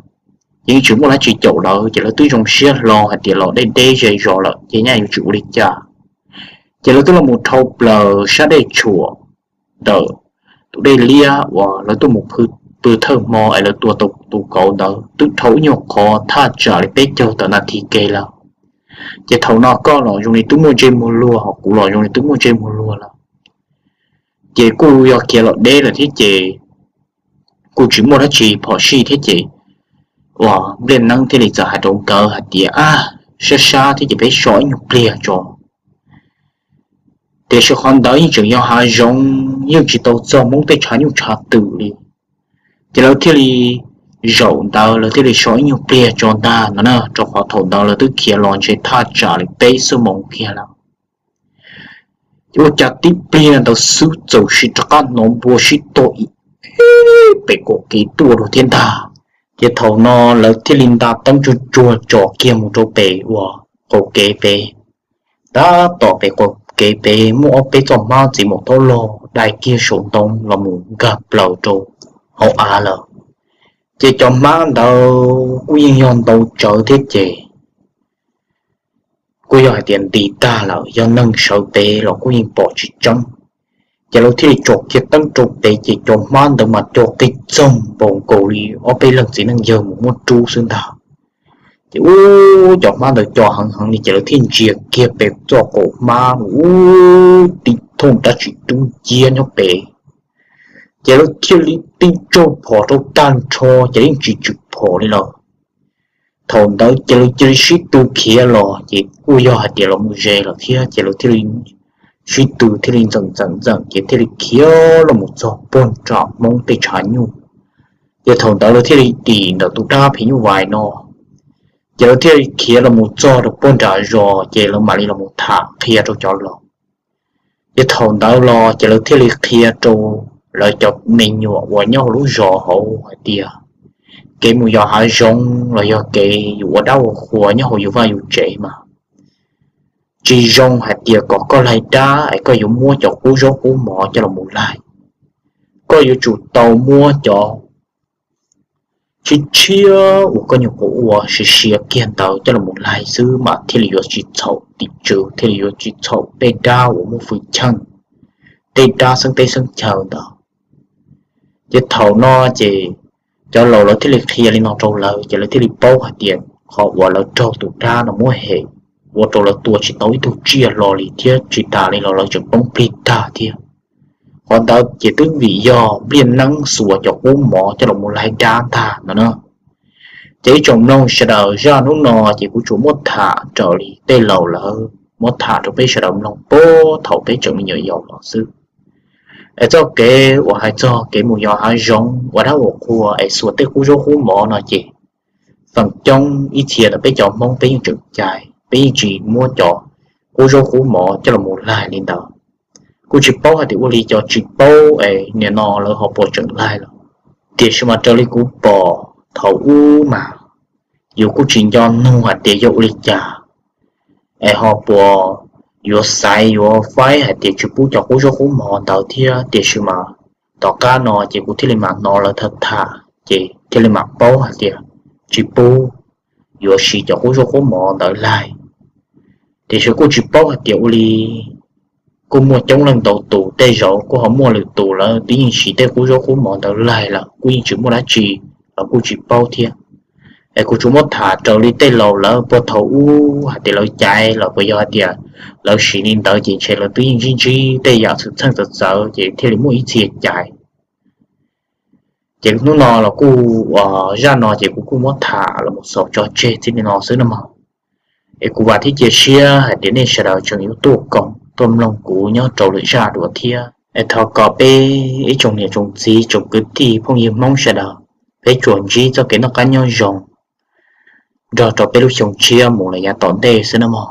ces yeej tsis muaj dab tsi caum lawv ces lawv twb zoo siab hlo hais tias los deb deb ze zos lawm ces nyaj yuav tsis ua li cas. Ces lawv twb los mus dhau plaws sab dej tshuam ntawm tus dej liab uas lawv tuaj mus pw thawj hmo es lawv tua tau tus kauv ntawd twb dhau ib nyuag qhov thaj tsam li peb caug tawm nas this ke lawm. Ces thaum no koj los zoo li twb muaj ntsej muag luag, ho kuv los zoo li twb muaj ntsej muag luag lawm. Ces kuj yog khiav los deb lawm thiab ces kuj tsis muaj dab tsi phom sij thiab ces uas Npliaj Neeb thiaj li txawm hais rau nkawd hais tias, Ab, sab sab thiab ces peb so ib nyuag pliag tso. Tiam sis qhov ntawd yeej tseem yog hav zoov, yeej tsis tau txog Hmoob tej tshav nyuj tshav twm li. Ces lawv thiaj li, zaum ntawd lawv thiaj li so ib nyuag pliag tso ntag no na, rau qhov thaum ntawd lawv twb khiav los ntshe thaj tsam li peb xuab moos kiag lawm. Ces ua cas tib pliag ntawd xwb txawm sim rov qab hnov npua sib tog ib pem qaum kev tuaj dua thiab ntag. Ces thaum no lawv thiaj li nta teeb tsuag tsuag tsom kiag mus rau pem uas qaum kev pem. Tab tom pem qaum kev pem muaj ob peb txoj hmab txiv maum taub log dai kiag saum ntoo los mus nkag plaws rau hauv av lawm. Ces cov hmab ntawd kuj yeej yog ntau tsawv thiab ces kuj yog hais tias nti tag lawm, yog neeg sawv pem los kuj yeej pom tsis tseeb. Ces lawv thiaj li tsom kiag teeb rau pem ces cov hmab ntawd mas co qig txoog npaum nkaus li ob peb leeg txiv neej yawg mus muab rub xwb ntag. Ces ub, cov hmab ntawd co heev heev li ces lawv thiaj ntsia kiag pem txoj qaum hmab ub, tib thooj dab tsi dub nciab nyob pem. Ces lawv thiaj li tib tsaug phom rau tag nrho ces yeej tsis tswm phom li lawm. Thaum ntawd ces lawv cia li sib tw khiav los ces kuj yog hais tias los mus ze lawm thiab ces lawv thiaj li sib tw thiaj li ntxeem ntxeem ntxeem ces thiaj li khiav los mus txog puag nram Hmoob tej tshav nyuj. Ces thaum ntawd lawv thiaj li dim ntawm tus dab phim nyuj vais no, ces lawv thiaj li khiav los mus txog rau puag nram zos ces lawv mam li los mus tham qhia rau cov laus. Ces thaum ntawd los ces lawv thiaj li qhia rau lawv cov me nyuam uas nyob hauv lub zos hauv hais tias, kev mus yos hav zoov los yog kev yus ua dab ua qhua nyob hauv yus vaj yus tsev mas tsis zoo hais tias kom koj laig dab es koj yuav muab cov qub zaub qub mov coj los mus laig. Koj yuav tsum tau muab cov tshiab tshiab uas koj nyuam qhuav ua siav siav kiag ntawd coj los mus laig xwb mas thiaj li yuav tsis txhaum tim tswv, thiaj li yuav tsis txhaum tej dab uas muaj hwj chim, tej dab xeeb teb xeeb chaw ntawd. Ces thaum no ces cov laus lawv thiaj li qhia li no rau lawv, ces lawv thiaj li paub hais tias qhov uas lawv raug tus dab no muab hem ua rau lawv tua tsis tau ib tug tsiaj hlo li thiab tsis tas li los lawv tseem poob plig tag thiab. Qhov ntawd ces twb vim yog nplij neeb xuas cov qub mov coj los mus laig dab ntag no na. Ces ib tsoom mloog sawv daws, zaj hnub no ces kuv tsuas muab tham raws li tej laus lawv muab tham rau peb sawv daws mloog puag thaum peb tseem me nyuam yaus los xwb. Es txoj kev uas hais txog kev mus yos hav zoov ua dab ua qhua es xuas tej qub zaub qub mov no ces feem coob ib txhia ntawm peb cov Hmoob peb yeej tseem cai, peb yeej tsis muab cov qub zaub qub mov coj los mus laig li ntawd. Kuj tsis paub hais tias ua li cov tsis paub es nim no lawv ho puas tseem laig lawm. Tiam sis mas raws li kuv pom thaum ub mas yus kuj tsis nco nug hais tias yog ua li cas es ho puas yuav xaiv yuav faib hais tias tsis pub cov qub zaub qub mov ntawd thiab. Tiam sis mas tom qab no ces kuv thiaj li mam hnov lawv tham tham ces thiaj li mam paub hais tias tsis pub yuav siv cov qub zaub qub mov ntawd laig. Tiam sis kuj tsis paub hais tias ua li kuj muaj coob leej ntau tus, tej zaum kuj ho muaj lwm tus lawv twb yeej siv tej qub zaub qub mov ntawd laig lawm kuj yeej tsis muaj dab tsi, los kuj tsis paub thiab. Es kuv tsuas muab tham raws li tej laus lawv puag thaum ub hais tias lawv caiv los puas yog hais tias lawv siv li ntawd ces ntshe lawv twb yeej ntsib ntsib tej yam xwm txheej txawv txawv ces thiaj li muaj ib txhia caiv. Ces hnub no los kuj, zaj no ces kuv kuj muab tham los mus xaus tso tseg txij li no xwb no mog. Es kuv vam thiab cia siab hais tias nej sawv daws tseem yuav tuaj koom tuaj mloog kuv nyob rau lwm zaj dua thiab. Es thov kom peb ib tsoom niam tsoom txiv tsoom kwv tij phooj ywg Hmoob sawv daws, peb tsuas ntsib txoj kev noj qab nyob zoo nrog rau peb lub xyoo tshiab mus los yav tom ntej xwb no mog.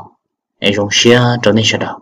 Es zoo siab rau nej sawv daws.